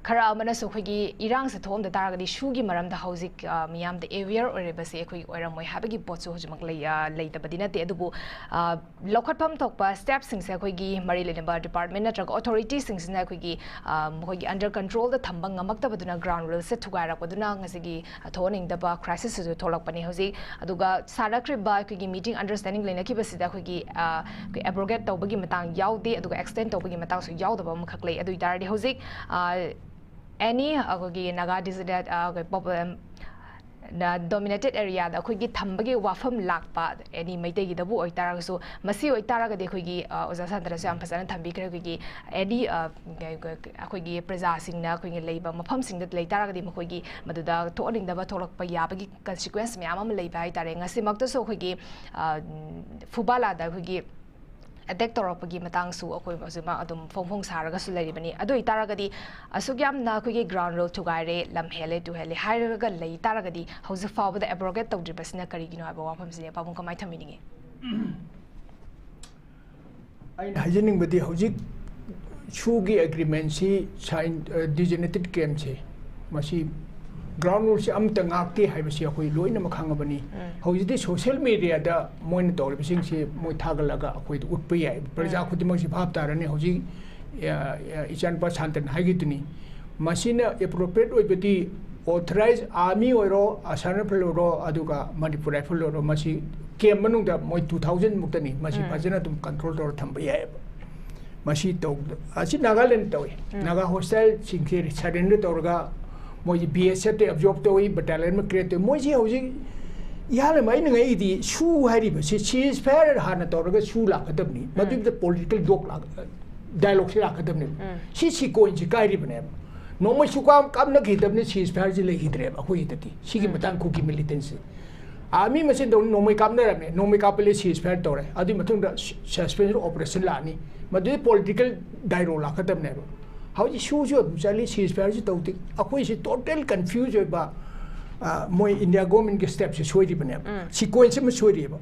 ꯈꯔ ꯑꯃꯅꯁꯨ ꯑꯩꯈꯣꯏꯒꯤ ꯏꯔꯥꯡꯁꯦ ꯊꯣꯛꯑꯝꯗ ꯇꯥꯔꯒꯗꯤ ꯁꯨꯒꯤ ꯃꯔꯝꯗ ꯍꯧꯖꯤꯛ ꯑ, ꯃꯤꯌꯥꯝꯗ ꯑꯦꯋꯤꯌꯔ ꯑꯣꯏꯔꯤꯕꯁꯦ ꯑꯩꯈꯣꯏꯒꯤ ꯑꯣꯏꯔꯝꯃꯣꯏ ꯍꯥꯏꯕꯒꯤ ꯄꯣꯠꯁꯨ ꯍꯧꯖꯤꯛꯃꯛ ꯂꯩ, ꯑ, ꯂꯩꯇꯕꯗꯤ ꯅꯠꯇꯦ꯫ ꯑꯗꯨꯕꯨ ꯑ, ꯂꯧꯈꯠꯐꯝ ꯊꯣꯛꯄ ꯁ꯭ꯇꯦꯞꯁꯤꯡꯁꯦ ꯑꯩꯈꯣꯏꯒꯤ ꯃꯔꯤ ꯂꯩꯅꯕ ꯗꯤꯄꯥꯔꯠꯃꯦꯟ ꯅꯠꯇ꯭ꯔꯒ ꯑꯣꯊꯣꯔꯤꯇꯤꯁꯤꯡꯁꯤꯅ ꯑꯩꯈꯣꯏꯒꯤ, ꯑ, ꯃꯈꯣꯏꯒꯤ ꯑꯟꯗꯔ ꯀꯟꯇ꯭ꯔꯣꯜꯗ ꯊꯝꯕ ꯉꯝꯃꯛꯇꯕꯗꯨꯅ ꯒ꯭ꯔꯥꯎꯟ ꯔꯤꯌꯦꯜꯁꯦ ꯊꯨꯒꯥꯏꯔꯛꯄꯗꯨꯅ ꯉꯁꯤꯒꯤ ꯊꯣꯛꯍꯟꯅꯤꯡꯗꯕ ꯀ꯭ꯔꯥꯏꯁꯤꯁꯁꯤꯁꯨ ꯊꯣꯛꯂꯛꯄꯅꯤ꯫ ꯍꯧꯖꯤꯛ ꯑꯗꯨꯒ ꯁꯥꯟꯅꯈ꯭ꯔꯤꯕ ꯑꯩꯈꯣꯏꯒꯤ ꯃꯤꯇꯤꯡ ꯑꯟꯗꯔꯁ꯭ꯇꯦꯟꯗꯤꯡ ꯂꯩꯅꯈꯤꯕꯁꯤꯗ ꯑꯩꯈꯣꯏꯒꯤ, ꯑ, ꯑꯩꯈꯣꯏ ꯑꯦꯕ꯭ꯔꯣꯒꯦꯠ ꯇꯧꯕꯒꯤ ꯃꯇꯥꯡ ꯌꯥꯎꯗꯦ, ꯑꯗꯨꯒ ꯑꯦꯛꯁꯇꯦꯟ ꯇꯧꯕꯒꯤ ꯃꯇꯥꯡꯁꯨ ꯌꯥꯎꯗꯕ ꯑꯃꯈꯛ ꯂꯩ꯫ ꯑꯗꯨ ꯑꯣꯏꯇꯥꯔꯗꯤ ꯍꯧꯖꯤꯛ, ꯑ, ꯑꯦꯅꯤ ꯑꯩꯈꯣꯏꯒꯤ ꯅꯥꯒꯥ ꯗꯤꯖꯤꯗꯦꯠ, ꯑ, ꯑꯩꯈꯣꯏ ꯄꯣꯄꯨꯂꯔ ꯗꯣꯃꯤꯅꯦꯇꯦꯠ ꯑꯦꯔꯤꯌꯥꯗ ꯑꯩꯈꯣꯏꯒꯤ ꯊꯝꯕꯒꯤ ꯋꯥꯐꯝ ꯂꯥꯛꯄ ꯑꯦꯅꯤ ꯃꯩꯇꯩꯒꯤꯗꯕꯨ ꯑꯣꯏꯇꯥꯔꯒꯁꯨ, ꯃꯁꯤ ꯑꯣꯏꯇꯥꯔꯒꯗꯤ ꯑꯩꯈꯣꯏꯒꯤ, ꯑ, ꯑꯣꯖꯥ ꯁꯥꯟꯇꯅꯁꯨ ꯌꯥꯝ ꯐꯖꯅ ꯊꯝꯕꯤꯈ꯭ꯔꯦ꯫ ꯑꯩꯈꯣꯏꯒꯤ ꯑꯦꯅꯤ, ꯑ, ꯑꯩꯈꯣꯏꯒꯤ ꯄ꯭ꯔꯖꯥꯁꯤꯡꯅ ꯑꯩꯈꯣꯏꯒꯤ ꯂꯩꯕ ꯃꯐꯝꯁꯤꯡꯗ ꯂꯩꯇꯥꯔꯒꯗꯤ ꯃꯈꯣꯏꯒꯤ ꯃꯗꯨꯗ ꯊꯣꯛꯍꯟꯅꯤꯡꯗꯕ ꯊꯣꯛꯂꯛꯄ ꯌꯥꯕꯒꯤ ꯀꯟꯁꯤꯀ꯭ꯋꯦꯟꯁ ꯃꯌꯥꯝ ꯑꯃ ꯂꯩꯕ ꯍꯥꯏꯇꯥꯔꯦ꯫ ꯉꯁꯤꯃꯛꯇꯁꯨ ꯑꯩꯈꯣꯏꯒꯤ, ꯑ, ꯐꯨꯕꯥꯂꯥꯗ ꯑꯩꯈꯣꯏꯒꯤ ꯑꯦꯇꯦꯛ ꯇꯧꯔꯛꯄꯒꯤ ꯃꯇꯥꯡꯁꯨ ꯑꯩꯈꯣꯏ ꯍꯧꯖꯤꯛꯃꯛ ꯑꯗꯨꯝ ꯐꯣꯡ ꯐꯣꯡ ꯁꯥꯔꯒꯁꯨ ꯂꯩꯔꯤꯕꯅꯤ꯫ ꯑꯗꯨ ꯑꯣꯏꯇꯥꯔꯒꯗꯤ ꯑꯁꯨꯛ ꯌꯥꯝꯅ ꯑꯩꯈꯣꯏꯒꯤ ꯒ꯭ꯔꯥꯎꯟ ꯔꯤꯌꯦꯜ ꯊꯨꯒꯥꯏꯔꯦ, ꯂꯝ ꯍꯦꯜꯂꯦ, ꯇꯨ ꯍꯦꯜꯂꯦ ꯍꯥꯏꯔꯒ ꯂꯩ ꯇꯥꯔꯒꯗꯤ ꯍꯧꯖꯤꯛ ꯐꯥꯎꯕꯗ ꯑꯦꯕ꯭ꯔꯣꯒꯦꯠ ꯇꯧꯗ꯭ꯔꯤꯕꯁꯤꯅ ꯀꯔꯤꯒꯤꯅꯣ ꯍꯥꯏꯕ ꯋꯥꯐꯝꯁꯤꯅꯦ꯫ ꯄꯥꯕꯨꯡ ꯀꯃꯥꯏꯅ ꯊꯝꯕꯤꯅꯤꯡꯉꯤ? ꯑꯩꯅ ꯍꯥꯏꯖꯅꯤꯡꯕꯗꯤ ꯍꯧꯖꯤꯛ ꯁꯨꯒꯤ ꯑꯦꯒ꯭ꯔꯤꯃꯦꯟꯁꯤ ꯁꯥꯏꯟ, ꯗꯤꯖꯤꯅꯦꯇꯦꯠ ꯀꯦꯝꯁꯤ ꯃꯁꯤ ꯒ꯭ꯔꯥꯎꯟ ꯔꯤꯌꯦꯜꯁꯤ ꯑꯃꯠꯇ ꯉꯥꯛꯇꯦ ꯍꯥꯏꯕꯁꯤ ꯑꯩꯈꯣꯏ ꯂꯣꯏꯅꯃꯛ ꯈꯪꯉꯕꯅꯤ꯫ ꯍꯧꯖꯤꯛꯇꯤ ꯁꯣꯁꯤꯌꯦꯜ ꯃꯦꯗꯤꯌꯥꯗ ꯃꯣꯏꯅ ꯇꯧꯔꯤꯕꯁꯤꯡꯁꯤ ꯃꯣꯏ ꯊꯥꯒꯠꯂꯒ ꯑꯩꯈꯣꯏꯗ ꯎꯠꯄ ꯌꯥꯏ꯫ ꯄ꯭ꯔꯖꯥ ꯈꯨꯗꯤꯡꯃꯛꯁꯤ ꯚꯥꯞ ꯇꯥꯔꯅꯤ꯫ ꯍꯧꯖꯤꯛ ꯏꯆꯥꯅꯨꯄꯥ ꯁꯥꯟꯇꯟ ꯍꯥꯏꯈꯤꯗꯨꯅꯤ꯫ ꯃꯁꯤꯅ ꯑꯦꯄ꯭ꯔꯣꯄ꯭ꯔꯤꯌꯦꯠ ꯑꯣꯏꯕꯗꯤ ꯑꯣꯊꯣꯔꯥꯏꯖ ꯑꯥꯔꯃꯤ ꯑꯣꯏꯔꯣ, ꯑꯁꯥꯝ ꯔꯥꯏꯐꯜ ꯑꯣꯏꯔꯣ, ꯑꯗꯨꯒ ꯃꯅꯤꯄꯨꯔ ꯔꯥꯏꯐꯜ ꯑꯣꯏꯔꯣ, ꯃꯁꯤ ꯀꯦꯝ ꯃꯅꯨꯡꯗ ꯃꯣꯏ ꯇꯨ ꯊꯥꯎꯖꯟ ꯃꯨꯛꯇꯅꯤ꯫ ꯃꯁꯤ ꯎꯝ꯫ ꯐꯖꯅ ꯑꯗꯨꯝ ꯀꯟꯇ꯭ꯔꯣꯜ ꯇꯧꯔ ꯊꯝꯕ ꯌꯥꯏꯑꯕ꯫ ꯃꯁꯤ ꯇꯧ-, ꯑꯁꯤ ꯅꯥꯒꯥꯂꯦꯟ ꯇꯧꯏ꯫ ꯎꯝ꯫ ꯅꯥꯒꯥ ꯍꯣꯁꯇꯥꯏꯜꯁꯤꯡꯁꯦ ꯁꯔꯦꯟꯗꯔ ꯇꯧꯔꯒ ꯃꯣꯏꯁꯤ ꯕꯤ ꯑꯦꯁ ꯑꯦꯐꯇ ꯑꯦꯕꯖꯣꯔꯕ ꯇꯧꯏ, ꯕꯦꯇꯥꯂꯤꯌꯟ ꯑꯃ ꯀ꯭ꯔꯤꯌꯦꯠ ꯇꯧꯏ꯫ ꯃꯣꯏꯁꯤ ꯍꯧꯖꯤꯛ ꯏꯍꯥꯟ ꯑꯃ ꯑꯩꯅ ꯉꯛꯏꯗꯤ ꯁꯨ ꯍꯥꯏꯔꯤꯕꯁꯤ ꯁꯤꯖ ꯐꯥꯌꯔ ꯍꯥꯟꯅ ꯇꯧꯔꯒ ꯁꯨ ꯂꯥꯛꯀꯗꯕꯅꯤ꯫ ꯎꯝ꯫ ꯃꯗꯨꯒꯤꯗ ꯄꯣꯂꯤꯇꯤꯀꯦꯜ ꯗꯣꯛ ꯂꯥꯛ-, ꯗꯥꯏꯂꯣꯛꯁꯤ ꯂꯥꯛꯀꯗꯕꯅꯦꯕ꯫ ꯎꯝ꯫ ꯁꯤ ꯁꯤꯀ꯭ꯋꯦꯟꯁꯁꯤ ꯀꯥꯏꯔꯤꯕꯅꯦꯕ꯫ ꯅꯣꯡꯃꯩ ꯁꯨꯀꯥꯞ ꯀꯥꯞꯅꯈꯤꯗꯕꯅꯤ, ꯁꯤꯖ ꯐꯥꯌꯔꯁꯤ ꯂꯩꯈꯤꯗ꯭ꯔꯦꯕ ꯑꯩꯈꯣꯏꯒꯤꯗꯗꯤ꯫ ꯁꯤꯒꯤ ꯎꯝ꯫ ꯃꯇꯥꯡ ꯀꯨꯀꯤ ꯃꯤꯂꯤꯇꯦꯟꯁꯤ꯫ ꯑꯥꯔꯃꯤ ꯃꯁꯦꯟ ꯇꯧꯅꯤ, ꯅꯣꯡꯃꯩ ꯀꯥꯞꯅꯔꯝꯃꯦ, ꯅꯣꯡꯃꯩ ꯀꯥꯞꯄ ꯂꯩ, ꯁꯤꯖ ꯐꯥꯌꯔ ꯇꯧꯔꯦ꯫ ꯑꯗꯨꯒꯤ ꯃꯇꯨꯡꯗ ꯁ-, ꯁꯁꯄꯦꯟꯁꯟ ꯑꯣꯄꯔꯦꯁꯟ ꯂꯥꯛꯑꯅꯤ꯫ ꯃꯗꯨꯗꯤ ꯄꯣꯂꯤꯇꯤꯀꯦꯜ ꯗꯥꯏꯂꯣꯛ ꯂꯥꯛꯀꯗꯕꯅꯦꯕ꯫ ꯍꯧꯖꯤꯛ ꯁꯨꯁꯨ ꯑꯗꯨꯝ ꯆꯠꯂꯤ, ꯁꯤꯖ ꯐꯥꯌꯔꯁꯨ ꯇꯧꯗꯦ꯫ ꯑꯩꯈꯣꯏꯁꯤ ꯇꯣꯇꯦꯜ ꯀꯟꯐ꯭ꯌꯨꯖ ꯑꯣꯏꯕ, ꯑ, ꯃꯣꯏ ꯏꯟꯗꯤꯌꯥ ꯒꯣꯔꯃꯦꯟꯒꯤ ꯁ꯭ꯇꯦꯞꯁꯦ ꯁꯣꯏꯔꯤꯕꯅꯦꯕ꯫ ꯎꯝ꯫ ꯁꯤꯀ꯭ꯋꯦꯟꯁ ꯑꯃ ꯁꯣꯏꯔꯤꯑꯕ꯫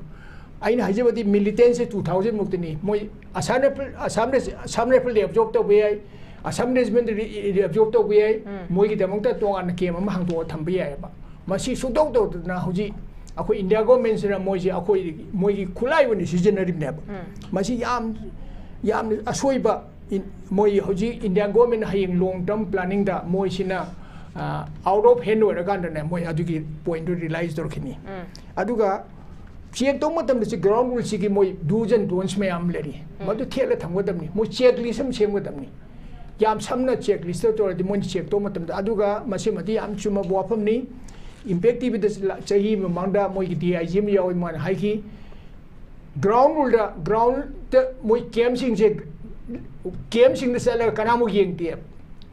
ꯑꯩꯅ ꯍꯥꯏꯖꯕꯗꯤ ꯃꯤꯂꯤꯇꯦꯟꯁꯤ ꯇꯨ ꯊꯥꯎꯖꯟ ꯃꯨꯛꯇꯅꯤ꯫ ꯃꯣꯏ ꯑꯁꯥꯝ ꯔꯥꯏꯐꯜ, ꯑꯁꯥꯝ ꯔꯥꯏ-, ꯑꯁꯥꯝ ꯔꯥꯏꯐꯜꯗ ꯑꯦꯕꯖꯣꯔꯕ ꯇꯧꯕ ꯌꯥꯏ, ꯑꯁꯥꯝ ꯔꯦꯖꯤꯃꯦꯟꯗ ꯔꯤ-, ꯔꯤ-, ꯑꯦꯕꯖꯣꯔꯕ ꯇꯧꯕ ꯌꯥꯏ, ꯎꯝ꯫ ꯃꯣꯏꯒꯤꯗꯃꯛꯇ ꯇꯣꯉꯥꯟꯅ ꯀꯦꯝ ꯑꯃ ꯍꯥꯡꯗꯣꯛꯑ ꯊꯝꯕ ꯌꯥꯏꯑꯕ꯫ ꯃꯁꯤ ꯁꯨꯡꯇꯧ ꯇꯧꯗꯅ ꯍꯧꯖꯤꯛ ꯑꯩꯈꯣꯏ ꯏꯟꯗꯤꯌꯥ ꯒꯣꯔꯃꯦꯟꯁꯤꯅ ꯃꯣꯏꯁꯤ ꯑꯩꯈꯣꯏ, ꯃꯣꯏꯒꯤ ꯈꯨꯠꯂꯥꯏ ꯑꯣꯏꯅ ꯁꯤꯖꯤꯟꯅꯔꯤꯕꯅꯦꯕ꯫ ꯎꯝ꯫ ꯃꯁꯤ ꯌꯥꯝ, ꯌꯥꯝꯅ ꯑꯁꯣꯏꯕ ꯏꯟ-, ꯃꯣꯏ ꯍꯧꯖꯤꯛ ꯏꯟꯗꯤꯌꯥ ꯒꯣꯔꯃꯦꯟ ꯍꯌꯦꯡ ꯂꯣꯡ ꯇꯔꯝ ꯄ꯭ꯂꯥꯅꯤꯡꯗ ꯃꯣꯏꯁꯤꯅ, ꯑ, ꯑꯥꯎꯠ ꯑꯣꯐ ꯍꯦꯟ ꯑꯣꯏꯔꯀꯥꯟꯗꯅꯦ ꯃꯣꯏ ꯑꯗꯨꯒꯤ ꯄꯣꯏꯟꯠꯇꯨ ꯔꯤꯌꯂꯥꯏꯁ ꯇꯧꯔꯛꯈꯤꯅꯤ꯫ ꯎꯝ꯫ ꯑꯗꯨꯒ ꯆꯦꯛ ꯇꯧꯕ ꯃꯇꯝꯗ ꯁꯤ ꯒ꯭ꯔꯥꯎꯟ ꯔꯨꯜꯁꯤꯒꯤ ꯃꯣꯏ ꯗꯨꯁ ꯑꯦꯟ ꯗꯣꯟꯁ ꯃꯌꯥꯝ ꯑꯃ ꯂꯩꯔꯤ꯫ ꯎꯝ꯫ ꯃꯗꯨ ꯊꯦꯠꯂ ꯊꯝꯒꯗꯕꯅꯤ꯫ ꯃꯣꯏ ꯆꯦꯛ ꯂꯤꯁ ꯑꯃ ꯁꯦꯝꯒꯗꯕꯅꯤ꯫ ꯌꯥꯝ ꯁꯝꯅ ꯆꯦꯛ ꯂꯤꯁꯇ ꯇꯧꯔꯗꯤ ꯃꯣꯏꯅ ꯆꯦꯛ ꯇꯧꯕ ꯃꯇꯝꯗ, ꯑꯗꯨꯒ ꯃꯁꯤꯃꯗꯤ ꯌꯥꯝ ꯆꯨꯝꯃꯕ ꯋꯥꯐꯝꯅꯤ꯫ ꯏꯝꯄꯦꯛ ꯇꯤꯚꯤꯗ ꯆ-, ꯆꯍꯤ ꯃꯃꯥꯡꯗ ꯃꯣꯏꯒꯤ ꯗꯤ ꯑꯥꯏ ꯖꯤ ꯑꯃ ꯌꯥꯎꯋꯤ, ꯃꯥꯅ ꯍꯥꯏꯈꯤ, ꯒ꯭ꯔꯥꯎꯟ ꯔꯨꯜꯗ, ꯒ꯭ꯔꯥꯎꯟꯗ ꯃꯣꯏ ꯀꯦꯝꯁꯤꯡꯁꯦ, ꯀꯦꯝꯁꯤꯡꯗ ꯆꯠꯂꯒ ꯀꯅꯥꯃꯨꯛ ꯌꯦꯡꯗꯦ꯫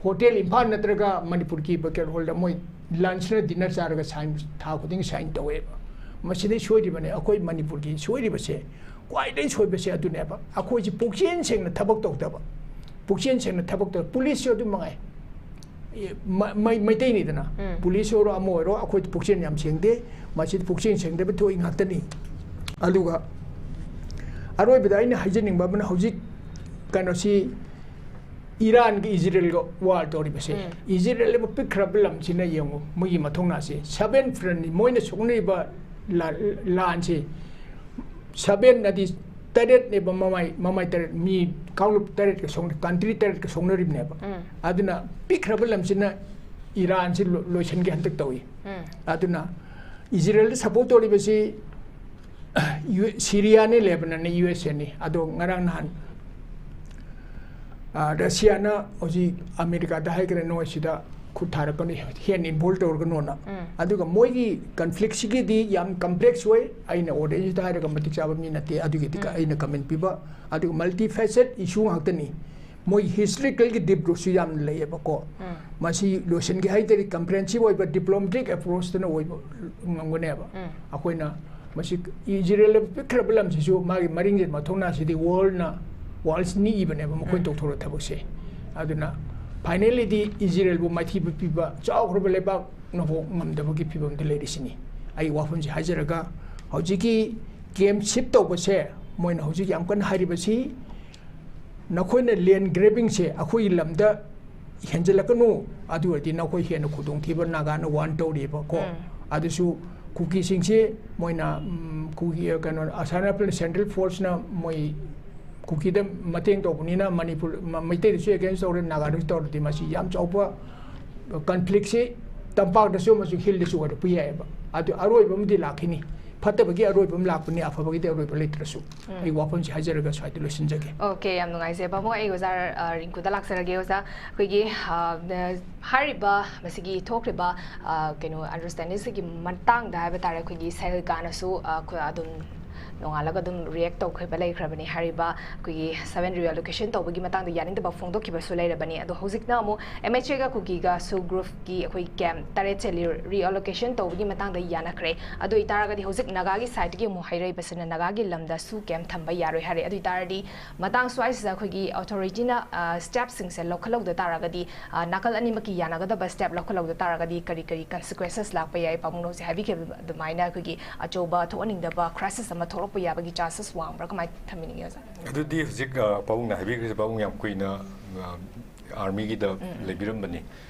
ꯍꯣꯇꯦꯜ ꯏꯝꯐꯥꯜ ꯅꯠꯇ꯭ꯔꯒ ꯃꯅꯤꯄꯨꯔꯒꯤ ꯕꯦꯡꯀꯦꯠ ꯍꯣꯜꯗ ꯃꯣꯏ ꯂꯟꯁꯅ ꯗꯤꯟꯅꯔ ꯆꯥꯔꯒ ꯁꯥꯏꯟ, ꯊꯥ ꯈꯨꯗꯤꯡꯒꯤ ꯁꯥꯏꯟ ꯇꯧꯋꯦꯕ꯫ ꯃꯁꯤꯗꯩ ꯁꯣꯏꯔꯤꯕꯅꯦ꯫ ꯑꯩꯈꯣꯏ ꯃꯅꯤꯄꯨꯔꯒꯤ ꯁꯣꯏꯔꯤꯕꯁꯦ, ꯈ꯭ꯋꯥꯏꯗꯒꯤ ꯁꯣꯏꯕꯁꯦ ꯑꯗꯨꯅꯦꯕ꯫ ꯑꯩꯈꯣꯏꯁꯤ ꯄꯨꯛꯆꯦꯟ ꯁꯦꯡꯅ ꯊꯕꯛ ꯇꯧꯗꯕ, ꯄꯨꯛꯆꯦꯟ ꯁꯦꯡꯅ ꯊꯕꯛ ꯇꯧ-, ꯄꯨꯂꯤꯁꯁꯨ ꯑꯗꯨꯝ ꯃꯉꯥꯏ꯫ ꯑꯦ, ꯃ-, ꯃꯩ-, ꯃꯩꯇꯩꯅꯤꯗꯅ, ꯎꯝ꯫ ꯄꯨꯂꯤꯁ ꯑꯣꯏꯔꯣ ꯑꯃ ꯑꯣꯏꯔꯣ, ꯑꯩꯈꯣꯏꯗꯤ ꯄꯨꯛꯆꯦꯟ ꯌꯥꯝ ꯁꯦꯡꯗꯦ꯫ ꯃꯁꯤꯗꯤ ꯄꯨꯛꯆꯦꯟ ꯁꯦꯡꯗꯕ ꯊꯣꯛꯏ ꯉꯥꯛꯇꯅꯤ꯫ ꯑꯗꯨꯒ ꯑꯔꯣꯏꯕꯗ ꯑꯩꯅ ꯍꯥꯏꯖꯅꯤꯡꯕ ꯑꯃꯅ, ꯍꯧꯖꯤꯛ ꯀꯩꯅꯣꯁꯤ, ꯏꯔꯥꯟꯒ ꯏꯖꯔꯦꯜꯒ ꯋꯥꯔ ꯇꯧꯔꯤꯕꯁꯦ, ꯎꯝ꯫ ꯏꯖꯔꯦꯜ ꯑꯃ ꯄꯤꯛꯈ꯭ꯔꯕ ꯂꯝꯁꯤꯅ ꯌꯦꯡꯉꯨ, ꯃꯣꯏꯒꯤ ꯃꯊꯧꯅꯥꯁꯦ ꯁꯚꯦꯟ ꯐ꯭ꯔꯟꯅꯤ꯫ ꯃꯣꯏꯅ ꯁꯣꯛꯅꯔꯤꯕ ꯂꯥ-, ꯂꯥꯟꯁꯦ ꯁꯚꯦꯟ ꯑꯗꯤ ꯇꯔꯦꯠꯅꯦꯕ, ꯃꯃꯥꯏ ꯃꯃꯥꯏ ꯇꯔꯦꯠ, ꯃꯤ ꯀꯥꯡꯂꯨꯞ ꯇꯔꯦꯠꯀ ꯁꯣꯛꯅ country ꯇꯔꯦꯠꯀ ꯁꯣꯛꯅꯔꯤꯕꯅꯦꯕ꯫ ꯎꯝ꯫ ꯑꯗꯨꯅ ꯄꯤꯛꯈ꯭ꯔꯕ ꯂꯝꯁꯤꯅ ꯏꯔꯥꯟꯁꯤ ꯂꯣ- ꯂꯣꯏꯁꯤꯟꯒꯦ ꯍꯟꯗꯛ ꯇꯧꯏ꯫ ꯎꯝ꯫ ꯑꯗꯨꯅ ꯏꯖꯔꯦꯜꯗ support ꯇꯧꯔꯤꯕꯁꯤ ꯁꯤꯔꯤꯌꯥꯅꯤ, ꯂꯦꯕꯅꯟꯅꯤ, ꯌꯨ ꯑꯦꯁ ꯑꯦꯅꯤ꯫ ꯑꯗꯣ ꯉꯔꯥꯡ ꯅꯍꯥꯟ ꯔꯁꯤꯌꯥꯅ ꯍꯧꯖꯤꯛ ꯑꯃꯦꯔꯤꯀꯥꯗ ꯍꯥꯏꯈ꯭ꯔꯦ, ꯅꯣꯏ ꯁꯤꯗ ꯈꯨꯠ ꯊꯥꯔꯛꯀꯅꯨ, ꯍꯦꯟꯅ involve ꯇꯧꯔꯒꯅꯣꯅ꯫ ꯎꯝ꯫ ꯑꯗꯨꯒ ꯃꯣꯏꯒꯤ conflictꯁꯤꯒꯤꯗꯤ ꯌꯥꯝ complex ꯑꯣꯏ꯫ ꯑꯩꯅ audienceꯇ ꯍꯥꯏꯔꯒ ꯃꯇꯤꯛ ꯆꯥꯕ ꯃꯤ ꯅꯠꯇꯦ, ꯑꯗꯨꯒꯤꯗꯤ ꯎꯝ꯫ ꯑꯩꯅ comment ꯄꯤꯕ꯫ ꯑꯗꯨꯒ multifaceted issue ꯉꯥꯛꯇꯅꯤ꯫ ꯃꯣꯏ historicalꯒꯤ deep rootꯁꯨ ꯌꯥꯝꯅ ꯂꯩꯌꯦꯕꯀꯣ꯫ ꯎꯝ꯫ ꯃꯁꯤ ꯂꯣꯏꯁꯤꯟꯒꯦ ꯍꯥꯏ ꯇꯥꯔꯗꯤ comprehensive ꯑꯣꯏꯕ diplomatic approachꯇꯅ ꯑꯣꯏꯕ ꯉꯝꯒꯅꯦꯕ꯫ ꯎꯝ꯫ ꯑꯩꯈꯣꯏꯅ ꯃꯁꯤ ꯏꯖꯔꯦꯜ ꯄꯤꯛꯈ꯭ꯔꯕ ꯂꯝꯁꯤꯁꯨ ꯃꯥꯒꯤ ꯃꯔꯤꯡꯖꯦꯜ ꯃꯊꯧꯅꯥꯁꯤꯗꯤ worldꯅ, worldsꯅꯤ ꯏꯕꯅꯦꯕ ꯃꯈꯣꯏꯅ ꯎꯝ꯫ ꯇꯧꯊꯣꯔꯛ ꯊꯕꯛꯁꯦ꯫ ꯑꯗꯨꯅ finallyꯗꯤ ꯏꯖꯔꯦꯜꯕꯨ ꯃꯥꯏꯊꯤꯕ ꯄꯤꯕ ꯆꯥꯎꯈ꯭ꯔꯕ ꯂꯩꯕꯥꯛꯅꯐꯥꯎ ꯉꯝꯗꯕꯒꯤ ꯐꯤꯕꯝꯗ ꯂꯩꯔꯤꯁꯤꯅꯤ꯫ ꯑꯩ ꯋꯥꯐꯝꯁꯤ ꯍꯥꯏꯖꯔꯒ, ꯍꯧꯖꯤꯛꯀꯤ camp shift ꯇꯧꯕꯁꯦ ꯃꯣꯏꯅ ꯍꯧꯖꯤꯛ ꯌꯥꯝ ꯀꯟꯅ ꯍꯥꯏꯔꯤꯕꯁꯤ, ꯅꯈꯣꯏꯅ land grabbingꯁꯦ ꯑꯩꯈꯣꯏꯒꯤ ꯂꯝꯗ ꯍꯦꯟꯖꯜꯂꯛꯀꯅꯨ, ꯑꯗꯨ ꯑꯣꯏꯔꯗꯤ ꯅꯈꯣꯏ ꯍꯦꯟꯅ ꯈꯨꯗꯣꯡꯊꯤꯕ ꯅꯥꯒꯥꯅ warn ꯇꯧꯔꯤꯕꯀꯣ꯫ ꯎꯝ꯫ ꯑꯗꯨꯁꯨ ꯀꯨꯀꯤꯁꯤꯡꯁꯤ ꯃꯣꯏꯅ, ꯎꯝ, ꯀꯨꯀꯤ, ꯀꯩꯅꯣ, ꯑꯁꯥꯝ ꯔꯥꯏꯐꯜ central forceꯅ ꯃꯣꯏ ꯀꯨꯀꯤꯗ ꯃꯇꯦꯡ ꯇꯧꯕꯅꯤꯅ ꯃꯅꯤꯄꯨꯔ, ꯃ-, ꯃꯩꯇꯩꯗꯁꯨ against ꯇꯧꯔꯦ, ꯅꯥꯒꯥꯗꯁꯨ ꯇꯧꯔꯗꯤ ꯃꯁꯤ ꯌꯥꯝ ꯆꯥꯎꯕ conflictꯁꯤ ꯇꯝꯄꯥꯛꯇꯁꯨ ꯑꯃꯁꯨꯡ hillꯗꯁꯨ ꯑꯣꯏꯔꯛꯄ ꯌꯥꯏꯑꯕ꯫ ꯑꯗꯨ ꯑꯔꯣꯏꯕ ꯑꯃꯗꯤ ꯂꯥꯛꯈꯤꯅꯤ꯫ ꯐꯠꯇꯕꯒꯤ ꯑꯔꯣꯏꯕ ꯑꯃ ꯂꯥꯛꯄꯅꯤ, ꯑꯐꯕꯒꯤꯗꯤ ꯑꯔꯣꯏꯕ ꯂꯩꯇ꯭ꯔꯁꯨ꯫ ꯎꯝ꯫ ꯑꯩ ꯋꯥꯐꯝꯁꯤ ꯍꯥꯏꯖꯔꯒ ꯁ꯭ꯋꯥꯏꯗ ꯂꯣꯏꯁꯤꯟꯖꯒꯦ꯫ Okay, ꯌꯥꯝ ꯅꯨꯡꯉꯥꯏꯖꯩ ꯄꯥꯕꯨꯡ꯫ ꯑꯩ ꯑꯣꯖꯥ, ꯑ, ꯔꯤꯡꯀꯨꯗ ꯂꯥꯛꯆꯔꯒꯦ꯫ ꯑꯣꯖꯥ, ꯑꯩꯈꯣꯏꯒꯤ, ꯑ, ꯍꯥꯏꯔꯤꯕ ꯃꯁꯤꯒꯤ ꯊꯣꯛꯈ꯭ꯔꯤꯕ, ꯑ, ꯀꯩꯅꯣ, understandingꯁꯤꯒꯤ ꯃꯇꯥꯡꯗ ꯍꯥꯏꯕ ꯇꯥꯔꯦ, ꯑꯩꯈꯣꯏꯒꯤ ꯁꯦꯜꯀꯥꯅꯁꯨ, ꯑ, ꯑꯩꯈꯣꯏ ꯑꯗꯨꯝ ꯅꯣꯡꯉꯥꯜꯂꯒ ꯑꯗꯨꯝ react ꯇꯧꯈ꯭ꯔꯤꯕ ꯂꯩꯈ꯭ꯔꯕꯅꯤ꯫ ꯍꯥꯏꯔꯤꯕ ꯑꯩꯈꯣꯏꯒꯤ seven reallocation ꯇꯧꯕꯒꯤ ꯃꯇꯥꯡꯗ ꯌꯥꯅꯤꯡꯗꯕ ꯐꯣꯡꯗꯣꯛꯈꯤꯕꯁꯨ ꯂꯩꯔꯕꯅꯤ꯫ ꯑꯗꯣ ꯍꯧꯖꯤꯛꯅ ꯑꯃꯨꯛ MHAꯒ ꯀꯨꯀꯤꯒ SoO groupꯀꯤ ꯑꯩꯈꯣꯏ camp ꯇꯔꯦꯠꯁꯦ re-, reallocation ꯇꯧꯕꯒꯤ ꯃꯇꯥꯡꯗ ꯌꯥꯅꯈ꯭ꯔꯦ꯫ ꯑꯗꯨ ꯑꯣꯏꯇꯥꯔꯒꯗꯤ ꯍꯧꯖꯤꯛ ꯅꯥꯒꯥꯒꯤ sideꯇꯒꯤ ꯑꯃꯨꯛ ꯍꯥꯏꯔꯛꯏꯕꯁꯤꯅ ꯅꯥꯒꯥꯒꯤ ꯂꯝꯗ SoO camp ꯊꯝꯕ ꯌꯥꯔꯣꯏ ꯍꯥꯏꯔꯦ꯫ ꯑꯗꯨ ꯑꯣꯏꯇꯥꯔꯗꯤ ꯃꯇꯥꯡ ꯁ꯭ꯋꯥꯏꯁꯤꯗ ꯑꯩꯈꯣꯏꯒꯤ authorityꯅ, ꯑ, stepꯁꯤꯡꯁꯦ ꯂꯧꯈꯠꯍꯧꯗ ꯇꯥꯔꯒꯗꯤ, ꯑ, ꯅꯥꯀꯜ ꯑꯅꯤꯃꯛꯀꯤ ꯌꯥꯅꯒꯗꯕ step ꯂꯧꯈꯠꯍꯧꯗ ꯇꯥꯔꯒꯗꯤ ꯀꯔꯤ ꯀꯔꯤ consequences ꯂꯥꯛꯄ ꯌꯥꯏ? ꯄꯥꯕꯨꯡꯅ ꯍꯧꯖꯤꯛ ꯍꯥꯏꯕꯤꯈꯤꯕ ꯑꯗꯨꯃꯥꯏꯅ ꯑꯩꯈꯣꯏꯒꯤ ꯑꯆꯧꯕ ꯊꯣꯛꯍꯟꯅꯤꯡꯗꯕ crisis ꯑꯃ ꯊꯣꯛꯂꯛꯄ ꯌꯥꯕꯒꯤ chances ꯋꯥꯡꯕ꯭ꯔꯥ? ꯀꯃꯥꯏꯅ ꯊꯝꯕꯤꯅꯤꯡꯉꯤ, ꯑꯣꯖꯥ? ꯑꯗꯨꯗꯤ ꯍꯧꯖꯤꯛ, ꯑ, ꯄꯥꯕꯨꯡꯅ ꯍꯥꯏꯕꯤꯈ꯭ꯔꯤꯁꯦ, ꯄꯥꯕꯨꯡ ꯌꯥꯝ ꯀꯨꯏꯅ, ꯑ, armyꯒꯤꯗ ꯎꯝ, ꯎꯝ꯫ ꯂꯩꯕꯤꯔꯝꯕꯅꯤ꯫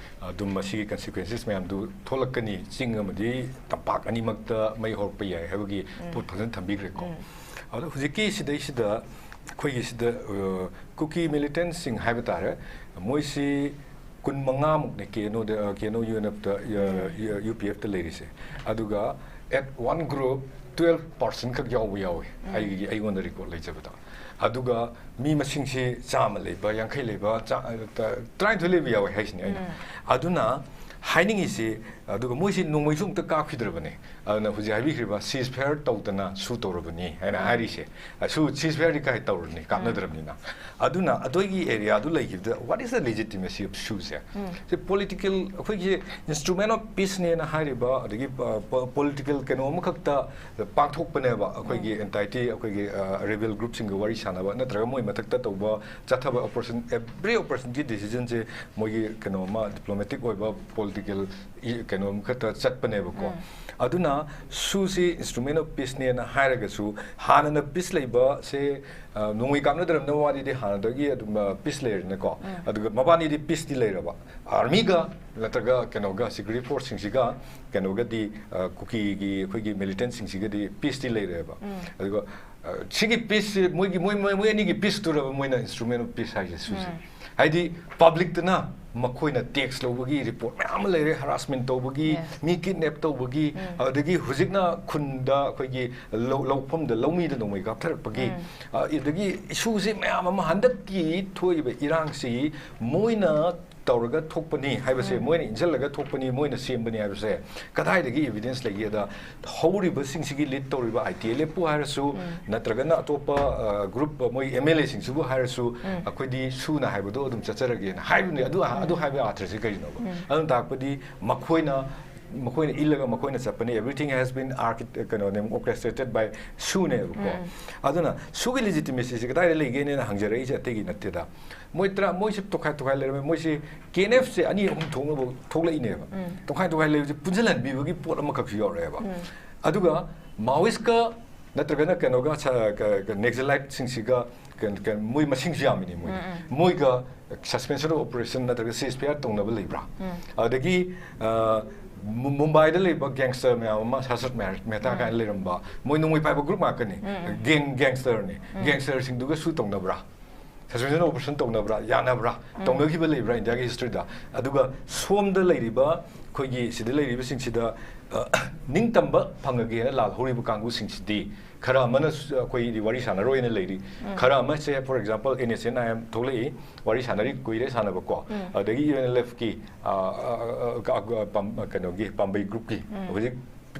ꯑꯗꯨꯝ ꯃꯁꯤꯒꯤ consequences ꯃꯌꯥꯝꯗꯨ ꯊꯣꯛꯂꯛꯀꯅꯤ, ꯆꯤꯡ ꯑꯃꯗꯤ ꯇꯝꯄꯥꯛ ꯑꯅꯤꯃꯛꯇ ꯃꯩ ꯍꯧꯔꯛꯄ ꯌꯥꯏ ꯍꯥꯏꯕꯒꯤ ꯎꯝ꯫ ꯄꯣꯠ ꯐꯖꯅ ꯊꯝꯕꯤꯈ꯭ꯔꯦꯀꯣ꯫ ꯎꯝ꯫ ꯑꯗꯣ ꯍꯧꯖꯤꯛꯀꯤ ꯁꯤꯗꯩꯁꯤꯗ ꯑꯩꯈꯣꯏꯒꯤ ꯁꯤꯗ, ꯑ, ꯀꯨꯀꯤ militantsꯁꯤꯡ ꯍꯥꯏꯕ ꯇꯥꯔꯦ, ꯃꯣꯏꯁꯤ ꯀꯨꯟꯃꯉꯥꯃꯨꯛꯅꯦ ꯀꯦ ꯑꯦꯟ ꯑꯣꯗ, ꯑ, ꯀꯦ ꯑꯦꯟ ꯑꯣ ꯌꯨ ꯑꯦꯟ ꯑꯦꯐꯇ, ꯑ, ꯌꯨ ꯄꯤ ꯑꯦꯐꯇ ꯂꯩꯔꯤꯁꯦ꯫ ꯑꯗꯨꯒ at one group twelve person ꯈꯛ ꯌꯥꯎꯕ ꯌꯥꯎꯋꯤ, ꯑꯩꯒꯤ, ꯑꯩꯉꯣꯟꯗ record ꯂꯩꯖꯕꯗ꯫ ꯑꯗꯨꯒ ꯃꯤ ꯃꯁꯤꯡꯁꯤ ꯆꯥꯝꯃ ꯂꯩꯕ, ꯌꯥꯡꯈꯩ ꯂꯩꯕ, ꯆꯥ-, ꯇ-, ꯇꯔꯥꯅꯤꯊꯣꯏ ꯂꯩꯕ ꯌꯥꯎꯋꯦ ꯍꯥꯏꯁꯤꯅꯤ ꯑꯩꯅ꯫ ꯑꯗꯨꯅ ꯍꯥꯏꯅꯤꯡꯉꯤꯁꯤ, ꯑꯗꯨꯒ ꯃꯣꯏꯁꯤ ꯅꯣꯡꯃꯩꯁꯨ ꯑꯝꯇ ꯀꯥꯞꯈꯤꯗ꯭ꯔꯕꯅꯤ꯫ ꯑꯗꯨꯅ ꯍꯧꯖꯤꯛ ꯍꯥꯏꯕꯤꯈ꯭ꯔꯤꯕ ceasefire ꯇꯧꯗꯅ ꯁꯨ ꯇꯧꯔꯕꯅꯤ ꯍꯥꯏꯅ ꯍꯥꯏꯔꯤꯁꯦ꯫ ꯑ, ꯁꯨ ceasefireꯗꯤ ꯀꯥꯏ ꯇꯧꯔꯅꯤ, ꯀꯥꯞꯅꯗ꯭ꯔꯕꯅꯤꯅ꯫ ꯑꯗꯨꯅ ꯑꯗꯨꯒꯤ areaꯗꯨ ꯂꯩꯈꯤꯕꯗ, what is the legitimacy of ꯁꯨꯁꯦ? ꯁꯤ political, ꯑꯩꯈꯣꯏꯒꯤ instrument of peaceꯅꯦꯅ ꯍꯥꯏꯔꯤꯕ, ꯑꯗꯒꯤ, ꯑ, ꯄ-, political ꯀꯩꯅꯣ ꯑꯃꯈꯛꯇ ꯄꯥꯡꯊꯣꯛꯄꯅꯦꯕ, ꯑꯩꯈꯣꯏꯒꯤ entity, ꯑꯩꯈꯣꯏꯒꯤ, ꯑ, rebel groupꯁꯤꯡꯒ ꯋꯥꯔꯤ ꯁꯥꯟꯅꯕ, ꯅꯠꯇ꯭ꯔꯒ ꯃꯣꯏ ꯃꯊꯛꯇ ꯇꯧꯕ ꯆꯠꯊꯕ operation, every operationꯒꯤ decisionꯁꯦ ꯃꯣꯏꯒꯤ ꯀꯩꯅꯣ ꯑꯃ, diplomatic ꯑꯣꯏꯕ political ꯏ-, ꯀꯩꯅꯣ ꯑꯃꯈꯛꯇ ꯆꯠꯄꯅꯦꯕꯀꯣ꯫ ꯑꯗꯨꯅ ꯁꯨꯁꯤ instrument of peaceꯅꯦꯅ ꯍꯥꯏꯔꯒꯁꯨ, ꯍꯥꯟꯅꯅ peace ꯂꯩꯕꯁꯦ, ꯑ, ꯅꯣꯡꯃꯩ ꯀꯥꯞꯅꯗ꯭ꯔꯕꯅ ꯋꯥꯔꯤꯗꯤ ꯍꯥꯟꯅꯗꯒꯤ ꯑꯗꯨꯝ, ꯑ, peace ꯂꯩꯔꯦꯅꯀꯣ꯫ ꯑꯗꯨꯒ ꯃꯕꯥꯅꯤꯗꯤ peaceꯇꯤ ꯂꯩꯔꯕ꯫ Armyꯒ ꯅꯠꯇ꯭ꯔꯒ ꯀꯩꯅꯣꯒ, security forceꯁꯤꯡꯁꯤꯒ ꯀꯩꯅꯣꯒꯗꯤ, ꯑ, ꯀꯨꯀꯤꯒꯤ ꯑꯩꯈꯣꯏꯒꯤ militantꯁꯤꯡꯁꯤꯒꯗꯤ peaceꯇꯤ ꯂꯩꯔꯦꯕ꯫ ꯑꯗꯨꯒ, ꯑ, ꯁꯤꯒꯤ peaceꯁꯤ ꯃꯣꯏꯒꯤ, ꯃꯣꯏ, ꯃꯣꯏ, ꯃꯣꯏ ꯑꯅꯤꯒꯤ peaceꯇꯨꯔꯕ ꯃꯣꯏꯅ instrument of peace ꯍꯥꯏꯁꯦ ꯁꯨꯁꯦ? ꯍꯥꯏꯗꯤ publicꯇꯅ ꯃꯈꯣꯏꯅ tax ꯂꯧꯕꯒꯤ report ꯃꯌꯥꯝ ꯑꯃ ꯂꯩꯔꯦ, harassment ꯇꯧꯕꯒꯤ, ꯃꯤ kidnap ꯇꯧꯕꯒꯤ, ꯑꯗꯒꯤ ꯍꯧꯖꯤꯛꯅ ꯈꯨꯟꯗ ꯑꯩꯈꯣꯏꯒꯤ ꯂꯧ-, ꯂꯧꯐꯝꯗ ꯂꯧꯃꯤꯗ ꯅꯣꯡꯃꯩ ꯀꯥꯞꯊꯔꯛꯄꯒꯤ, ꯑ, ꯑꯗꯒꯤ issueꯁꯤ ꯃꯌꯥꯝ ꯑꯃ, ꯍꯟꯗꯛꯀꯤ ꯊꯣꯛꯏꯕ ꯏꯔꯥꯡꯁꯤ ꯃꯣꯏꯅ ꯇꯧꯔꯒ ꯊꯣꯛꯄꯅꯤ ꯍꯥꯏꯕꯁꯦ, ꯃꯣꯏꯅ ꯏꯟꯁꯤꯜꯂꯒ ꯊꯣꯛꯄꯅꯤ, ꯃꯣꯏꯅ ꯁꯦꯝꯕꯅꯤ ꯍꯥꯏꯕꯁꯦ ꯀꯗꯥꯏꯗꯒꯤ evidence ꯂꯩꯒꯦꯗ, ꯍꯧꯔꯤꯕꯁꯤꯡꯁꯤꯒꯤ lead ꯇꯧꯔꯤꯕ ITLFꯄꯨ ꯍꯥꯏꯔꯁꯨ, ꯅꯠꯇ꯭ꯔꯒꯅ ꯑꯇꯣꯞꯄ, ꯑ, group, ꯃꯣꯏ MLAꯁꯤꯡꯁꯤꯕꯨ ꯍꯥꯏꯔꯁꯨ, ꯑꯩꯈꯣꯏꯗꯤ ꯁꯨꯅ ꯍꯥꯏꯕꯗꯣ ꯑꯗꯨꯝ ꯆꯠꯆꯔꯒꯦꯅ ꯍꯥꯏꯕꯅꯤ꯫ ꯑꯗꯨ, ꯑꯗꯨ ꯍꯥꯏꯕ ꯑꯥꯊ꯭ꯔꯁꯤ ꯀꯔꯤꯅꯣꯕ? ꯑꯗꯨꯅ ꯇꯥꯛꯄꯗꯤ ꯃꯈꯣꯏꯅ, ꯃꯈꯣꯏꯅ ꯏꯜꯂꯒ ꯃꯈꯣꯏꯅ ꯆꯠꯄꯅꯤ, everything has been archi-, ꯀꯩꯅꯣꯅꯦ, orchestrated by ꯁꯨꯅꯦꯕꯀꯣ꯫ ꯑꯗꯨꯅ ꯁꯨꯒꯤ legitimacyꯁꯤ ꯀꯗꯥꯏꯗ ꯂꯩꯒꯦꯅ ꯍꯪꯖꯔꯛꯏꯁꯦ ꯑꯇꯩꯒꯤ ꯅꯠꯇꯦꯗ꯫ ꯃꯣꯏ ꯇꯔꯥ, ꯃꯣꯏꯁꯤ ꯇꯣꯈꯥꯏ ꯇꯣꯈꯥꯏ ꯂꯩꯔꯝꯃꯦ꯫ ꯃꯣꯏꯁꯤ KNFꯁꯦ ꯑꯅꯤ ꯑꯍꯨꯝ ꯊꯣꯛꯅꯕ ꯊꯣꯛꯂꯛꯏꯅꯦꯕ꯫ ꯇꯣꯈꯥꯏ ꯇꯣꯈꯥꯏ ꯂꯩꯕꯁꯦ ꯄꯨꯟꯁꯤꯜꯍꯟꯕꯤꯕꯒꯤ ꯄꯣꯠ ꯑꯃꯈꯛꯁꯨ ꯌꯥꯎꯔꯛꯑꯦꯕ꯫ ꯑꯗꯨꯒ Maoistꯀ ꯅꯠꯇ꯭ꯔꯒꯅ ꯀꯩꯅꯣꯒ ꯁ-, ꯀ-, ꯀ-, Naxaliteꯁꯤꯡꯁꯤꯒ ꯀ-, ꯀ-, ꯃꯣꯏ ꯃꯁꯤꯡꯁꯨ ꯌꯥꯝꯃꯤꯅꯤ ꯃꯣꯏ꯫ ꯃꯣꯏꯒ suspension of operation ꯅꯠꯇ꯭ꯔꯒ ceasefire ꯇꯧꯅꯕ ꯂꯩꯕ꯭ꯔꯥ? ꯑꯗꯒꯤ, ꯑ, ꯃꯨꯝꯕꯥꯏꯗ ꯂꯩꯕ ꯒꯦꯡꯁꯇꯔ ꯃꯌꯥꯝ ꯑꯃ, ꯁꯥꯁꯠ ꯃꯦꯍꯇꯥ ꯀꯥꯏꯅ ꯂꯩꯔꯝꯕ, ꯃꯣꯏ ꯅꯣꯡꯃꯩ ꯄꯥꯏꯕ ꯒ꯭ꯔꯨꯞ ꯉꯥꯛꯇꯅꯤ꯫ ꯒꯦꯡ ꯒꯦꯡꯁꯇꯔꯅꯤ꯫ ꯒꯦꯡꯁꯇꯔꯁꯤꯡꯗꯨꯒꯁꯨ ꯇꯧꯅꯕ꯭ꯔꯥ? ꯁꯁꯄꯦꯟꯁꯟ ꯑꯣꯄꯔꯦꯁꯟ ꯇꯧꯅꯕ꯭ꯔꯥ? ꯌꯥꯅꯕ꯭ꯔꯥ? ꯇꯧꯅꯈꯤꯕ ꯂꯩꯕ꯭ꯔꯥ ꯏꯟꯗꯤꯌꯥꯒꯤ ꯍꯤꯁꯇ꯭ꯔꯤꯗ? ꯑꯗꯨꯒ ꯁꯣꯝꯗ ꯂꯩꯔꯤꯕ, ꯑꯩꯈꯣꯏꯒꯤ ꯁꯤꯗ ꯂꯩꯔꯤꯕꯁꯤꯡꯁꯤꯗ, ꯑ, ꯅꯤꯡꯇꯝꯕ ꯐꯪꯉꯒꯦꯅ ꯂꯥꯜꯍꯧꯔꯤꯕ ꯀꯥꯡꯕꯨꯁꯤꯡꯁꯤꯗꯤ ꯈꯔ ꯑꯃꯅ ꯁ-, ꯑꯩꯈꯣꯏꯗꯤ ꯋꯥꯔꯤ ꯁꯥꯟꯅꯔꯣꯏꯅ ꯂꯩꯔꯤ꯫ ꯈꯔ ꯑꯃꯁꯦ, for example, NSCN-IM ꯊꯣꯛꯂꯛꯏ, ꯋꯥꯔꯤ ꯁꯥꯟꯅꯔꯤ, ꯀꯨꯏꯔꯦ ꯁꯥꯟꯅꯕꯀꯣ꯫ ꯑꯗꯒꯤ UNLF-ꯀꯤ, ꯑ, ꯑ, ꯑ, ꯑ, ꯑ, ꯄꯥꯝ-, ꯀꯩꯅꯣꯒꯤ, ꯄꯥꯝꯕꯩ ꯒ꯭ꯔꯨꯞꯀꯤ ꯍꯧꯖꯤꯛ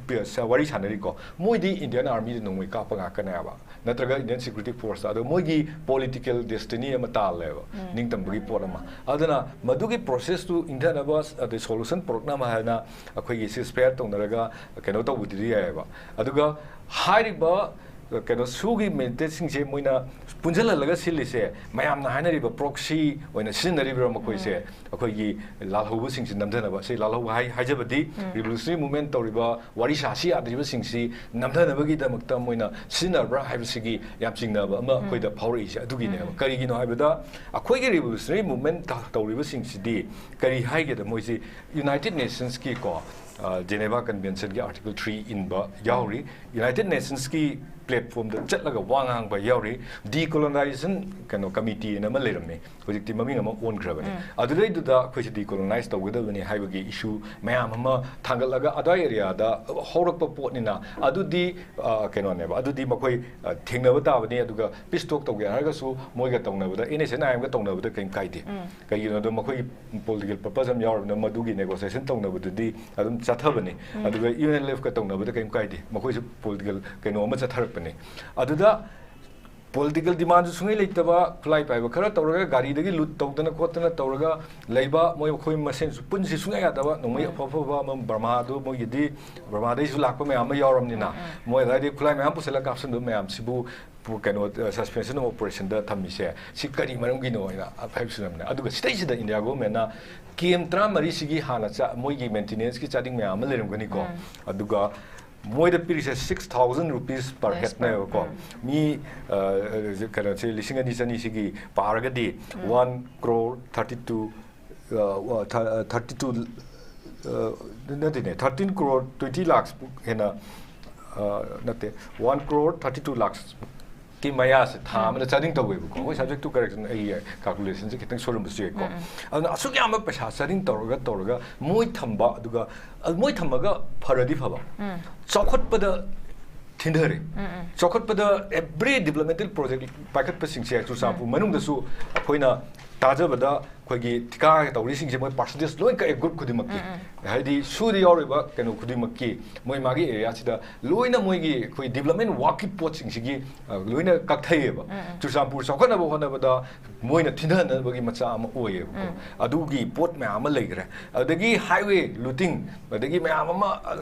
ꯄ-, ꯁ-, ꯋꯥꯔꯤ ꯁꯥꯟꯅꯔꯤꯀꯣ꯫ ꯃꯣꯏꯗꯤ Indian Army-ꯗ ꯅꯣꯡꯃꯩ ꯀꯥꯞꯄ ꯉꯥꯛꯇꯅꯦꯕ, ꯅꯠꯇ꯭ꯔꯒ Indian Security Force-ꯇ꯫ ꯑꯗꯣ ꯃꯣꯏꯒꯤ political destiny ꯑꯃ ꯇꯥꯜꯂꯦꯕ, ꯅꯤꯡꯇꯝꯕꯒꯤ ꯄꯣꯠ ꯑꯃ꯫ ꯑꯗꯨꯅ ꯃꯗꯨꯒꯤ process-ꯇꯨ ꯏꯪꯊꯅꯕ, ꯑꯗꯩ solution ꯄꯨꯔꯛꯅꯕ ꯍꯥꯏꯅ ꯑꯩꯈꯣꯏꯒꯤ ceasefire ꯇꯧꯅꯔꯒ ꯀꯩꯅꯣ ꯇꯧꯕꯗꯨꯗꯤ ꯌꯥꯏꯑꯕ꯫ ꯑꯗꯨꯒ ꯍꯥꯏꯔꯤꯕ, ꯑ, ꯀꯩꯅꯣ, ꯁꯨꯒꯤ mandate-ꯁꯤꯡꯁꯦ ꯃꯣꯏꯅ ꯄꯨꯟꯁꯤꯜꯍꯜꯂꯒ ꯁꯤꯜꯂꯤꯁꯦ, ꯃꯌꯥꯝꯅ ꯍꯥꯏꯅꯔꯤꯕ proxy ꯑꯣꯏꯅ ꯁꯤꯖꯤꯟꯅꯔꯤꯕ꯭ꯔꯥ ꯃꯈꯣꯏꯁꯦ? ꯑꯩꯈꯣꯏꯒꯤ ꯂꯥꯜꯍꯧꯕꯁꯤꯡꯁꯤ ꯅꯝꯊꯅꯕ, ꯁꯤ ꯂꯥꯜꯍꯧꯕ ꯍꯥꯏ-, ꯍꯥꯏꯖꯕꯗꯤ revolutionary movement ꯇꯧꯔꯤꯕ, ꯋꯥꯔꯤ ꯁꯥꯁꯤ ꯌꯥꯗ꯭ꯔꯤꯕꯁꯤꯡꯁꯤ ꯅꯝꯊꯅꯕꯒꯤꯗꯃꯛꯇ ꯃꯣꯏꯅ ꯁꯤꯖꯤꯟꯅꯕ꯭ꯔꯥ ꯍꯥꯏꯕꯁꯤꯒꯤ ꯌꯥꯝ ꯆꯤꯡꯅꯕ ꯑꯃ ꯑꯩꯈꯣꯏꯗ ꯐꯥꯎꯔꯛꯏꯁꯦ ꯑꯗꯨꯒꯤꯅꯦꯕ꯫ ꯀꯔꯤꯒꯤꯅꯣ ꯍꯥꯏꯕꯗ, ꯑꯩꯈꯣꯏꯒꯤ revolutionary movement ꯇ-, ꯇꯧꯔꯤꯕꯁꯤꯡꯁꯤꯗꯤ ꯀꯔꯤ ꯍꯥꯏꯒꯦꯗ, ꯃꯣꯏꯁꯤ United Nations-ꯀꯤꯀꯣ, ꯑ, Geneva Convention-ꯒꯤ Article three ꯏꯟꯕ ꯌꯥꯎꯔꯤ꯫ United Nations-ꯀꯤ platform-ꯗ ꯆꯠꯂꯒ ꯋꯥ ꯉꯥꯡꯕ ꯌꯥꯎꯔꯤ꯫ Decolonization, ꯀꯩꯅꯣ, committee ꯑꯅ ꯑꯃ ꯂꯩꯔꯝꯃꯤ, ꯍꯧꯖꯤꯛꯇꯤ ꯃꯃꯤꯡ ꯑꯃ ꯑꯣꯟꯈ꯭ꯔꯕꯅꯤ꯫ ꯑꯗꯨꯗꯩꯗꯨꯗ ꯑꯩꯈꯣꯏꯁꯦ decolonize ꯇꯧꯒꯗꯕꯅꯤ ꯍꯥꯏꯕꯒꯤ issue ꯃꯌꯥꯝ ꯑꯃ ꯊꯥꯡꯒꯠꯂꯒ, ꯑꯗ꯭ꯋꯥꯏ area-ꯗ ꯍꯧꯔꯛꯄ ꯄꯣꯠꯅꯤꯅ, ꯑꯗꯨꯗꯤ, ꯑ, ꯀꯩꯅꯣꯅꯦꯕ, ꯑꯗꯨꯗꯤ ꯃꯈꯣꯏ, ꯑ, ꯊꯦꯡꯅꯕ ꯇꯥꯕꯅꯤ꯫ ꯑꯗꯨꯒ peace talk ꯇꯧꯒꯦ ꯍꯥꯏꯔꯒꯁꯨ ꯃꯣꯏꯒ ꯇꯧꯅꯕꯗ, NSCN-IM-ꯒ ꯇꯧꯅꯕꯗ ꯀꯔꯤꯝ ꯀꯥꯏꯗꯦ꯫ ꯀꯩꯒꯤꯅꯣꯗ ꯃꯈꯣꯏꯒꯤ political purpose ꯑꯃ ꯌꯥꯎꯔꯕꯅꯤꯅ ꯃꯗꯨꯒꯤ negotiation ꯇꯧꯅꯕꯗꯨꯗꯤ ꯑꯗꯨꯝ ꯆꯠꯊꯕꯅꯤ꯫ ꯑꯗꯨꯒ UNLF-ꯀ ꯇꯧꯅꯕꯗ ꯀꯔꯤꯝ ꯀꯥꯏꯗꯦ, ꯃꯈꯣꯏꯁꯨ political ꯀꯩꯅꯣ ꯑꯃ ꯆꯠꯊꯔꯛꯄꯅꯤ꯫ ꯑꯗꯨꯗ political demand-ꯁꯨ ꯁꯨꯡꯂꯩ ꯂꯩꯇꯕ, ꯈꯨꯠꯂꯥꯏ ꯄꯥꯏꯕ ꯈꯔ ꯇꯧꯔꯒ, ꯒꯥꯔꯤꯗꯒꯤ loot ꯇꯧꯗꯅ ꯈꯣꯠꯇꯅ ꯇꯧꯔꯒ ꯂꯩꯕ, ꯃꯣꯏ, ꯃꯈꯣꯏ ꯃꯁꯦꯟꯁꯨ ꯄꯨꯟꯁꯤ ꯁꯨꯡꯌꯥ ꯌꯥꯗꯕ, ꯅꯣꯡꯃꯩ ꯑꯐ ꯑꯐꯕ ꯑꯃ ꯕꯔꯃꯥꯗꯨ, ꯃꯣꯏꯒꯤꯗꯤ ꯕꯔꯃꯥꯗꯩꯁꯨ ꯂꯥꯛꯄ ꯃꯌꯥꯝ ꯑꯃ ꯌꯥꯎꯔꯕꯅꯤꯅ, ꯃꯣꯏ ꯑꯗꯨꯋꯥꯏꯗꯒꯤ ꯈꯨꯠꯂꯥꯏ ꯃꯌꯥꯝ ꯄꯨꯁꯤꯜꯂꯒ ꯀꯥꯞꯁꯤꯟꯕ ꯃꯌꯥꯝꯁꯤꯕꯨ ꯄꯨ-, ꯀꯩꯅꯣ, ꯑ, suspension of operation-ꯗ ꯊꯝꯃꯤꯁꯦ, ꯁꯤ ꯀꯔꯤ ꯃꯔꯝꯒꯤꯅꯣ ꯍꯥꯏꯅ ꯍꯥꯏꯕꯁꯨ ꯂꯩꯔꯝꯃꯦ꯫ ꯑꯗꯨꯒ ꯁꯤꯗꯩꯁꯤꯗ India government-ꯅ camp ꯇꯔꯥꯃꯔꯤꯁꯤꯒꯤ ꯍꯥꯟꯅ ꯆꯥ-, ꯃꯣꯏꯒꯤ maintenance-ꯀꯤ ꯆꯥꯗꯤꯡ ꯃꯌꯥꯝ ꯑꯃ ꯂꯩꯔꯝꯒꯅꯤꯀꯣ꯫ ꯑꯗꯨꯒ ꯃꯣꯏꯗ ꯄꯤꯔꯤꯁꯦ six thousand rupees per head-ꯅꯦꯕꯀꯣ꯫ ꯃꯤ, ꯑ, ꯀꯩꯅꯣꯁꯦ, ꯂꯤꯁꯤꯡ ꯑꯅꯤ ꯆꯅꯤꯁꯤꯒꯤ ꯄꯥꯔꯒꯗꯤ one crore thirty two, ꯑ, ꯊꯥꯔꯇꯤ ꯇꯨ ꯑ, ꯅꯠꯇꯦꯅꯦ, thirteen crore twenty lakhs ꯍꯦꯟꯅ, ꯑ, ꯅꯠꯇꯦ, one crore thirty two lakhs ꯀꯤ ꯃꯌꯥꯁꯦ ꯊꯥ ꯑꯃꯗ charging ꯇꯧꯋꯦꯕꯀꯣ꯫ ꯑꯩꯈꯣꯏ subject to correction, ꯑꯩꯒꯤ calculation ꯁꯦ ꯈꯤꯇꯪ ꯁꯣꯏꯔꯝꯕꯁꯨ ꯌꯥꯏꯀꯣ꯫ ꯑꯗꯨꯅ ꯑꯁꯨꯛ ꯌꯥꯝꯕ ꯄꯩꯁꯥ charging ꯇꯧꯔꯒ, ꯇꯧꯔꯒ ꯃꯣꯏ ꯊꯝꯕ, ꯑꯗꯨꯒ, ꯑ, ꯃꯣꯏ ꯊꯝꯃꯒ ꯐꯔꯗꯤ ꯐꯕ, ꯆꯥꯎꯈꯠꯄꯗ ꯊꯤꯟꯊꯔꯦ꯫ ꯆꯥꯎꯈꯠꯄꯗ every developmental project ꯄꯥꯏꯈꯠꯄꯁꯤꯡꯁꯦ ꯆꯨꯔꯆꯥꯟꯄꯨꯔ ꯃꯅꯨꯡꯗꯁꯨ ꯑꯩꯈꯣꯏꯅ ꯇꯥꯖꯕꯗ ꯑꯩꯈꯣꯏꯒꯤ ꯊꯤꯀꯥ ꯇꯧꯔꯤꯁꯤꯡꯁꯦ ꯃꯣꯏ percentage ꯂꯣꯏ ꯀꯛꯑꯦ, group ꯈꯨꯗꯤꯡꯃꯛꯀꯤ꯫ ꯍꯥꯏꯗꯤ ꯁꯨꯗ ꯌꯥꯎꯔꯤꯕ ꯀꯩꯅꯣ ꯈꯨꯗꯤꯡꯃꯛꯀꯤ ꯃꯣꯏ ꯃꯥꯒꯤ area ꯁꯤꯗ ꯂꯣꯏꯅ ꯃꯣꯏꯒꯤ ꯑꯩꯈꯣꯏ development work ꯀꯤ ꯄꯣꯠꯁꯤꯡꯁꯤꯒꯤ, ꯑ, ꯂꯣꯏꯅ ꯀꯛꯊꯩꯌꯦꯕ꯫ ꯆꯨꯔꯆꯥꯟꯄꯨꯔ ꯆꯥꯎꯈꯠꯅꯕ ꯍꯣꯠꯅꯕꯗ ꯃꯣꯏꯅ ꯊꯤꯟꯊꯅꯕꯒꯤ ꯃꯆꯥꯛ ꯑꯃ ꯑꯣꯏꯌꯦꯕꯀꯣ꯫ ꯑꯗꯨꯒꯤ ꯄꯣꯠ ꯃꯌꯥꯝ ꯑꯃ ꯂꯩꯈ꯭ꯔꯦ꯫ ꯑꯗꯒꯤ highway looting, ꯑꯗꯒꯤ ꯃꯌꯥꯝ ꯑꯃ, ꯑ,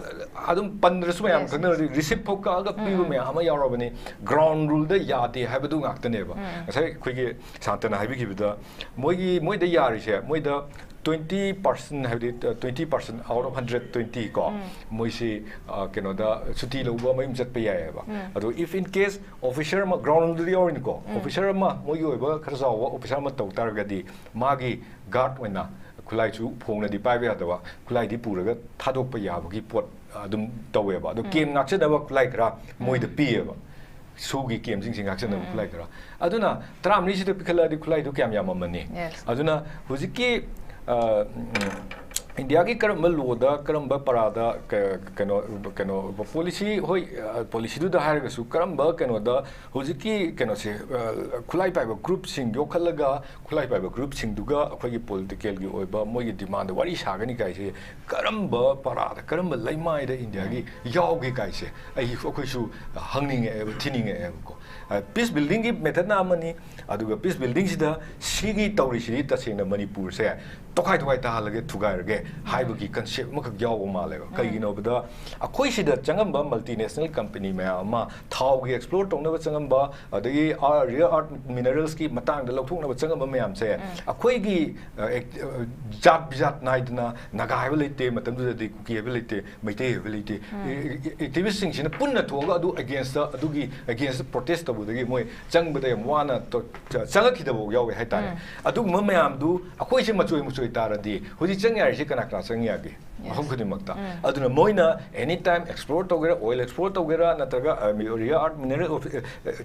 ꯑꯗꯨꯝ ꯄꯟꯗ꯭ꯔꯁꯨ ꯃꯌꯥꯝ ꯈꯪꯅꯔꯗꯤ receipt ꯐꯥꯎ ꯀꯛꯑꯒ ꯄꯤꯕ ꯃꯌꯥꯝ ꯑꯃ ꯌꯥꯎꯔꯕꯅꯤ꯫ Ground rule ꯗ ꯌꯥꯗꯦ ꯍꯥꯏꯕꯗꯨ ꯉꯥꯛꯇꯅꯦꯕ꯫ ꯉꯁꯥꯏ ꯑꯩꯈꯣꯏꯒꯤ ꯁꯥꯟꯇꯅ ꯍꯥꯏꯕꯤꯈꯤꯕꯗ ꯃꯣꯏꯒꯤ, ꯃꯣꯏꯗ ꯌꯥꯔꯤꯁꯦ, ꯃꯣꯏꯗ twenty percent, ꯍꯥꯏꯕꯗꯤ, ꯑ, twenty percent out of hundred twenty ꯀꯣ, ꯃꯣꯏꯁꯤ, ꯑ, ꯀꯩꯅꯣꯗ ꯁꯨꯇꯤ ꯂꯧꯕ ꯃꯌꯨꯝ ꯆꯠꯄ ꯌꯥꯏꯑꯕ꯫ ꯑꯗꯣ if in case officer ꯑꯃ ground ꯗꯗꯤ ꯌꯥꯎꯔꯤꯅꯤꯀꯣ, officer ꯑꯃ, ꯃꯣꯏꯒꯤ ꯑꯣꯏꯕ ꯈꯔ ꯆꯥꯎꯕ officer ꯑꯃ ꯇꯧ ꯇꯥꯔꯒꯗꯤ ꯃꯥꯒꯤ guard ꯑꯣꯏꯅ ꯈꯨꯠꯂꯥꯏꯁꯨ ꯐꯣꯡꯅꯗꯤ ꯄꯥꯏꯕ ꯌꯥꯗꯕ, ꯈꯨꯠꯂꯥꯏꯗꯤ ꯄꯨꯔꯒ ꯊꯥꯗꯣꯛꯄ ꯌꯥꯕꯒꯤ ꯄꯣꯠ ꯑꯗꯨꯝ ꯇꯧꯋꯦꯕ꯫ ꯑꯗꯣ camp ꯉꯥꯛꯆꯅꯕ ꯈꯨꯠꯂꯥꯏ ꯈꯔ ꯃꯣꯏꯗ ꯄꯤꯌꯦꯕ꯫ ꯁꯨꯒꯤ camp ꯁꯤꯡꯁꯤ ꯉꯥꯛꯆꯅꯕ ꯈꯨꯠꯂꯥꯏ ꯈꯔ꯫ ꯑꯗꯨꯅ ꯇꯔꯥꯃꯔꯤꯁꯤꯗ ꯄꯤꯈꯠꯂꯛꯑꯗꯤ ꯈꯨꯠꯂꯥꯏꯗꯨ ꯀꯌꯥꯝ ꯌꯥꯝꯃꯝꯃꯅꯤ? ꯑꯗꯨꯅ ꯍꯧꯖꯤꯛꯀꯤ, ꯑ, ꯎꯝ, ꯏꯟꯗꯤꯌꯥꯒꯤ ꯀꯔꯝꯕ law ꯗ, ꯀꯔꯝꯕ ꯄꯔꯥꯗ, ꯀ-, ꯀꯩꯅꯣ, ꯀꯩꯅꯣ, policy, ꯍꯣꯏ, ꯑ, policy ꯗꯨꯗ ꯍꯥꯏꯔꯒꯁꯨ ꯀꯔꯝꯕ ꯀꯩꯅꯣꯗ ꯍꯧꯖꯤꯛꯀꯤ ꯀꯩꯅꯣꯁꯦ, ꯑ, ꯈꯨꯠꯂꯥꯏ ꯄꯥꯏꯕ group ꯁꯤꯡ ꯌꯣꯛꯈꯠꯂꯒ, ꯈꯨꯠꯂꯥꯏ ꯄꯥꯏꯕ group ꯁꯤꯡꯗꯨꯒ ꯑꯩꯈꯣꯏꯒꯤ political ꯒꯤ ꯑꯣꯏꯕ ꯃꯣꯏꯒꯤ demand ꯗ ꯋꯥꯔꯤ ꯁꯥꯒꯅꯤ ꯀꯥꯏꯁꯦ ꯀꯔꯝꯕ ꯄꯔꯥꯗ, ꯀꯔꯝꯕ ꯂꯩꯃꯥꯏꯗ ꯏꯟꯗꯤꯌꯥꯒꯤ ꯌꯥꯎꯒꯦ ꯀꯥꯏꯁꯦ ꯑꯩ, ꯑꯩꯈꯣꯏꯁꯨ ꯍꯪꯅꯤꯡꯉꯛꯑꯦꯕ, ꯊꯤꯅꯤꯡꯉꯛꯑꯦꯕꯀꯣ꯫ ꯑ, peace building ꯒꯤ method ꯅ ꯑꯃꯅꯤ, ꯑꯗꯨꯒ peace building ꯁꯤꯗ ꯁꯤꯒꯤ ꯇꯧꯔꯤꯁꯤꯗꯤ ꯇꯁꯦꯡꯅ ꯃꯅꯤꯄꯨꯔꯁꯦ ꯇꯣꯈꯥꯏ ꯇꯣꯈꯥꯏ ꯇꯥꯍꯜꯂꯒꯦ, ꯊꯨꯒꯥꯏꯔꯒꯦ ꯍꯥꯏꯕꯒꯤ concept ꯑꯃꯈꯛ ꯌꯥꯎꯕ ꯃꯥꯜꯂꯦꯕ꯫ ꯀꯩꯒꯤꯅꯣ ꯍꯥꯏꯕꯗ ꯑꯩꯈꯣꯏ ꯁꯤꯗ ꯆꯪꯉꯝꯕ multinational company ꯃꯌꯥꯝ ꯑꯃ ꯊꯥꯎꯒꯤ explore ꯇꯧꯅꯕ ꯆꯪꯉꯝꯕ, ꯑꯗꯒꯤ, ꯑ, rare earth minerals ꯀꯤ ꯃꯇꯥꯡꯗ ꯂꯧꯊꯣꯛꯅꯕ ꯆꯪꯉꯝꯕ ꯃꯌꯥꯝꯁꯦ ꯑꯩꯈꯣꯏꯒꯤ, ꯑ, ꯑꯦꯛ-, ꯑ, ꯖꯥꯠ ꯕꯤꯖꯥꯠ ꯅꯥꯏꯗꯅ ꯅꯥꯒꯥ ꯍꯥꯏꯕ ꯂꯩꯇꯦ, ꯃꯇꯝꯗꯨꯗꯗꯤ ꯀꯨꯀꯤ ꯍꯥꯏꯕ ꯂꯩꯇꯦ, ꯃꯩꯇꯩ ꯍꯥꯏꯕ ꯂꯩꯇꯦ꯫ ꯑꯦ-, ꯑꯦ-, activist ꯁꯤꯡꯁꯤꯅ ꯄꯨꯟꯅ ꯊꯣꯛꯑꯒ ꯑꯗꯨ against ꯇ, ꯑꯗꯨꯒꯤ against ꯇ protest ꯇꯧꯕꯗꯒꯤ ꯃꯣꯏ ꯆꯪꯕꯗ ꯌꯥꯝ ꯋꯥꯅ ꯇꯧ-, ꯆ-, ꯆꯪꯉꯛꯈꯤꯗꯕ ꯌꯥꯎꯋꯦ ꯍꯥꯏꯇꯥꯔꯦ꯫ ꯑꯗꯨꯒꯨꯝꯕ ꯃꯌꯥꯝꯗꯨ ꯑꯩꯈꯣꯏꯁꯦ ꯃꯆꯣꯏ ꯃꯆꯣꯏ ꯇꯥꯔꯗꯤ ꯍꯧꯖꯤꯛ ꯆꯪ ꯌꯥꯔꯤꯁꯦ ꯀꯅꯥ ꯀꯅꯥ ꯆꯪ ꯌꯥꯒꯦ? ꯃꯐꯝ ꯈꯨꯗꯤꯡꯃꯛꯇ꯫ ꯑꯗꯨꯅ ꯃꯣꯏꯅ ꯑꯦꯅꯤ ꯇꯥꯏꯝ ꯑꯦꯛꯁꯄ꯭ꯂꯣꯔ ꯇꯧꯒꯦꯔꯥ, ꯑꯣꯏꯜ ꯑꯦꯛꯁꯄ꯭ꯂꯣꯔ ꯇꯧꯒꯦꯔꯥ, ꯅꯠꯇ꯭ꯔꯒ ꯔꯤꯌꯔ ꯑꯥꯔꯠ ꯃꯤꯅꯔꯦꯜ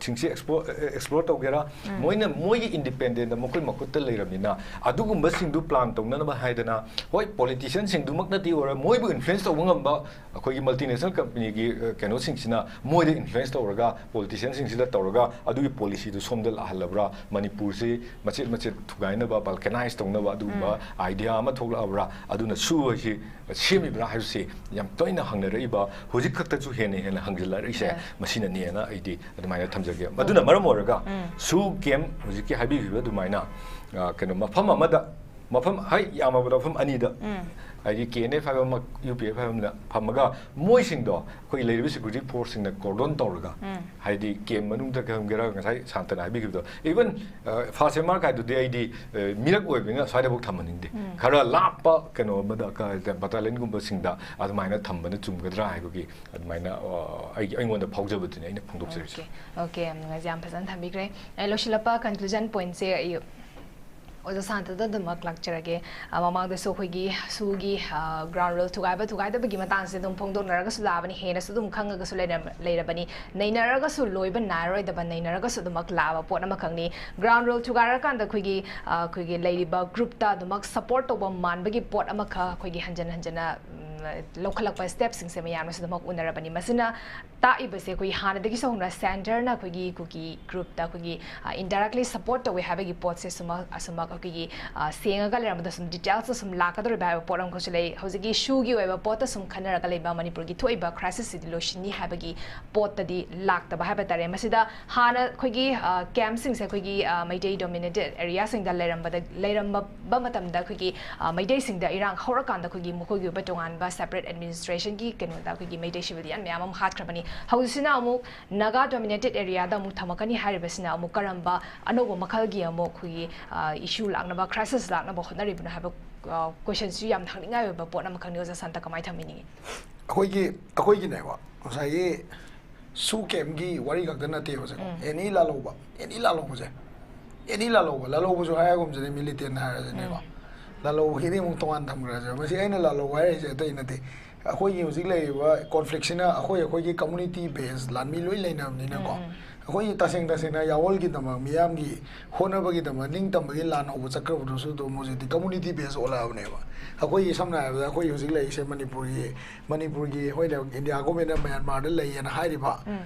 ꯁꯤꯡꯁꯤ ꯑꯦꯛꯁꯄ꯭ꯂꯣꯔ ꯇꯧꯒꯦꯔꯥ, ꯃꯣꯏꯅ ꯃꯣꯏꯒꯤ ꯏꯟꯗꯤꯄꯦꯟꯗꯦꯟꯗ ꯃꯈꯣꯏ ꯃꯈꯨꯠꯇ ꯂꯩꯔꯕꯅꯤꯅ, ꯑꯗꯨꯒꯨꯝꯕꯁꯤꯡꯗꯨ ꯄ꯭ꯂꯥꯟ ꯇꯧꯅꯅꯕ ꯍꯥꯏꯗꯅ, ꯍꯣꯏ, ꯄꯣꯂꯤꯇꯤꯁꯤꯌꯟꯁꯤꯡꯗꯨꯃꯛꯅꯗꯤ ꯑꯣꯏꯔꯣꯏ, ꯃꯣꯏꯕꯨ ꯏꯟꯐ꯭ꯂꯨꯌꯦꯟꯁ ꯇꯧꯕ ꯉꯝꯕ ꯑꯩꯈꯣꯏꯒꯤ ꯃꯜꯇꯤꯅꯦꯁꯅꯦꯜ ꯀꯝꯄꯅꯤꯒꯤ ꯀꯩꯅꯣꯁꯤꯡꯁꯤꯅ ꯃꯣꯏꯗ ꯏꯟꯐ꯭ꯂꯨꯌꯦꯟꯁ ꯇꯧꯔꯒ, ꯄꯣꯂꯤꯇꯤꯁꯤꯌꯟꯁꯤꯡꯁꯤꯗ ꯇꯧꯔꯒ ꯑꯗꯨꯒꯤ ꯄꯣꯂꯤꯁꯤꯗꯨ ꯁꯣꯝꯗ ꯂꯥꯛꯍꯜꯂꯕ꯭ꯔꯥ, ꯃꯅꯤꯄꯨꯔꯁꯤ ꯃꯆꯦꯠ ꯃꯆꯦꯠ ꯊꯨꯒꯥꯏꯅꯕ, ꯕꯜꯀꯅꯥꯏꯁ ꯇꯧꯅꯕ ꯑꯗꯨꯒꯨꯝꯕ ꯑꯥꯏꯗꯤꯌꯥ ꯑꯃ ꯊꯣꯛꯂꯛꯑꯕ꯭ꯔꯥ, ꯑꯗꯨꯅ ꯁꯨ ꯍꯥꯏꯁꯤ ꯁꯦꯝꯃꯤꯕ꯭ꯔꯥ ꯍꯥꯏꯕꯁꯤ ꯌꯥꯝ ꯇꯣꯏꯅ ꯍꯪꯅꯔꯛꯏꯕ, ꯍꯧꯖꯤꯛ ꯈꯛꯇꯁꯨ ꯍꯦꯟꯅ ꯍꯦꯟꯅ ꯍꯪꯖꯤꯜꯂꯛꯏꯁꯦ ꯃꯁꯤꯅꯅꯦꯅ ꯑꯩꯗꯤ ꯑꯗꯨꯃꯥꯏꯅ ꯊꯝꯖꯒꯦ꯫ ꯑꯗꯨꯅ ꯃꯔꯝ ꯑꯣꯏꯔꯒ ꯁꯨ ꯀꯦꯝ ꯍꯧꯖꯤꯛꯀꯤ ꯍꯥꯏꯕꯤꯈꯤꯕ ꯑꯗꯨꯃꯥꯏꯅ, ꯑ, ꯀꯩꯅꯣ, ꯃꯐꯝ ꯑꯃꯗ, ꯃꯐꯝ, ꯍꯣꯏ, ꯌꯥꯝꯃꯕꯗ ꯃꯐꯝ ꯑꯅꯤꯗ, ꯍꯥꯏꯗꯤ ꯀꯦ ꯑꯦꯟ ꯑꯦꯐ ꯍꯥꯏꯕ ꯑꯃ, ꯌꯨ ꯄꯤ ꯑꯦꯐ ꯍꯥꯏꯕ ꯑꯃꯗ ꯐꯝꯃꯒ, ꯃꯣꯏꯁꯤꯡꯗꯣ ꯑꯩꯈꯣꯏ ꯂꯩꯔꯤꯕ ꯁꯦꯀ꯭ꯌꯨꯔꯤꯇꯤ ꯐꯣꯔꯁꯁꯤꯡꯅ ꯀꯣꯔꯗꯣꯟ ꯇꯧꯔꯒ, ꯍꯥꯏꯗꯤ ꯀꯦꯝ ꯃꯅꯨꯡꯗ ꯈꯪꯒꯦꯔꯥ, ꯉꯁꯥꯏ ꯁꯥꯟꯇꯅ ꯍꯥꯏꯕꯤꯈꯤꯕꯗꯣ, ꯏꯚꯟ ꯐꯥꯁ ꯑꯦꯝ ꯑꯥꯔ ꯀꯥꯏꯗꯨꯗꯤ ꯑꯩꯗꯤ, ꯑ, ꯃꯤꯔꯛ ꯑꯣꯏꯕꯅꯤꯅ ꯁ꯭ꯋꯥꯏꯗꯐꯥꯎ ꯊꯝꯍꯟꯅꯤꯡꯗꯦ꯫ ꯈꯔ ꯂꯥꯞꯄ ꯀꯩꯅꯣ ꯑꯃꯗ, ꯕꯇꯥꯂꯤꯌꯟꯒꯨꯝꯕꯁꯤꯡꯗ ꯑꯗꯨꯃꯥꯏꯅ ꯊꯝꯕꯅ ꯆꯨꯝꯒꯗ꯭ꯔꯥ ꯍꯥꯏꯕꯒꯤ ꯑꯗꯨꯃꯥꯏꯅ, ꯑ, ꯑꯩꯒꯤ, ꯑꯩꯉꯣꯟꯗ ꯐꯥꯎꯖꯕꯗꯨꯅꯤ ꯑꯩꯅ ꯐꯣꯡꯗꯣꯛꯆꯔꯤꯁꯦ꯫ ꯑꯣꯀꯦ, ꯑꯣꯀꯦ, ꯌꯥꯝ ꯅꯨꯡꯉꯥꯏꯖꯩ, ꯌꯥꯝ ꯐꯖꯅ ꯊꯝꯕꯤꯈ꯭ꯔꯦ꯫ ꯑꯩ ꯂꯣꯏꯁꯤꯜꯂꯛꯄ ꯀꯟꯀ꯭ꯂꯨꯖꯟ ꯄꯣꯏꯟꯠꯁꯦ ꯑꯩ ꯑꯣꯖꯥ ꯁꯥꯟꯇꯗ ꯑꯗꯨꯃꯛ ꯂꯥꯛꯆꯔꯒꯦ꯫ ꯑ, ꯃꯃꯥꯡꯗꯁꯨ ꯑꯩꯈꯣꯏꯒꯤ ꯁꯨꯒꯤ, ꯑ, ꯒ꯭ꯔꯥꯎꯟ ꯔꯨꯜ ꯊꯨꯒꯥꯏꯕ ꯊꯨꯒꯥꯏꯗꯕꯒꯤ ꯃꯇꯥꯡꯁꯦ ꯑꯗꯨꯝ ꯐꯣꯡꯗꯣꯛꯅꯔꯒꯁꯨ ꯂꯥꯛꯑꯕꯅꯤ, ꯍꯦꯟꯅꯁꯨ ꯑꯗꯨꯝ ꯈꯪꯉꯒꯁꯨ ꯂꯩꯔꯝ-, ꯂꯩꯔꯕꯅꯤ꯫ ꯅꯩꯅꯔꯒꯁꯨ ꯂꯣꯏꯕ ꯅꯥꯏꯔꯣꯏꯗꯕ, ꯅꯩꯅꯔꯒꯁꯨ ꯑꯗꯨꯃꯛ ꯂꯥꯛꯑꯕ ꯄꯣꯠ ꯑꯃꯈꯛꯅꯤ꯫ ꯒ꯭ꯔꯥꯎꯟ ꯔꯨꯜ ꯊꯨꯒꯥꯏꯔꯀꯥꯟꯗ ꯑꯩꯈꯣꯏꯒꯤ, ꯑ, ꯑꯩꯈꯣꯏꯒꯤ ꯂꯩꯔꯤꯕ ꯒ꯭ꯔꯨꯞꯇ ꯑꯗꯨꯃꯛ ꯁꯄꯣꯔꯠ ꯇꯧꯕ ꯃꯥꯟꯕꯒꯤ ꯄꯣꯠ ꯑꯃꯈꯛ ꯑꯩꯈꯣꯏꯒꯤ ꯍꯟꯖꯟ ꯍꯟꯖꯟꯅ, ꯎꯝ, ꯂꯧꯈꯠꯂꯛꯄ ꯁ꯭ꯇꯦꯞꯁꯤꯡꯁꯦ ꯃꯌꯥꯝꯅꯁꯨ ꯑꯗꯨꯃꯛ ꯎꯅꯔꯕꯅꯤ꯫ ꯃꯁꯤꯅ ꯇꯥꯛꯏꯕꯁꯦ ꯑꯩꯈꯣꯏꯒꯤ ꯍꯥꯟꯅꯗꯒꯤꯁꯨ ꯍꯧꯅ ꯁꯦꯟꯇꯔꯅ ꯑꯩꯈꯣꯏꯒꯤ ꯀꯨꯀꯤ ꯒ꯭ꯔꯨꯞꯇ ꯑꯩꯈꯣꯏꯒꯤ, ꯑ, ꯏꯟꯗꯥꯏꯔꯦꯛꯂꯤ ꯁꯄꯣꯔꯠ ꯇꯧꯋꯦ ꯍꯥꯏꯕꯒꯤ ꯄꯣꯠꯁꯦ ꯁꯨꯃꯛ, ꯑꯁꯨꯃꯛ ꯑꯩꯈꯣꯏꯒꯤ, ꯑ, ꯁꯦꯡꯉꯒ ꯂꯩꯔꯝꯕꯗ ꯁꯨꯝ ꯗꯤꯇꯦꯜꯁꯇ ꯁꯨꯝ ꯂꯥꯛꯀꯗꯧꯔꯤꯕ ꯍꯥꯏꯕ ꯄꯣꯠ ꯑꯃꯈꯛꯁꯨ ꯂꯩ꯫ ꯍꯧꯖꯤꯛꯀꯤ ꯁꯨꯒꯤ ꯑꯣꯏꯕ ꯄꯣꯠꯇ ꯁꯨꯝ ꯈꯟꯅꯔꯒ ꯂꯩꯕ ꯃꯅꯤꯄꯨꯔꯒꯤ ꯊꯣꯛꯏꯕ ꯀ꯭ꯔꯥꯏꯁꯤꯁꯁꯤꯗꯤ ꯂꯣꯏꯁꯤꯟꯅꯤ ꯍꯥꯏꯕꯒꯤ ꯄꯣꯠꯇꯗꯤ ꯂꯥꯛꯇꯕ ꯍꯥꯏꯕ ꯇꯥꯔꯦ꯫ ꯃꯁꯤꯗ ꯍꯥꯟꯅ ꯑꯩꯈꯣꯏꯒꯤ, ꯑ, ꯀꯦꯝꯞꯁꯤꯡꯁꯦ ꯑꯩꯈꯣꯏꯒꯤ, ꯑ, ꯃꯩꯇꯩ ꯗꯣꯃꯤꯅꯦꯇꯦꯗ ꯑꯦꯔꯤꯌꯥꯁꯤꯡꯗ ꯂꯩꯔꯝꯕꯗ, ꯂꯩꯔꯝꯕ ꯃꯇꯝꯗ ꯑꯩꯈꯣꯏꯒꯤ, ꯑ, ꯃꯩꯇꯩꯁꯤꯡꯗ ꯏꯔꯥꯡ ꯍꯧꯔꯀꯥꯟꯗ ꯑꯩꯈꯣꯏꯒꯤ ꯃꯈꯣꯏꯒꯤ ꯑꯣꯏꯕ ꯇꯣꯉꯥꯟꯕ ꯁꯦꯄꯔꯦꯠ ꯑꯦꯗꯃꯤꯅꯤꯁꯇ꯭ꯔꯦꯁꯟꯒꯤ ꯀꯩꯅꯣꯗ ꯑꯩꯈꯣꯏꯒꯤ ꯃꯩꯇꯩ ꯁꯤꯚꯤꯂꯤꯌꯟ ꯃꯌꯥꯝ ꯑꯃ ꯍꯥꯠꯈ꯭ꯔꯕꯅꯤ꯫ ꯍꯧꯖꯤꯛꯁꯤꯅ ꯑꯃꯨꯛ ꯅꯥꯒꯥ ꯗꯣꯃꯤꯅꯦꯇꯦꯗ ꯑꯦꯔꯤꯌꯥꯗ ꯑꯃꯨꯛ ꯊꯝꯃꯛꯀꯅꯤ ꯍꯥꯏꯔꯤꯕꯁꯤꯅ ꯑꯃꯨꯛ ꯀꯔꯝꯕ ꯑꯅꯧꯕ ꯃꯈꯜꯒꯤ ꯑꯃꯨꯛ ꯑꯩꯈꯣꯏꯒꯤ, ꯑ, ꯏꯁꯨ ꯂꯥꯛꯅꯕ, ꯀ꯭ꯔꯥꯏꯁꯤꯁ ꯂꯥꯛꯅꯕ ꯍꯣꯠꯅꯔꯤꯕꯅꯣ ꯍꯥꯏꯕ, ꯑ, ꯀꯣꯏꯁꯟꯁꯨ ꯌꯥꯝ ꯍꯪꯅꯤꯡꯉꯥꯏ ꯑꯣꯏꯕ ꯄꯣꯠ ꯑꯃꯈꯛꯅꯤ꯫ ꯑꯣꯖꯥ ꯁꯥꯟꯇ, ꯀꯃꯥꯏꯅ ꯊꯝꯕꯤꯅꯤꯡꯉꯤ? ꯑꯩꯈꯣꯏꯒꯤ, ꯑꯩꯈꯣꯏꯒꯤꯅꯦꯕ, ꯉꯁꯥꯏꯒꯤ ꯁꯨ ꯀꯦꯝꯒꯤ ꯋꯥꯔꯤ ꯈꯛꯇ ꯅꯠꯇꯦꯕꯁꯦꯀꯣ꯫ ꯑꯦꯅꯤ ꯂꯥꯜꯍꯧꯕ, ꯑꯦꯅꯤ ꯂꯥꯜꯍꯧꯕꯁꯦ, ꯑꯦꯅꯤ ꯂꯥꯜꯍꯧꯕ, ꯂꯥꯜꯍꯧꯕꯁꯨ ꯍꯥꯏꯔꯒꯨꯝꯁꯤꯅꯦ, ꯃꯤꯂꯤꯇꯦꯟ ꯍꯥꯏꯔꯁꯤꯅꯦꯀꯣ꯫ ꯂꯥꯜꯍꯧꯕꯒꯤꯗꯤ ꯑꯃꯨꯛ ꯇꯣꯉꯥꯟ ꯊꯝꯈ꯭ꯔꯁꯦ꯫ ꯃꯁꯤ ꯑꯩꯅ ꯂꯥꯜꯍꯧꯕ ꯍꯥꯏꯔꯤꯁꯦ ꯑꯇꯩ ꯅꯠꯇꯦ, ꯑꯩꯈꯣꯏꯒꯤ ꯍꯧꯖꯤꯛ ꯂꯩꯔꯤꯕ ꯀꯣꯟꯐ꯭ꯂꯤꯛꯁꯤꯅ ꯑꯩꯈꯣꯏ ꯑꯩꯈꯣꯏꯒꯤ ꯀꯝꯃꯨꯅꯤꯇꯤ ꯕꯦꯁ ꯂꯥꯟꯃꯤ ꯂꯣꯏ ꯂꯩꯅꯕꯅꯤꯅꯀꯣ꯫ ꯑꯩꯈꯣꯏꯒꯤ ꯇꯁꯦꯡ ꯇꯁꯦꯡꯅ ꯌꯥꯋꯣꯜꯒꯤꯗꯃꯛ, ꯃꯤꯌꯥꯝꯒꯤ ꯍꯣꯠꯅꯕꯒꯤꯗꯃꯛ ꯅꯤꯡꯇꯝꯕꯒꯤ ꯂꯥꯟ ꯍꯧꯕ ꯆꯠꯈ꯭ꯔꯕꯗꯨꯁꯨ ꯑꯗꯨꯝ ꯍꯧꯖꯤꯛꯇꯤ ꯀꯝꯃꯨꯅꯤꯇꯤ ꯕꯦꯁ ꯑꯣꯜꯂꯛꯑꯕꯅꯦꯕ꯫ ꯑꯩꯈꯣꯏꯒꯤ ꯁꯝꯅ ꯍꯥꯏꯔꯕꯗ ꯑꯩꯈꯣꯏ ꯍꯧꯖꯤꯛ ꯂꯩꯔꯤꯁꯦ ꯃꯅꯤꯄꯨꯔꯒꯤ, ꯃꯅꯤꯄꯨꯔꯒꯤ ꯍꯣꯏꯅ ꯏꯟꯗꯤꯌꯥ ꯒꯣꯔꯃꯦꯟꯅ ꯃ꯭ꯌꯥꯟꯃꯥꯔꯗ ꯂꯩꯌꯦꯅ ꯍꯥꯏꯔꯤꯕ,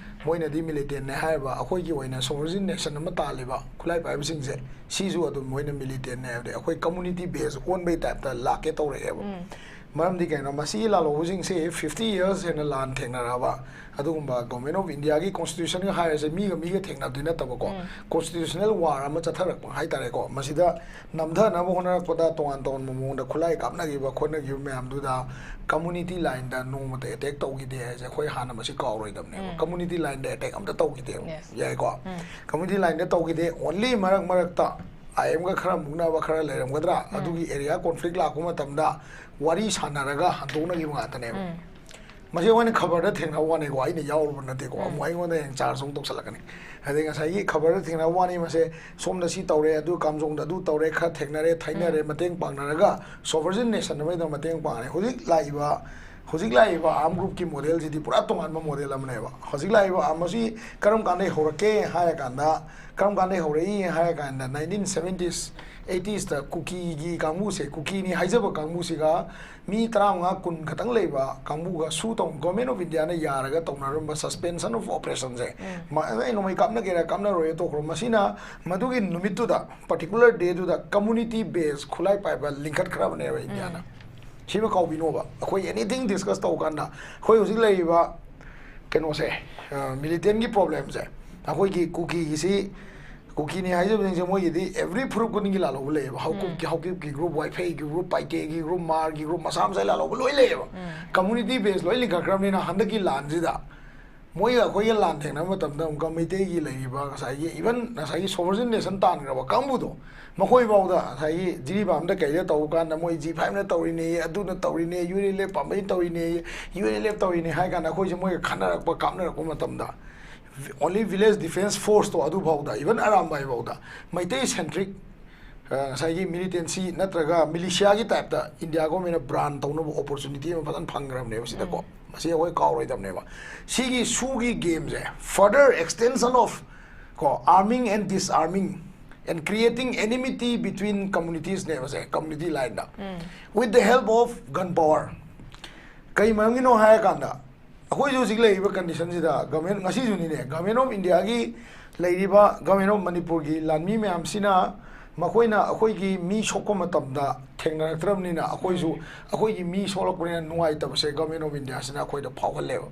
ꯃꯣꯏꯅꯗꯤ ꯃꯤꯂꯤꯇꯦꯟꯅꯦ ꯍꯥꯏꯔꯤꯕ, ꯑꯩꯈꯣꯏꯒꯤ ꯑꯣꯏꯅ ꯁꯣꯚꯔꯖꯤꯟ ꯅꯦꯁꯟ ꯑꯃ ꯇꯥꯜꯂꯤꯕ ꯈꯨꯠꯂꯥꯏ ꯄꯥꯏꯕꯁꯤꯡꯁꯦ, ꯁꯤꯁꯨ ꯑꯗꯨꯝ ꯃꯣꯏꯅ ꯃꯤꯂꯤꯇꯦꯟꯅꯦ ꯍꯥꯏꯕꯗꯤ ꯑꯩꯈꯣꯏ ꯀꯝꯃꯨꯅꯤꯇꯤ ꯕꯦꯁ ꯑꯣꯟꯕꯩ ꯇꯥꯏꯞꯇ ꯂꯥꯛꯀꯦ ꯇꯧꯔꯛꯑꯦꯕ꯫ ꯃꯔꯝꯗꯤ ꯀꯩꯅꯣ, ꯃꯁꯤꯒꯤ ꯂꯥꯜꯍꯧꯕꯁꯤꯡꯁꯦ ꯐꯤꯐꯇꯤ ꯌꯔꯁ ꯍꯦꯟꯅ ꯂꯥꯟ ꯊꯦꯡꯅꯔꯛꯑꯕ, ꯑꯗꯨꯒꯨꯝꯕ ꯒꯣꯔꯃꯦꯟ ꯑꯣꯐ ꯏꯟꯗꯤꯌꯥꯒꯤ ꯀꯣꯟꯁꯇꯤꯇ꯭ꯌꯨꯁꯟꯒ ꯍꯥꯏꯔꯁꯦ, ꯃꯤꯒ ꯃꯤꯒ ꯊꯦꯡꯅꯕꯗꯤ ꯅꯠꯇꯕꯀꯣ, ꯀꯣꯟꯁꯇꯤꯇ꯭ꯌꯨꯁꯅꯦꯜ ꯋꯥꯔ ꯑꯃ ꯆꯠꯊꯔꯛꯄ ꯍꯥꯏꯇꯥꯔꯦꯀꯣ꯫ ꯃꯁꯤꯗ ꯅꯝꯊꯅꯕ ꯍꯣꯠꯅꯔꯛꯄꯗ ꯇꯣꯉꯥꯟ ꯇꯣꯉꯥꯟꯕ ꯃꯑꯣꯡꯗ ꯈꯨꯠꯂꯥꯏ ꯀꯥꯞꯅꯈꯤꯕ ꯈꯣꯠꯅꯈꯤꯕ ꯃꯌꯥꯝꯗꯨꯗ ꯀꯝꯃꯨꯅꯤꯇꯤ ꯂꯥꯏꯟꯗ ꯅꯣꯡꯃꯇ ꯑꯦꯇꯦꯛ ꯇꯧꯈꯤꯗꯦ ꯍꯥꯏꯁꯦ ꯑꯩꯈꯣꯏ ꯍꯥꯟꯅ ꯃꯁꯤ ꯀꯥꯎꯔꯣꯏꯗꯕꯅꯦꯕ꯫ ꯀꯝꯃꯨꯅꯤꯇꯤ ꯂꯥꯏꯟꯗ ꯑꯦꯇꯦꯛ ꯑꯝꯇ ꯇꯧꯈꯤꯗꯦꯕ꯫ ꯌꯥꯏꯀꯣ? ꯀꯝꯃꯨꯅꯤꯇꯤ ꯂꯥꯏꯟꯗ ꯇꯧꯈꯤꯗꯦ꯫ ꯑꯣꯟꯂꯤ ꯃꯔꯛ ꯃꯔꯛꯇ ꯑꯥꯏ ꯑꯦꯝꯒ ꯈꯔ ꯃꯨꯛꯅꯕ ꯈꯔ ꯂꯩꯔꯝꯒꯗ꯭ꯔꯥ, ꯑꯗꯨꯒꯤ ꯑꯦꯔꯤꯌꯥ ꯀꯣꯟꯐ꯭ꯂꯤꯛ ꯂꯥꯛꯄ ꯃꯇꯝꯗ ꯋꯥꯔꯤ ꯁꯥꯟꯅꯔꯒ ꯍꯟꯗꯣꯛꯅꯈꯤꯕ ꯉꯥꯛꯇꯅꯦꯕ꯫ ꯃꯁꯤ ꯑꯩꯈꯣꯏꯅ ꯈꯕꯔꯗ ꯊꯦꯡꯅꯕ ꯋꯥꯅꯤꯀꯣ, ꯑꯩꯅ ꯌꯥꯎꯔꯨꯕ ꯅꯠꯇꯦꯀꯣ꯫ ꯑꯃꯨꯛ ꯑꯩꯉꯣꯟꯗ ꯍꯦꯟꯅ ꯆꯥꯔꯖ ꯑꯃꯨꯛ ꯇꯧꯁꯜꯂꯛꯀꯅꯤ꯫ ꯑꯗꯩ ꯉꯁꯥꯏꯒꯤ ꯈꯕꯔꯗ ꯊꯦꯡꯅꯕ ꯋꯥꯅꯤ, ꯃꯁꯦ ꯁꯣꯝꯗ ꯁꯤ ꯇꯧꯔꯦ, ꯑꯗꯨ ꯀꯥꯝꯖꯣꯡꯗ ꯑꯗꯨ ꯇꯧꯔꯦ, ꯈꯔ ꯊꯦꯡꯅꯔꯦ, ꯊꯩꯅꯔꯦ, ꯃꯇꯦꯡ ꯄꯥꯡꯅꯔꯒ ꯁꯣꯚꯔꯖꯤꯟ ꯅꯦꯁꯟ ꯑꯃꯒꯤꯗꯃꯛ ꯃꯇꯦꯡ ꯄꯥꯡꯉꯦ꯫ ꯍꯧꯖꯤꯛ ꯂꯥꯛꯏꯕ, ꯍꯧꯖꯤꯛ ꯂꯥꯛꯏꯕ ꯑꯥꯔꯝ ꯒ꯭ꯔꯨꯞꯀꯤ ꯃꯣꯗꯦꯜꯁꯤꯗꯤ ꯄꯨꯔꯥ ꯇꯣꯉꯥꯟꯕ ꯃꯣꯗꯦꯜ ꯑꯃꯅꯦꯕ꯫ ꯍꯧꯖꯤꯛ ꯂꯥꯛꯏꯕ ꯑꯥꯔꯝ ꯑꯁꯤ ꯀꯔꯝ ꯀꯥꯟꯗꯩ ꯍꯧꯔꯛꯀꯦ ꯍꯥꯏꯔ ꯀꯥꯟꯗ, ꯀꯔꯝ ꯀꯥꯟꯗꯩ ꯍꯧꯔꯛꯏ ꯍꯥꯏꯔ ꯀꯥꯟꯗ, ꯅꯥꯏꯟꯇꯤꯟ ꯁꯚꯦꯟꯇꯤꯁ, ꯑꯩꯠꯇꯤꯁꯇ ꯀꯨꯀꯤꯒꯤ ꯀꯥꯡꯕꯨꯁꯦ, ꯀꯨꯀꯤꯅꯤ ꯍꯥꯏꯖꯕ ꯀꯥꯡꯕꯨꯁꯤꯒ ꯃꯤ ꯇꯔꯥꯃꯉꯥ ꯀꯨꯟ ꯈꯛꯇꯪ ꯂꯩꯕ ꯀꯥꯡꯕꯨꯒ ꯁꯨ ꯇꯧ-, ꯒꯣꯔꯃꯦꯟ ꯑꯣꯐ ꯏꯟꯗꯤꯌꯥꯅ ꯌꯥꯔꯒ ꯇꯧꯅꯔꯝꯕ ꯁꯁꯄꯦꯟꯁꯟ ꯑꯣꯐ ꯑꯣꯄꯔꯦꯁꯟꯁꯦ, ꯃ-, ꯑꯩ ꯅꯣꯡꯃꯩ ꯀꯥꯞꯅꯒꯦꯔꯥ ꯀꯥꯞꯅꯔꯣꯏꯔꯥ ꯇꯣꯛꯈ꯭ꯔꯣ, ꯃꯁꯤꯅ ꯃꯗꯨꯒꯤ ꯅꯨꯃꯤꯠꯇꯨꯗ, ꯄꯥꯔꯇꯤꯀꯨꯂꯔ ꯗꯦꯗꯨꯗ ꯀꯝꯃꯨꯅꯤꯇꯤ ꯕꯦꯁ ꯈꯨꯠꯂꯥꯏ ꯄꯥꯏꯕ ꯂꯤꯡꯈꯠꯈ꯭ꯔꯕꯅꯦꯕ ꯏꯟꯗꯤꯌꯥꯅ꯫ ꯁꯤꯃ ꯀꯥꯎꯕꯤꯅꯣꯕ꯫ ꯑꯩꯈꯣꯏ ꯑꯦꯅꯤꯊꯤꯡ ꯗꯤꯁꯀꯁ ꯇꯧꯕ ꯀꯥꯟꯗ, ꯑꯩꯈꯣꯏ ꯍꯧꯖꯤꯛ ꯂꯩꯔꯤꯕ ꯀꯩꯅꯣꯁꯦ, ꯑ, ꯃꯤꯂꯤꯇꯦꯟꯒꯤ ꯄ꯭ꯔꯣꯕ꯭ꯂꯦꯝꯁꯦ, ꯑꯩꯈꯣꯏꯒꯤ ꯀꯨꯀꯤꯒꯤꯁꯤ, ꯀꯨꯀꯤꯅꯤ ꯍꯥꯏꯖꯕꯁꯤꯡꯁꯦ ꯃꯣꯏꯒꯤꯗꯤ ꯑꯦꯚ꯭ꯔꯤ ꯐꯨꯔꯨꯞ ꯈꯨꯗꯤꯡꯒꯤ ꯂꯥꯜꯍꯧꯕ ꯂꯩꯌꯦꯕ꯫ ꯍꯥꯎꯀꯨꯞꯀꯤ, ꯍꯥꯎꯀꯤꯞꯀꯤ ꯒ꯭ꯔꯨꯞ, ꯋꯥꯏꯐꯩꯒꯤ ꯒ꯭ꯔꯨꯞ, ꯄꯥꯏꯇꯦꯒꯤ ꯒ꯭ꯔꯨꯞ, ꯃꯥꯔꯒꯤ ꯒ꯭ꯔꯨꯞ, ꯃꯁꯥ ꯃꯁꯥ ꯂꯥꯜꯍꯧꯕ ꯂꯣꯏ ꯂꯩꯌꯦꯕ꯫ ꯀꯝꯃꯨꯅꯤꯇꯤ ꯕꯦꯁ ꯂꯣꯏ ꯂꯤꯡꯈꯠꯈ꯭ꯔꯕꯅꯤꯅ ꯍꯟꯗꯛꯀꯤ ꯂꯥꯟꯁꯤꯗ ꯃꯣꯏꯒ ꯑꯩꯈꯣꯏꯒ ꯂꯥꯟ ꯊꯦꯡꯅꯕ ꯃꯇꯝꯗ ꯑꯃꯨꯛꯀ ꯃꯩꯇꯩꯒꯤ ꯂꯩꯔꯤꯕ ꯉꯁꯥꯏꯒꯤ, ꯏꯚꯟ ꯉꯁꯥꯏꯒꯤ ꯁꯣꯚꯔꯖꯤꯟ ꯅꯦꯁꯟ ꯇꯥꯟꯈ꯭ꯔꯕ ꯀꯥꯡꯕꯨꯗꯣ, ꯃꯈꯣꯏ ꯐꯥꯎꯗ ꯉꯁꯥꯏꯒꯤ ꯖꯤꯔꯤꯕꯥꯝꯗ ꯀꯩꯗ ꯇꯧꯕ ꯀꯥꯟꯗ ꯃꯣꯏ ꯖꯤ ꯐꯥꯏꯚꯅ ꯇꯧꯔꯤꯅꯦ, ꯑꯗꯨꯅ ꯇꯧꯔꯤꯅꯦ, ꯌꯨ ꯑꯦꯜ ꯑꯦꯐ ꯄꯥꯝꯕꯩ ꯇꯧꯔꯤꯅꯦ, ꯌꯨ ꯑꯦꯜ ꯑꯦꯐ ꯇꯧꯔꯤꯅꯦ ꯍꯥꯏ ꯀꯥꯟꯗ ꯑꯩꯈꯣꯏꯁꯦ ꯃꯣꯏꯒ ꯈꯠꯅꯔꯛꯄ, ꯀꯥꯞꯅꯔꯛꯄ ꯃꯇꯝꯗ, only village defence forceꯇꯣ ꯑꯗꯨꯐꯥꯎꯗ, ꯏꯚꯟ ꯑꯔꯥꯝꯕꯥꯏ ꯐꯥꯎꯗ ꯃꯩꯇꯩ ꯁꯦꯟꯇ꯭ꯔꯤꯛ ꯑ, ꯉꯁꯥꯏꯒꯤ militancy ꯅꯠꯇ꯭ꯔꯒ militiaꯒꯤ typeꯇ India governmentꯅ brand ꯇꯧꯅꯕ opportunity ꯑꯃ ꯐꯖꯅ ꯐꯪꯈ꯭ꯔꯕꯅꯦꯕ ꯁꯤꯗꯀꯣ꯫ ꯃꯁꯤ ꯑꯩꯈꯣꯏ ꯀꯥꯎꯔꯣꯏꯗꯕꯅꯦꯕ꯫ ꯁꯤꯒꯤ SoO ꯒꯤ gameꯁꯦ further extension of ꯀꯣ, arming and disarming and creating enmity between communitiesꯅꯦꯕꯁꯦ, community lineꯗ, with the help of gun power꯫ ꯀꯩ ꯃꯔꯝꯒꯤꯅꯣ ꯍꯥꯏꯔꯀꯥꯟꯗ, ꯑꯩꯈꯣꯏꯁꯨ ꯍꯧꯖꯤꯛ ꯂꯩꯔꯤꯕ conditionꯁꯤꯗ government, ꯉꯁꯤꯁꯨꯅꯤꯅꯦ, Government of Indiaꯒꯤ ꯂꯩꯔꯤꯕ Government of ꯃꯅꯤꯄꯨꯔꯒꯤ ꯂꯥꯟꯃꯤ ꯃꯌꯥꯝꯁꯤꯅ, ꯃꯈꯣꯏꯅ ꯑꯩꯈꯣꯏꯒꯤ ꯃꯤ ꯁꯣꯛꯄ ꯃꯇꯝꯗ ꯊꯦꯡꯅꯔꯛꯇ꯭ꯔꯕꯅꯤꯅ, ꯑꯩꯈꯣꯏꯁꯨ ꯑꯩꯈꯣꯏꯒꯤ ꯃꯤ ꯁꯣꯛꯂꯛꯄꯅꯤꯅ ꯅꯨꯡꯉꯥꯏꯇꯕꯁꯦ Government of Indiaꯁꯤꯅ ꯑꯩꯈꯣꯏꯗ ꯐꯥꯎꯍꯜꯂꯦꯕ꯫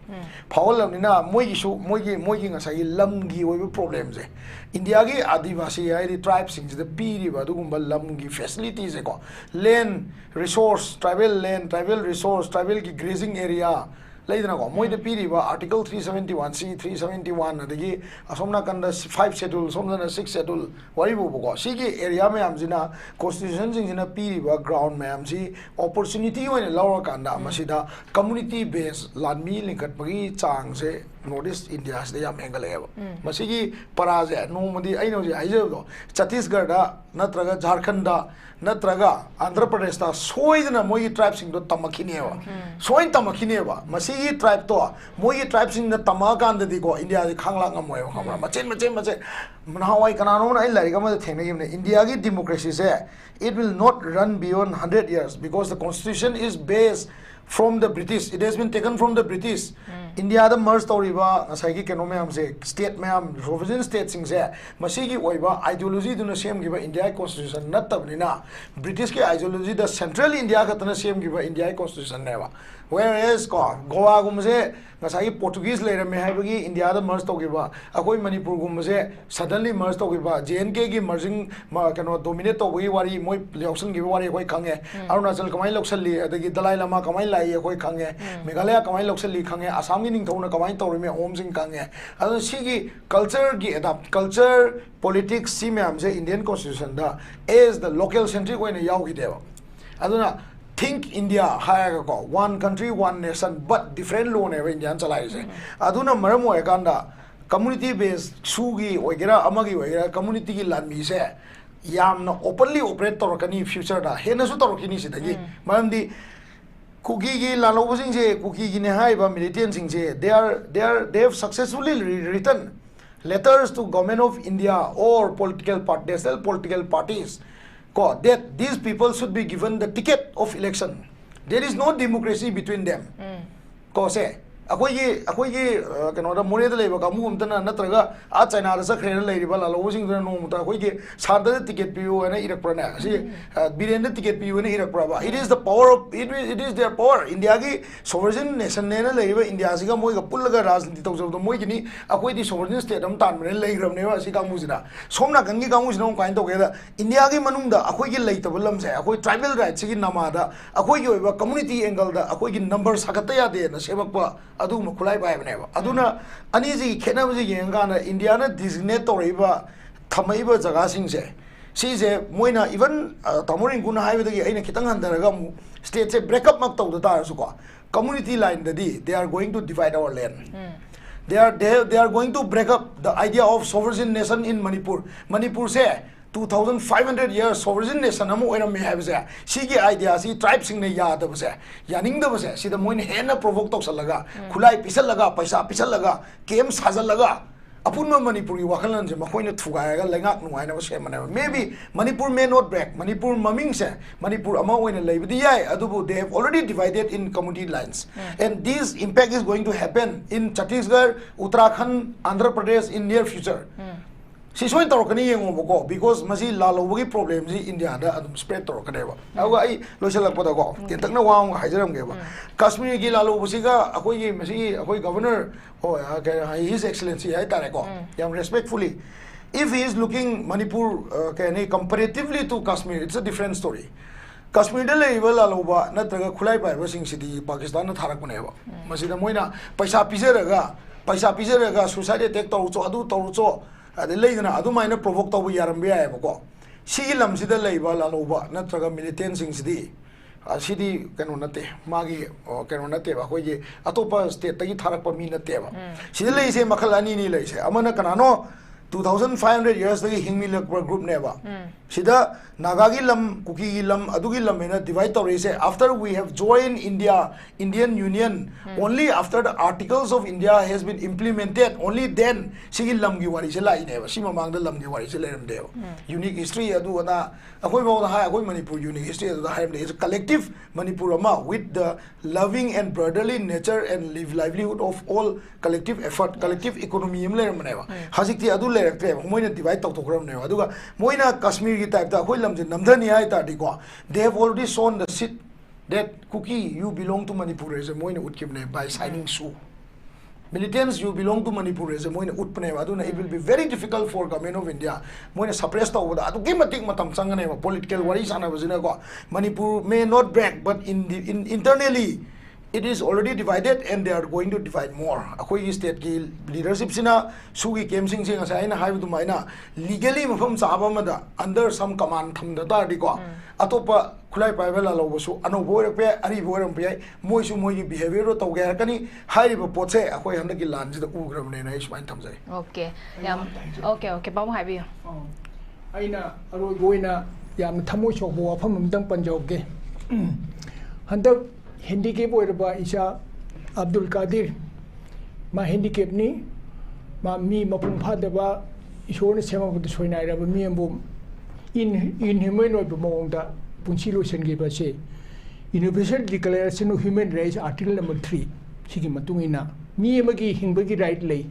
ꯐꯥꯎꯍꯜꯂꯕꯅꯤꯅ ꯃꯣꯏꯒꯤꯁꯨ, ꯃꯣꯏꯒꯤ, ꯃꯣꯏꯒꯤ ꯉꯁꯥꯏꯒꯤ ꯂꯝꯒꯤ ꯑꯣꯏꯕ problemꯁꯦ, Indiaꯒꯤ ꯑꯥꯗꯤꯕꯥꯁꯤ ꯍꯥꯏꯗꯤ tribeꯁꯤꯡꯁꯤꯗ ꯄꯤꯔꯤꯕ ꯑꯗꯨꯒꯨꯝꯕ ꯂꯝꯒꯤ facilityꯁꯦꯀꯣ, land resource, tribal land, tribal resource, tribalꯒꯤ grazing area ꯂꯩꯗꯅꯀꯣ, ꯃꯣꯏꯗ ꯄꯤꯔꯤꯕ Article three seventy one C, three seventy one, ꯑꯗꯒꯤ ꯑꯁꯣꯝ ꯅꯥꯀꯟꯗ five schedule, ꯁꯣꯝꯗꯅ six schedule, ꯋꯥꯔꯤ ꯐꯥꯎꯕꯀꯣ, ꯁꯤꯒꯤ area ꯃꯌꯥꯝꯁꯤꯅ, constitutionꯁꯤꯡꯁꯤꯅ ꯄꯤꯔꯤꯕ ground ꯃꯌꯥꯝꯁꯤ opportunity ꯑꯣꯏꯅ ꯂꯧꯔꯀꯥꯟꯗ, ꯃꯁꯤꯗ community base ꯂꯥꯟꯃꯤ ꯂꯤꯡꯈꯠꯄꯒꯤ ꯆꯥꯡꯁꯦ North East Indiaꯁꯤꯗ ꯌꯥꯝ ꯍꯦꯟꯒꯠꯂꯛꯑꯦꯕ꯫ ꯃꯁꯤꯒꯤ ꯄꯔꯥꯁꯦ ꯅꯣꯡꯃꯗꯤ ꯑꯩꯅ ꯍꯧꯖꯤꯛ ꯍꯥꯏꯖꯕꯗꯣ, ꯆꯇꯤꯁꯒꯔꯗ ꯅꯠꯇ꯭ꯔꯒ ꯖꯥꯔꯈꯟꯗ ꯅꯠꯇ꯭ꯔꯒ ꯑꯟꯙ꯭ꯔ ꯄ꯭ꯔꯗꯦꯁꯇ ꯁꯣꯏꯗꯅ ꯃꯣꯏꯒꯤ tribeꯁꯤꯡꯗꯣ ꯇꯝꯃꯛꯈꯤꯅꯦꯕ꯫ ꯁꯣꯏꯅ ꯇꯝꯃꯛꯈꯤꯅꯦꯕ꯫ ꯃꯁꯤꯒꯤ tribeꯇꯣ, ꯃꯣꯏꯒꯤ tribeꯁꯤꯡꯅ ꯇꯝꯃꯛꯑꯀꯥꯟꯗꯗꯤꯀꯣ, Indiaꯁꯦ ꯈꯥꯡ ꯂꯥꯛ ꯉꯝꯃꯣꯏꯕ, ꯈꯪꯕ꯭ꯔꯥ? ꯃꯆꯦꯠ, ꯃꯆꯦꯠ, ꯃꯆꯦꯠ꯫ ꯅꯍꯥꯟꯋꯥꯏ ꯀꯅꯥꯅꯣꯝꯅ ꯑꯩ ꯂꯥꯏꯔꯤꯛ ꯑꯃꯗ ꯊꯦꯡꯅꯈꯤꯕꯅꯦ, Indiaꯒꯤ democracyꯁꯦ, it will not run beyond hundred years because the constitution is based from the British, it has been taken from the British꯫ Indiaꯗ merge ꯇꯧꯔꯤꯕ ꯉꯁꯥꯏꯒꯤ ꯀꯩꯅꯣ ꯃꯌꯥꯝꯁꯦ, state ꯃꯌꯥꯝ, sovereign stateꯁꯤꯡꯁꯦ, ꯃꯁꯤꯒꯤ ꯑꯣꯏꯕ ideologyꯗꯨꯅ ꯁꯦꯝꯈꯤꯕ Indiaꯒꯤ constitution ꯅꯠꯇꯕꯅꯤꯅ, Britishꯀꯤ ideologyꯗ central India ꯈꯛꯇꯅ ꯁꯦꯝꯈꯤꯕ Indiaꯒꯤ constitutionꯅꯦꯕ꯫ Whereas ꯀꯣ, ꯒꯣꯋꯥꯒꯨꯝꯕꯁꯦ ꯉꯁꯥꯏꯒꯤ Portuguese ꯂꯩꯔꯝꯃꯦ ꯍꯥꯏꯕꯒꯤ Indiaꯗ merge ꯇꯧꯈꯤꯕ, ꯑꯩꯈꯣꯏ ꯃꯅꯤꯄꯨꯔꯒꯨꯝꯕꯁꯦ suddenly merge ꯇꯧꯈꯤꯕ, J and Kꯒꯤ merging, ꯃ-, ꯀꯩꯅꯣ, dominate ꯇꯧꯕꯒꯤ ꯋꯥꯔꯤ, ꯃꯣꯏ ꯌꯥꯎꯁꯟꯈꯤꯕ ꯋꯥꯔꯤ ꯑꯩꯈꯣꯏ ꯈꯪꯉꯦ꯫ ꯑꯔꯨꯅꯥꯆꯜ ꯀꯃꯥꯏꯅ ꯂꯧꯁꯜꯂꯤ, ꯑꯗꯒꯤ ꯗꯂꯥꯏ ꯂꯥꯃꯥ ꯀꯃꯥꯏꯅ ꯂꯥꯛꯏ ꯑꯩꯈꯣꯏ ꯈꯪꯉꯦ꯫ ꯃꯦꯘꯥꯂꯌꯥ ꯀꯃꯥꯏꯅ ꯂꯧꯁꯜꯂꯤ ꯈꯪꯉꯦ꯫ ꯑꯁꯥꯝꯒꯤ ꯅꯤꯡꯊꯧꯅ ꯀꯃꯥꯏꯅ ꯇꯧꯔꯤꯃꯤ ꯑꯍꯣꯝꯁꯤꯡ ꯈꯪꯉꯦ꯫ ꯑꯗꯨꯅ ꯁꯤꯒꯤ cultureꯒꯤ adapt, culture, politics ꯁꯤ ꯃꯌꯥꯝꯁꯦ Indian constitutionꯗ as the local centric ꯑꯣꯏꯅ ꯌꯥꯎꯈꯤꯗꯦꯕ꯫ ꯑꯗꯨꯅ think India ꯍꯥꯏꯔꯒꯀꯣ, one country, one nation, but different lawꯅꯦꯕ Indiaꯅ ꯆꯂꯥꯏꯔꯤꯁꯦ꯫ ꯑꯗꯨꯅ ꯃꯔꯝ ꯑꯣꯏꯔꯀꯥꯟꯗ community base SoOꯒꯤ ꯑꯣꯏꯒꯦꯔꯥ, ꯑꯃꯒꯤ ꯑꯣꯏꯒꯦꯔꯥ, communityꯒꯤ ꯂꯥꯟꯃꯤꯁꯦ ꯌꯥꯝꯅ openly operate ꯇꯧꯔꯛꯀꯅꯤ future ꯗ, ꯍꯦꯟꯅꯁꯨ ꯇꯧꯔꯛꯈꯤꯅꯤ ꯁꯤꯗꯒꯤ꯫ ꯃꯔꯝꯗꯤ ꯀꯨꯀꯤꯒꯤ ꯂꯥꯜꯍꯧꯕꯁꯤꯡꯁꯦ, ꯀꯨꯀꯤꯒꯤꯅꯦ ꯍꯥꯏꯔꯤꯕ militant ꯁꯤꯡꯁꯦ, they are, they are, they have successfully written letters to Government of India or political part-, national political parties, ꯀꯣ, that these people should be given the ticket of election. There is no democracy between them. ꯀꯣ, ꯁꯦ, ꯑꯩꯈꯣꯏꯒꯤ, ꯑꯩꯈꯣꯏꯒꯤ, ꯑ, ꯀꯩꯅꯣꯗ, ꯃꯣꯔꯦꯗ ꯂꯩꯕ ꯀꯥꯡꯕꯨ ꯑꯝꯇꯅ, ꯅꯠꯇ꯭ꯔꯒ ꯑꯥ ꯆꯥꯏꯅꯥꯗ ꯆꯠꯈ꯭ꯔꯦꯅ ꯂꯩꯔꯤꯕ ꯂꯥꯜꯍꯧꯕꯁꯤꯡꯗꯨꯅ ꯅꯣꯡꯃꯇ ꯑꯩꯈꯣꯏꯒꯤ ꯁꯥꯟꯇꯗ ticket ꯄꯤꯌꯨ ꯍꯥꯏꯅ ꯏꯔꯛꯄ꯭ꯔꯅꯦ? ꯑꯁꯤ, ꯑ, ꯕꯤꯔꯦꯟꯗ ticket ꯄꯤꯌꯨ ꯍꯥꯏꯅ ꯏꯔꯛꯄ꯭ꯔꯕ? It is the power of, it is, it is their power. ꯏꯟꯗꯤꯌꯥꯒꯤ sovereign nation ꯅꯦꯅ ꯂꯩꯔꯤꯕ ꯏꯟꯗꯤꯌꯥꯁꯤꯒ ꯃꯣꯏꯒ ꯄꯨꯜꯂꯒ ꯔꯥꯖꯅꯤꯇꯤ ꯇꯧꯖꯕꯗꯣ ꯃꯣꯏꯒꯤꯅꯤ, ꯑꯩꯈꯣꯏꯗꯤ sovereign state ꯑꯃ ꯇꯥꯟꯕꯅꯦꯅ ꯂꯩꯈ꯭ꯔꯕꯅꯦꯕ ꯑꯁꯤ ꯀꯥꯡꯕꯨꯁꯤꯅ꯫ ꯁꯣꯝ ꯅꯥꯀꯟꯒꯤ ꯀꯥꯡꯕꯨꯁꯤꯅ ꯑꯃꯨꯛ ꯀꯃꯥꯏꯅ ꯇꯧꯒꯦꯗ, ꯏꯟꯗꯤꯌꯥꯒꯤ ꯃꯅꯨꯡꯗ ꯑꯩꯈꯣꯏꯒꯤ ꯂꯩꯇꯕ ꯂꯝꯁꯦ, ꯑꯩꯈꯣꯏ tribal right ꯁꯤꯒꯤ ꯅꯃꯥꯗ ꯑꯩꯈꯣꯏꯒꯤ ꯑꯣꯏꯕ community angle ꯗ ꯑꯩꯈꯣꯏꯒꯤ number ꯁꯥꯒꯠꯇ ꯌꯥꯗꯦꯅ ꯁꯦꯝꯃꯛꯄ ꯑꯗꯨꯒꯨꯝꯕ ꯈꯨꯠꯂꯥꯏ ꯄꯥꯏꯕꯅꯦꯕ꯫ ꯑꯗꯨꯅ ꯑꯅꯤꯁꯤꯒꯤ ꯈꯦꯠꯅꯕꯁꯤ ꯌꯦꯡꯉꯀꯥꯟꯗ ꯏꯟꯗꯤꯌꯥꯅ designate ꯇꯧꯔꯛꯏꯕ, ꯊꯝꯃꯛꯏꯕ ꯖꯒꯥꯁꯤꯡꯁꯦ, ꯁꯤꯁꯦ ꯃꯣꯏꯅ even, ꯑ, ꯇꯥꯃꯣ ꯔꯤꯡꯀꯨꯅ ꯍꯥꯏꯕꯗꯒꯤ ꯑꯩꯅ ꯈꯤꯇꯪ ꯍꯟꯊꯔꯒ ꯑꯃꯨꯛ state ꯁꯦ break up ꯃꯛ ꯇꯧꯗ ꯇꯥꯔꯁꯨꯀꯣ, community line ꯗꯗꯤ they are going to divide our land. They are, they, they are going to break up the idea of sovereign nation in Manipur. ꯃꯅꯤꯄꯨꯔꯁꯦ two thousand five hundred years sovereign nation ꯑꯃ ꯑꯣꯏꯔꯝꯃꯦ ꯍꯥꯏꯕꯁꯦ, ꯁꯤꯒꯤ idea ꯁꯤ tribe ꯁꯤꯡꯅ ꯌꯥꯗꯕꯁꯦ, ꯌꯥꯅꯤꯡꯗꯕꯁꯦ, ꯁꯤꯗ ꯃꯣꯏꯅ ꯍꯦꯟꯅ provoke ꯇꯧꯁꯜꯂꯒ, ꯈꯨꯠꯂꯥꯏ ꯄꯤꯁꯜꯂꯒ, ꯄꯩꯁꯥ ꯄꯤꯁꯜꯂꯒ, camp ꯁꯥꯖꯜꯂꯒ, ꯑꯄꯨꯟꯕ ꯃꯅꯤꯄꯨꯔꯒꯤ ꯋꯥꯈꯜꯂꯣꯟꯁꯦ ꯃꯈꯣꯏꯅ ꯊꯨꯒꯥꯏꯔꯒ ꯂꯩꯉꯥꯛ ꯅꯨꯡꯉꯥꯏꯅꯕ ꯁꯦꯝꯕꯅꯦꯕ꯫ Maybe Manipur may not break, Manipur ꯃꯃꯤꯡꯁꯦ Manipur ꯑꯃ ꯑꯣꯏꯅ ꯂꯩꯕꯗꯤ ꯌꯥꯏ, ꯑꯗꯨꯕꯨ they have already divided in community lines. And this impact is going to happen in Chhattisgarh, Uttarakhand, Andhra Pradesh in near future. ꯁꯤ ꯁꯣꯏꯅ ꯇꯧꯔꯛꯀꯅꯤ ꯌꯦꯡꯉꯣꯕꯀꯣ, because ꯃꯁꯤ ꯂꯥꯜꯍꯧꯕꯒꯤ problem ꯁꯤ ꯏꯟꯗꯤꯌꯥꯗ ꯑꯗꯨꯝ spread ꯇꯧꯔꯛꯀꯅꯦꯕ꯫ ꯑꯗꯨꯒ ꯑꯩ ꯂꯣꯏꯁꯤꯜꯂꯛꯄꯗꯀꯣ, ꯇꯦꯟꯇꯛꯅ ꯋꯥ ꯑꯃ ꯍꯥꯏꯖꯔꯝꯒꯦꯕ꯫ ꯀꯥꯁꯃꯤꯔꯒꯤ ꯂꯥꯜꯍꯧꯕꯁꯤꯒ ꯑꯩꯈꯣꯏꯒꯤ ꯃꯁꯤꯒꯤ ꯑꯩꯈꯣꯏ governor, ꯍꯣꯏ, ꯑ, ꯀꯩ, His Excellency ꯍꯥꯏꯇꯥꯔꯦꯀꯣ, ꯌꯥꯝ respectfully, if he is looking Manipur, ꯑ, ꯀꯩ ꯍꯥꯏꯅꯤ, comparatively to Kashmir, it's a different story. ꯀꯥꯁꯃꯤꯔꯗ ꯂꯩꯔꯤꯕ ꯂꯥꯜꯍꯧꯕ ꯅꯠꯇ꯭ꯔꯒ ꯈꯨꯠꯂꯥꯏ ꯄꯥꯏꯕꯁꯤꯡꯁꯤꯗꯤ ꯄꯥꯀꯤꯁꯇꯥꯟꯅ ꯊꯥꯔꯛꯄꯅꯦꯕ꯫ ꯃꯁꯤꯗ ꯃꯣꯏꯅ ꯄꯩꯁꯥ ꯄꯤꯖꯔꯒ, ꯄꯩꯁꯥ ꯄꯤꯖꯔꯒ suicide attack ꯇꯧꯔꯨꯆꯣ, ꯑꯗꯨ ꯇꯧꯔꯨꯆꯣ, ꯑꯗꯩ ꯂꯩꯗꯅ ꯑꯗꯨꯃꯥꯏꯅ provoke ꯇꯧꯕ ꯌꯥꯔꯝꯕ ꯌꯥꯏꯑꯕꯀꯣ꯫ ꯁꯤꯒꯤ ꯂꯝꯁꯤꯗ ꯂꯩꯕ ꯂꯥꯜꯍꯧꯕ ꯅꯠꯇ꯭ꯔꯒ militant ꯁꯤꯡꯁꯤꯗꯤ, ꯑ, ꯁꯤꯗꯤ ꯀꯩꯅꯣ ꯅꯠꯇꯦ, ꯃꯥꯒꯤ, ꯑ, ꯀꯩꯅꯣ ꯅꯠꯇꯦꯕ, ꯑꯩꯈꯣꯏꯒꯤ ꯑꯇꯣꯞꯄ state ꯇꯒꯤ ꯊꯥꯔꯛꯄ ꯃꯤ ꯅꯠꯇꯦꯕ꯫ ꯁꯤꯗ ꯂꯩꯔꯤꯁꯦ ꯃꯈꯜ ꯑꯅꯤꯅꯤ ꯂꯩꯔꯤꯁꯦ꯫ ꯑꯃꯅ ꯀꯅꯥꯅꯣ? two thousand five hundred yearsꯇꯒꯤ ꯍꯤꯡꯃꯤꯜꯂꯛꯄ groupꯅꯦꯕ꯫ ꯁꯤꯗ ꯅꯥꯒꯥꯒꯤ ꯂꯝ, ꯀꯨꯀꯤꯒꯤ ꯂꯝ, ꯑꯗꯨꯒꯤ ꯂꯝ ꯍꯥꯏꯅ divide ꯇꯧꯔꯛꯏꯁꯦ, after we have joined India, Indian Union, only after the Articles of India has been implemented, only then ꯁꯤꯒꯤ ꯂꯝꯒꯤ ꯋꯥꯔꯤꯁꯦ ꯂꯥꯛꯏꯅꯦꯕ꯫ ꯁꯤ ꯃꯃꯥꯡꯗ ꯂꯝꯒꯤ ꯋꯥꯔꯤꯁꯦ ꯂꯩꯔꯝꯗꯦꯕ꯫ Unique history ꯑꯗꯨ ꯑꯗꯥ ꯑꯩꯈꯣꯏ ꯐꯥꯎꯗ ꯍꯥꯏ, ꯑꯩꯈꯣꯏ ꯃꯅꯤꯄꯨꯔ unique history ꯑꯗꯨꯗ ꯍꯥꯏꯔꯝꯗꯦ꯫ It's a collective ꯃꯅꯤꯄꯨꯔ ꯑꯃ with the loving and brotherly nature and live livelihood of all collective effort, collective economy ꯑꯃ ꯂꯩꯔꯝꯕꯅꯦꯕ꯫ ꯍꯧꯖꯤꯛꯇꯤ ꯑꯗꯨ ꯂꯩꯔꯛꯇ꯭ꯔꯦꯕ, ꯃꯣꯏꯅ divide ꯇꯧꯊꯣꯛꯈ꯭ꯔꯕꯅꯦꯕ꯫ ꯑꯗꯨꯒ ꯃꯣꯏꯅ ꯀꯥꯁꯃꯤꯔꯒꯤ typeꯇ ꯑꯩꯈꯣꯏ ꯂꯝꯁꯦ ꯅꯝꯊꯅꯤ ꯍꯥꯏ ꯇꯥꯔꯗꯤꯀꯣ, they have already sown the seed that Kuki, you belong to Manipur ꯍꯥꯏꯁꯦ ꯃꯣꯏꯅ ꯎꯠꯈꯤꯕꯅꯦ by signing ꯁꯨ꯫ Militants, you belong to Manipur ꯍꯥꯏꯁꯦ ꯃꯣꯏꯅ ꯎꯠꯄꯅꯦꯕ꯫ ꯑꯗꯨꯅ it will be very difficult for Government of India, ꯃꯣꯏꯅ suppress ꯇꯧꯕꯗ ꯑꯗꯨꯛꯀꯤ ꯃꯇꯤꯛ ꯃꯇꯝ ꯆꯪꯒꯅꯦꯕ꯫ Political ꯋꯥꯔꯤ ꯁꯥꯟꯅꯕꯁꯤꯅꯀꯣ, Manipur may not break, but in the, in, internally it is already divided and they are going to divide more. ꯑꯩꯈꯣꯏꯒꯤ stateꯀꯤ leadershipꯁꯤꯅ ꯁꯨꯒꯤ campꯁꯤꯡꯁꯦ ꯉꯁꯥꯏ ꯑꯩꯅ ꯍꯥꯏꯕ ꯑꯗꯨꯃꯥꯏꯅ legally ꯃꯐꯝ ꯆꯥꯕ ꯑꯃꯗ under some command ꯊꯝꯗ ꯇꯥꯔꯗꯤꯀꯣ, ꯑꯇꯣꯞꯄ ꯈꯨꯠꯂꯥꯏ ꯄꯥꯏꯕ ꯂꯥꯜꯍꯧꯕꯁꯨ ꯑꯅꯧꯕ ꯑꯣꯏꯔꯛꯄ ꯌꯥꯏ, ꯑꯔꯤꯕ ꯑꯣꯏꯔꯝꯕ ꯌꯥꯏ, ꯃꯣꯏꯁꯨ ꯃꯣꯏꯒꯤ behaviourꯗꯣ ꯇꯧꯒꯦ ꯍꯥꯏꯔꯛꯀꯅꯤ꯫ ꯍꯥꯏꯔꯤꯕ ꯄꯣꯠꯁꯦ ꯑꯩꯈꯣꯏ ꯍꯟꯗꯛꯀꯤ ꯂꯥꯟꯁꯤꯗ ꯎꯈ꯭ꯔꯕꯅꯦꯅ ꯑꯩ ꯁꯨꯃꯥꯏꯅ ꯊꯝꯖꯩ꯫ Okay, ꯌꯥꯝ okay, okay, ꯄꯥꯕꯨꯡ ꯍꯥꯏꯕꯤꯌꯨ꯫ ꯑꯩꯅ ꯑꯔꯣꯏꯕ ꯑꯣꯏꯅ ꯌꯥꯝꯅ ꯊꯃꯣꯏ ꯁꯣꯛꯄ ꯋꯥꯐꯝ ꯑꯃꯇꯪ ꯄꯟꯖꯍꯧꯒꯦ꯫ ꯍꯟꯗꯛ handicap ꯑꯣꯏꯔꯕ ꯏꯆꯥ ꯑꯕꯗꯨꯜ ꯀꯥꯗꯤꯔ, ꯃꯥ handicapꯅꯤ, ꯃꯥ ꯃꯤ ꯃꯄꯨꯡ ꯐꯥꯗꯕ, ꯏꯁꯣꯔꯅ ꯁꯦꯝꯃꯛꯄꯗ ꯁꯣꯏꯅꯥꯏꯔꯕ ꯃꯤ ꯑꯃꯕꯨ in inhuman ꯑꯣꯏꯕ ꯃꯑꯣꯡꯗ ꯄꯨꯟꯁꯤ ꯂꯣꯏꯁꯤꯟꯈꯤꯕ ꯑꯁꯤ Universal Declaration of Human Rights Article number three ꯁꯤꯒꯤ ꯃꯇꯨꯡ ꯏꯟꯅ ꯃꯤ ꯑꯃꯒꯤ ꯍꯤꯡꯕꯒꯤ right ꯂꯩ,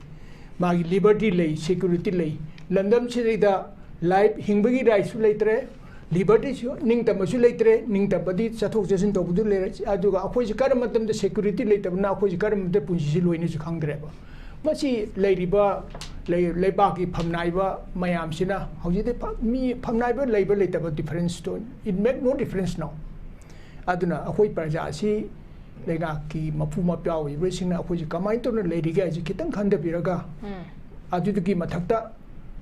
ꯃꯥꯒꯤ liberty ꯂꯩ, security ꯂꯩ꯫ ꯂꯝꯗꯝꯁꯤꯗꯩꯗ life, ꯍꯤꯡꯕꯒꯤ rightꯁꯨ ꯂꯩꯇ꯭ꯔꯦ, libertyꯁꯨ, ꯅꯤꯡꯇꯝꯕꯁꯨ ꯂꯩꯇ꯭ꯔꯦ, ꯅꯤꯡꯇꯝꯕꯗꯤ ꯆꯠꯊꯣꯛ ꯆꯠꯁꯤꯟ ꯇꯧꯕꯗꯨ ꯂꯩꯔꯦ꯫ ꯑꯗꯨꯒ ꯑꯩꯈꯣꯏꯁꯤ ꯀꯔꯝꯕ ꯃꯇꯝꯗ security ꯂꯩꯇꯕꯅ ꯑꯩꯈꯣꯏꯁꯤ ꯀꯔꯝꯕ ꯃꯇꯝꯗ ꯄꯨꯟꯁꯤꯁꯤ ꯂꯣꯏꯅꯁꯨ ꯈꯪꯗ꯭ꯔꯦꯕ꯫ ꯃꯁꯤ ꯂꯩꯔꯤꯕ ꯂꯩ-, ꯂꯩꯕꯥꯛꯀꯤ ꯐꯝꯅꯥꯏꯕ ꯃꯌꯥꯝꯁꯤꯅ ꯍꯧꯖꯤꯛꯇꯤ ꯐ-, ꯃꯤ ꯐꯝꯅꯥꯏꯕ ꯂꯩꯕ ꯂꯩꯇꯕ differenceꯇꯣ, it make no difference now꯫ ꯑꯗꯨꯅ ꯑꯩꯈꯣꯏ ꯄ꯭ꯔꯖꯥ ꯑꯁꯤ ꯂꯩꯉꯥꯛꯀꯤ ꯃꯄꯨ ꯃꯄ꯭ꯌꯥ ꯑꯣꯏꯕꯁꯤꯡꯅ ꯑꯩꯈꯣꯏꯁꯤ ꯀꯃꯥꯏꯅ ꯇꯧꯅ ꯂꯩꯔꯤꯒꯦ ꯍꯥꯏꯁꯤ ꯈꯤꯇꯪ ꯈꯟꯊꯕꯤꯔꯒ, ꯑꯗꯨꯗꯨꯒꯤ ꯃꯊꯛꯇ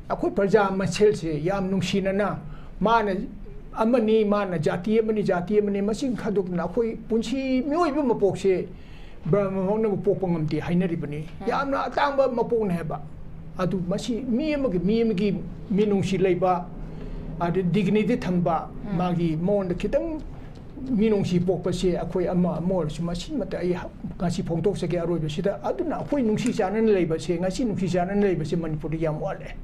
ꯑꯩꯈꯣꯏ ꯄ꯭ꯔꯖꯥ ꯃꯁꯦꯜꯁꯦ ꯌꯥꯝ ꯅꯨꯡꯁꯤꯅꯅ, ꯃꯥꯅ ꯑꯃꯅꯤ, ꯃꯥꯅ ꯖꯥꯇꯤ ꯑꯃꯅꯤ, ꯖꯥꯇꯤ ꯑꯃꯅꯤ, ꯃꯁꯤꯡ ꯈꯥꯏꯗꯣꯛꯇꯅ ꯑꯩꯈꯣꯏ ꯄꯨꯟꯁꯤ ꯃꯤꯑꯣꯏꯕ ꯃꯄꯣꯛꯁꯦ ꯕ꯭ꯔꯍꯃꯃꯛꯅꯕꯨ ꯄꯣꯛꯄ ꯉꯝꯗꯦ ꯍꯥꯏꯅꯔꯤꯕꯅꯤ꯫ ꯌꯥꯝꯅ ꯑꯇꯥꯡꯕ ꯃꯄꯣꯛꯅꯦ ꯍꯥꯏꯕ꯫ ꯑꯗꯨ ꯃꯁꯤ ꯃꯤ ꯑꯃꯒꯤ, ꯃꯤ ꯑꯃꯒꯤ ꯃꯤꯅꯨꯡꯁꯤ ꯂꯩꯕ, ꯑꯗ dignity ꯊꯝꯕ, ꯃꯥꯒꯤ ꯃꯉꯣꯟꯗ ꯈꯤꯇꯪ ꯃꯤꯅꯨꯡꯁꯤ ꯄꯣꯛꯄꯁꯦ ꯑꯩꯈꯣꯏ ꯑꯃ ꯑꯃ ꯑꯣꯏꯔꯁꯨ ꯃꯁꯤꯃꯇ ꯑꯩ ꯉꯁꯤ ꯐꯣꯡꯗꯣꯛꯆꯒꯦ ꯑꯔꯣꯏꯕꯁꯤꯗ꯫ ꯑꯗꯨꯅ ꯑꯩꯈꯣꯏ ꯅꯨꯡꯁꯤ ꯆꯥꯟꯅꯅ ꯂꯩꯕꯁꯦ, ꯉꯁꯤ ꯅꯨꯡꯁꯤ ꯆꯥꯟꯅꯅ ꯂꯩꯕꯁꯦ ꯃꯅꯤꯄꯨꯔꯗ ꯌꯥꯝ ꯋꯥꯠꯂꯦ꯫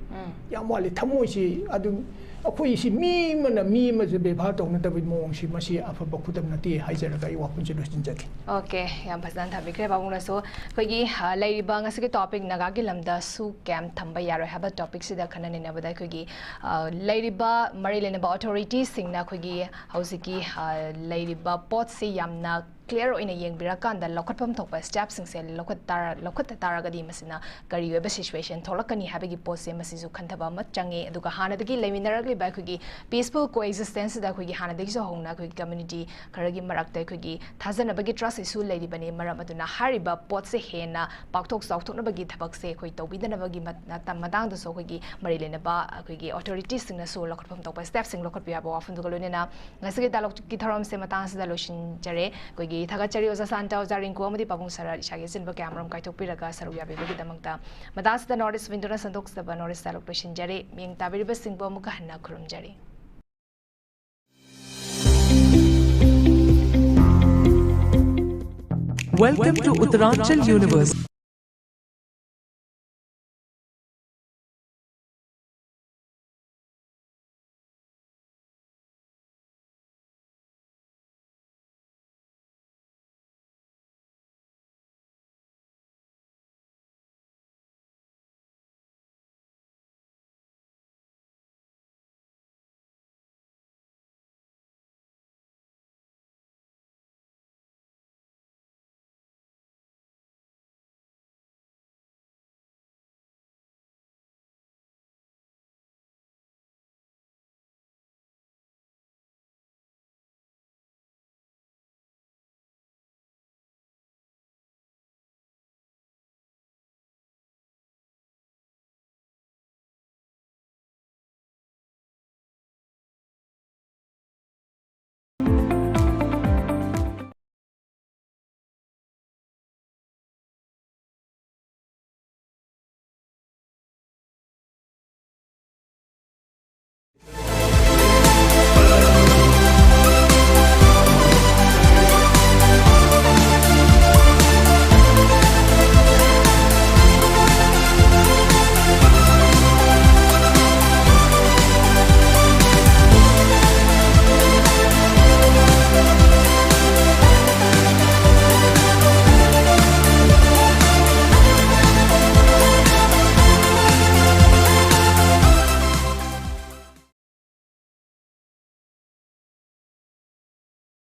ꯌꯥꯝ ꯋꯥꯠꯂꯦ꯫ ꯊꯃꯣꯏꯁꯤ ꯑꯗꯨꯝ ꯑꯩꯈꯣꯏꯁꯤ ꯃꯤ ꯑꯃꯅ ꯃꯤ ꯑꯃꯁꯦ ꯕꯦꯕꯥꯔ ꯇꯧꯅꯗꯕꯒꯤ ꯃꯑꯣꯡꯁꯤ ꯃꯁꯤ ꯑꯐꯕ ꯈꯨꯗꯝ ꯅꯠꯇꯦ ꯍꯥꯏꯖꯔꯒ ꯑꯩ ꯋꯥꯐꯝꯁꯦ ꯂꯣꯏꯁꯤꯟꯖꯒꯦ꯫ ꯑꯣꯀꯦ, ꯌꯥꯝ ꯐꯖꯅ ꯊꯝꯕꯤꯈ꯭ꯔꯦ ꯄꯥꯕꯨꯡꯅꯁꯨ꯫ ꯑꯩꯈꯣꯏꯒꯤ, ꯑ, ꯂꯩꯔꯤꯕ ꯉꯁꯤꯒꯤ topic ꯅꯥꯒꯥꯒꯤ ꯂꯝꯗ ꯁꯨ camp ꯊꯝꯕ ꯌꯥꯔꯣꯏ ꯍꯥꯏꯕ topicꯁꯤꯗ ꯈꯟꯅ ꯅꯩꯅꯕꯗ ꯑꯩꯈꯣꯏꯒꯤ, ꯑ, ꯂꯩꯔꯤꯕ ꯃꯔꯤ ꯂꯩꯅꯕ authoritiesꯁꯤꯡꯅ ꯑꯩꯈꯣꯏꯒꯤ ꯍꯧꯖꯤꯛꯀꯤ, ꯑ, ꯂꯩꯔꯤꯕ ꯄꯣꯠꯁꯤ ꯌꯥꯝꯅ clear ꯑꯣꯏꯅ ꯌꯦꯡꯕꯤꯔꯀꯥꯟꯗ ꯂꯧꯈꯠꯐꯝ ꯊꯣꯛꯄ stepꯁꯤꯡꯁꯦ ꯂꯧꯈꯠ ꯇꯥꯔ-, ꯂꯧꯈꯠꯇ ꯇꯥꯔꯒꯗꯤ ꯃꯁꯤꯅ ꯀꯔꯤ ꯑꯣꯏꯕ situation ꯊꯣꯛꯂꯛꯀꯅꯤ ꯍꯥꯏꯕꯒꯤ ꯄꯣꯠꯁꯦ ꯃꯁꯤꯁꯨ ꯈꯟꯊꯕ ꯑꯃ ꯆꯪꯉꯤ꯫ ꯑꯗꯨꯒ ꯍꯥꯟꯅꯗꯒꯤ ꯂꯩꯃꯤꯟꯅꯔꯛꯂꯤꯕ ꯑꯩꯈꯣꯏꯒꯤ peaceful coexistenceꯁꯤꯗ ꯑꯩꯈꯣꯏꯒꯤ ꯍꯥꯟꯅꯗꯒꯤꯁꯨ ꯍꯧꯅ ꯑꯩꯈꯣꯏꯒꯤ community ꯈꯔꯒꯤ ꯃꯔꯛꯇ ꯑꯩꯈꯣꯏꯒꯤ ꯊꯥꯖꯅꯕꯒꯤ trust issue ꯂꯩꯔꯤꯕꯅꯤ꯫ ꯃꯔꯝ ꯑꯗꯨꯅ ꯍꯥꯏꯔꯤꯕ ꯄꯣꯠꯁꯦ ꯍꯦꯟꯅ ꯄꯥꯛꯊꯣꯛ ꯆꯥꯎꯊꯣꯛꯅꯕꯒꯤ ꯊꯕꯛꯁꯦ ꯑꯩꯈꯣꯏ ꯇꯧꯕꯤꯗꯅꯕꯒꯤ ꯃꯠ-, ꯃꯇꯝ ꯃꯇꯥꯡꯗꯁꯨ ꯑꯩꯈꯣꯏꯒꯤ ꯃꯔꯤ ꯂꯩꯅꯕ ꯑꯩꯈꯣꯏꯒꯤ authoritiesꯁꯤꯡꯅꯁꯨ ꯂꯧꯈꯠꯐꯝ ꯊꯣꯛꯄ stepꯁꯤꯡ ꯂꯧꯈꯠꯄꯤꯌꯨ ꯍꯥꯏꯕ ꯋꯥꯐꯝꯗꯨꯒ ꯂꯣꯏꯅꯅ ꯉꯁꯤꯒꯤ dialogueꯀꯤ ꯊꯧꯔꯝꯁꯦ ꯃꯇꯥꯡ ꯑꯁꯤꯗ ꯂꯣꯏꯁꯤꯟꯖꯔꯦ꯫ ꯑꯩꯈꯣꯏꯒꯤ ꯊꯥꯒꯠꯆꯔꯤ ꯑꯣꯖꯥ ꯁꯥꯟꯇ, ꯑꯣꯖꯥ ꯔꯤꯡꯀꯨ ꯑꯃꯗꯤ ꯄꯥꯕꯨꯡ ꯁꯔ ꯏꯁꯥꯒꯤ ꯑꯆꯤꯟꯕ ꯀꯌꯥ ꯑꯃꯔꯣꯝ ꯀꯥꯏꯊꯣꯛꯄꯤꯔꯒ ꯁꯔꯨꯛ ꯌꯥꯕꯤꯕꯒꯤꯗꯃꯛꯇ꯫ ꯃꯇꯥꯡ ꯑꯁꯤꯗ North East Windowꯅ ꯁꯟꯗꯣꯛꯆꯕ North East Dialogue ꯂꯣꯏꯁꯤꯟꯖꯔꯦ꯫ ꯃꯤꯠꯌꯦꯡ ꯇꯥꯕꯤꯔꯤꯕꯁꯤꯡꯕꯨ ꯑꯃꯨꯛꯀ ꯍꯟꯅ ꯈꯨꯔꯨꯝꯖꯔꯤ꯫ Welcome to Uttaranchal University.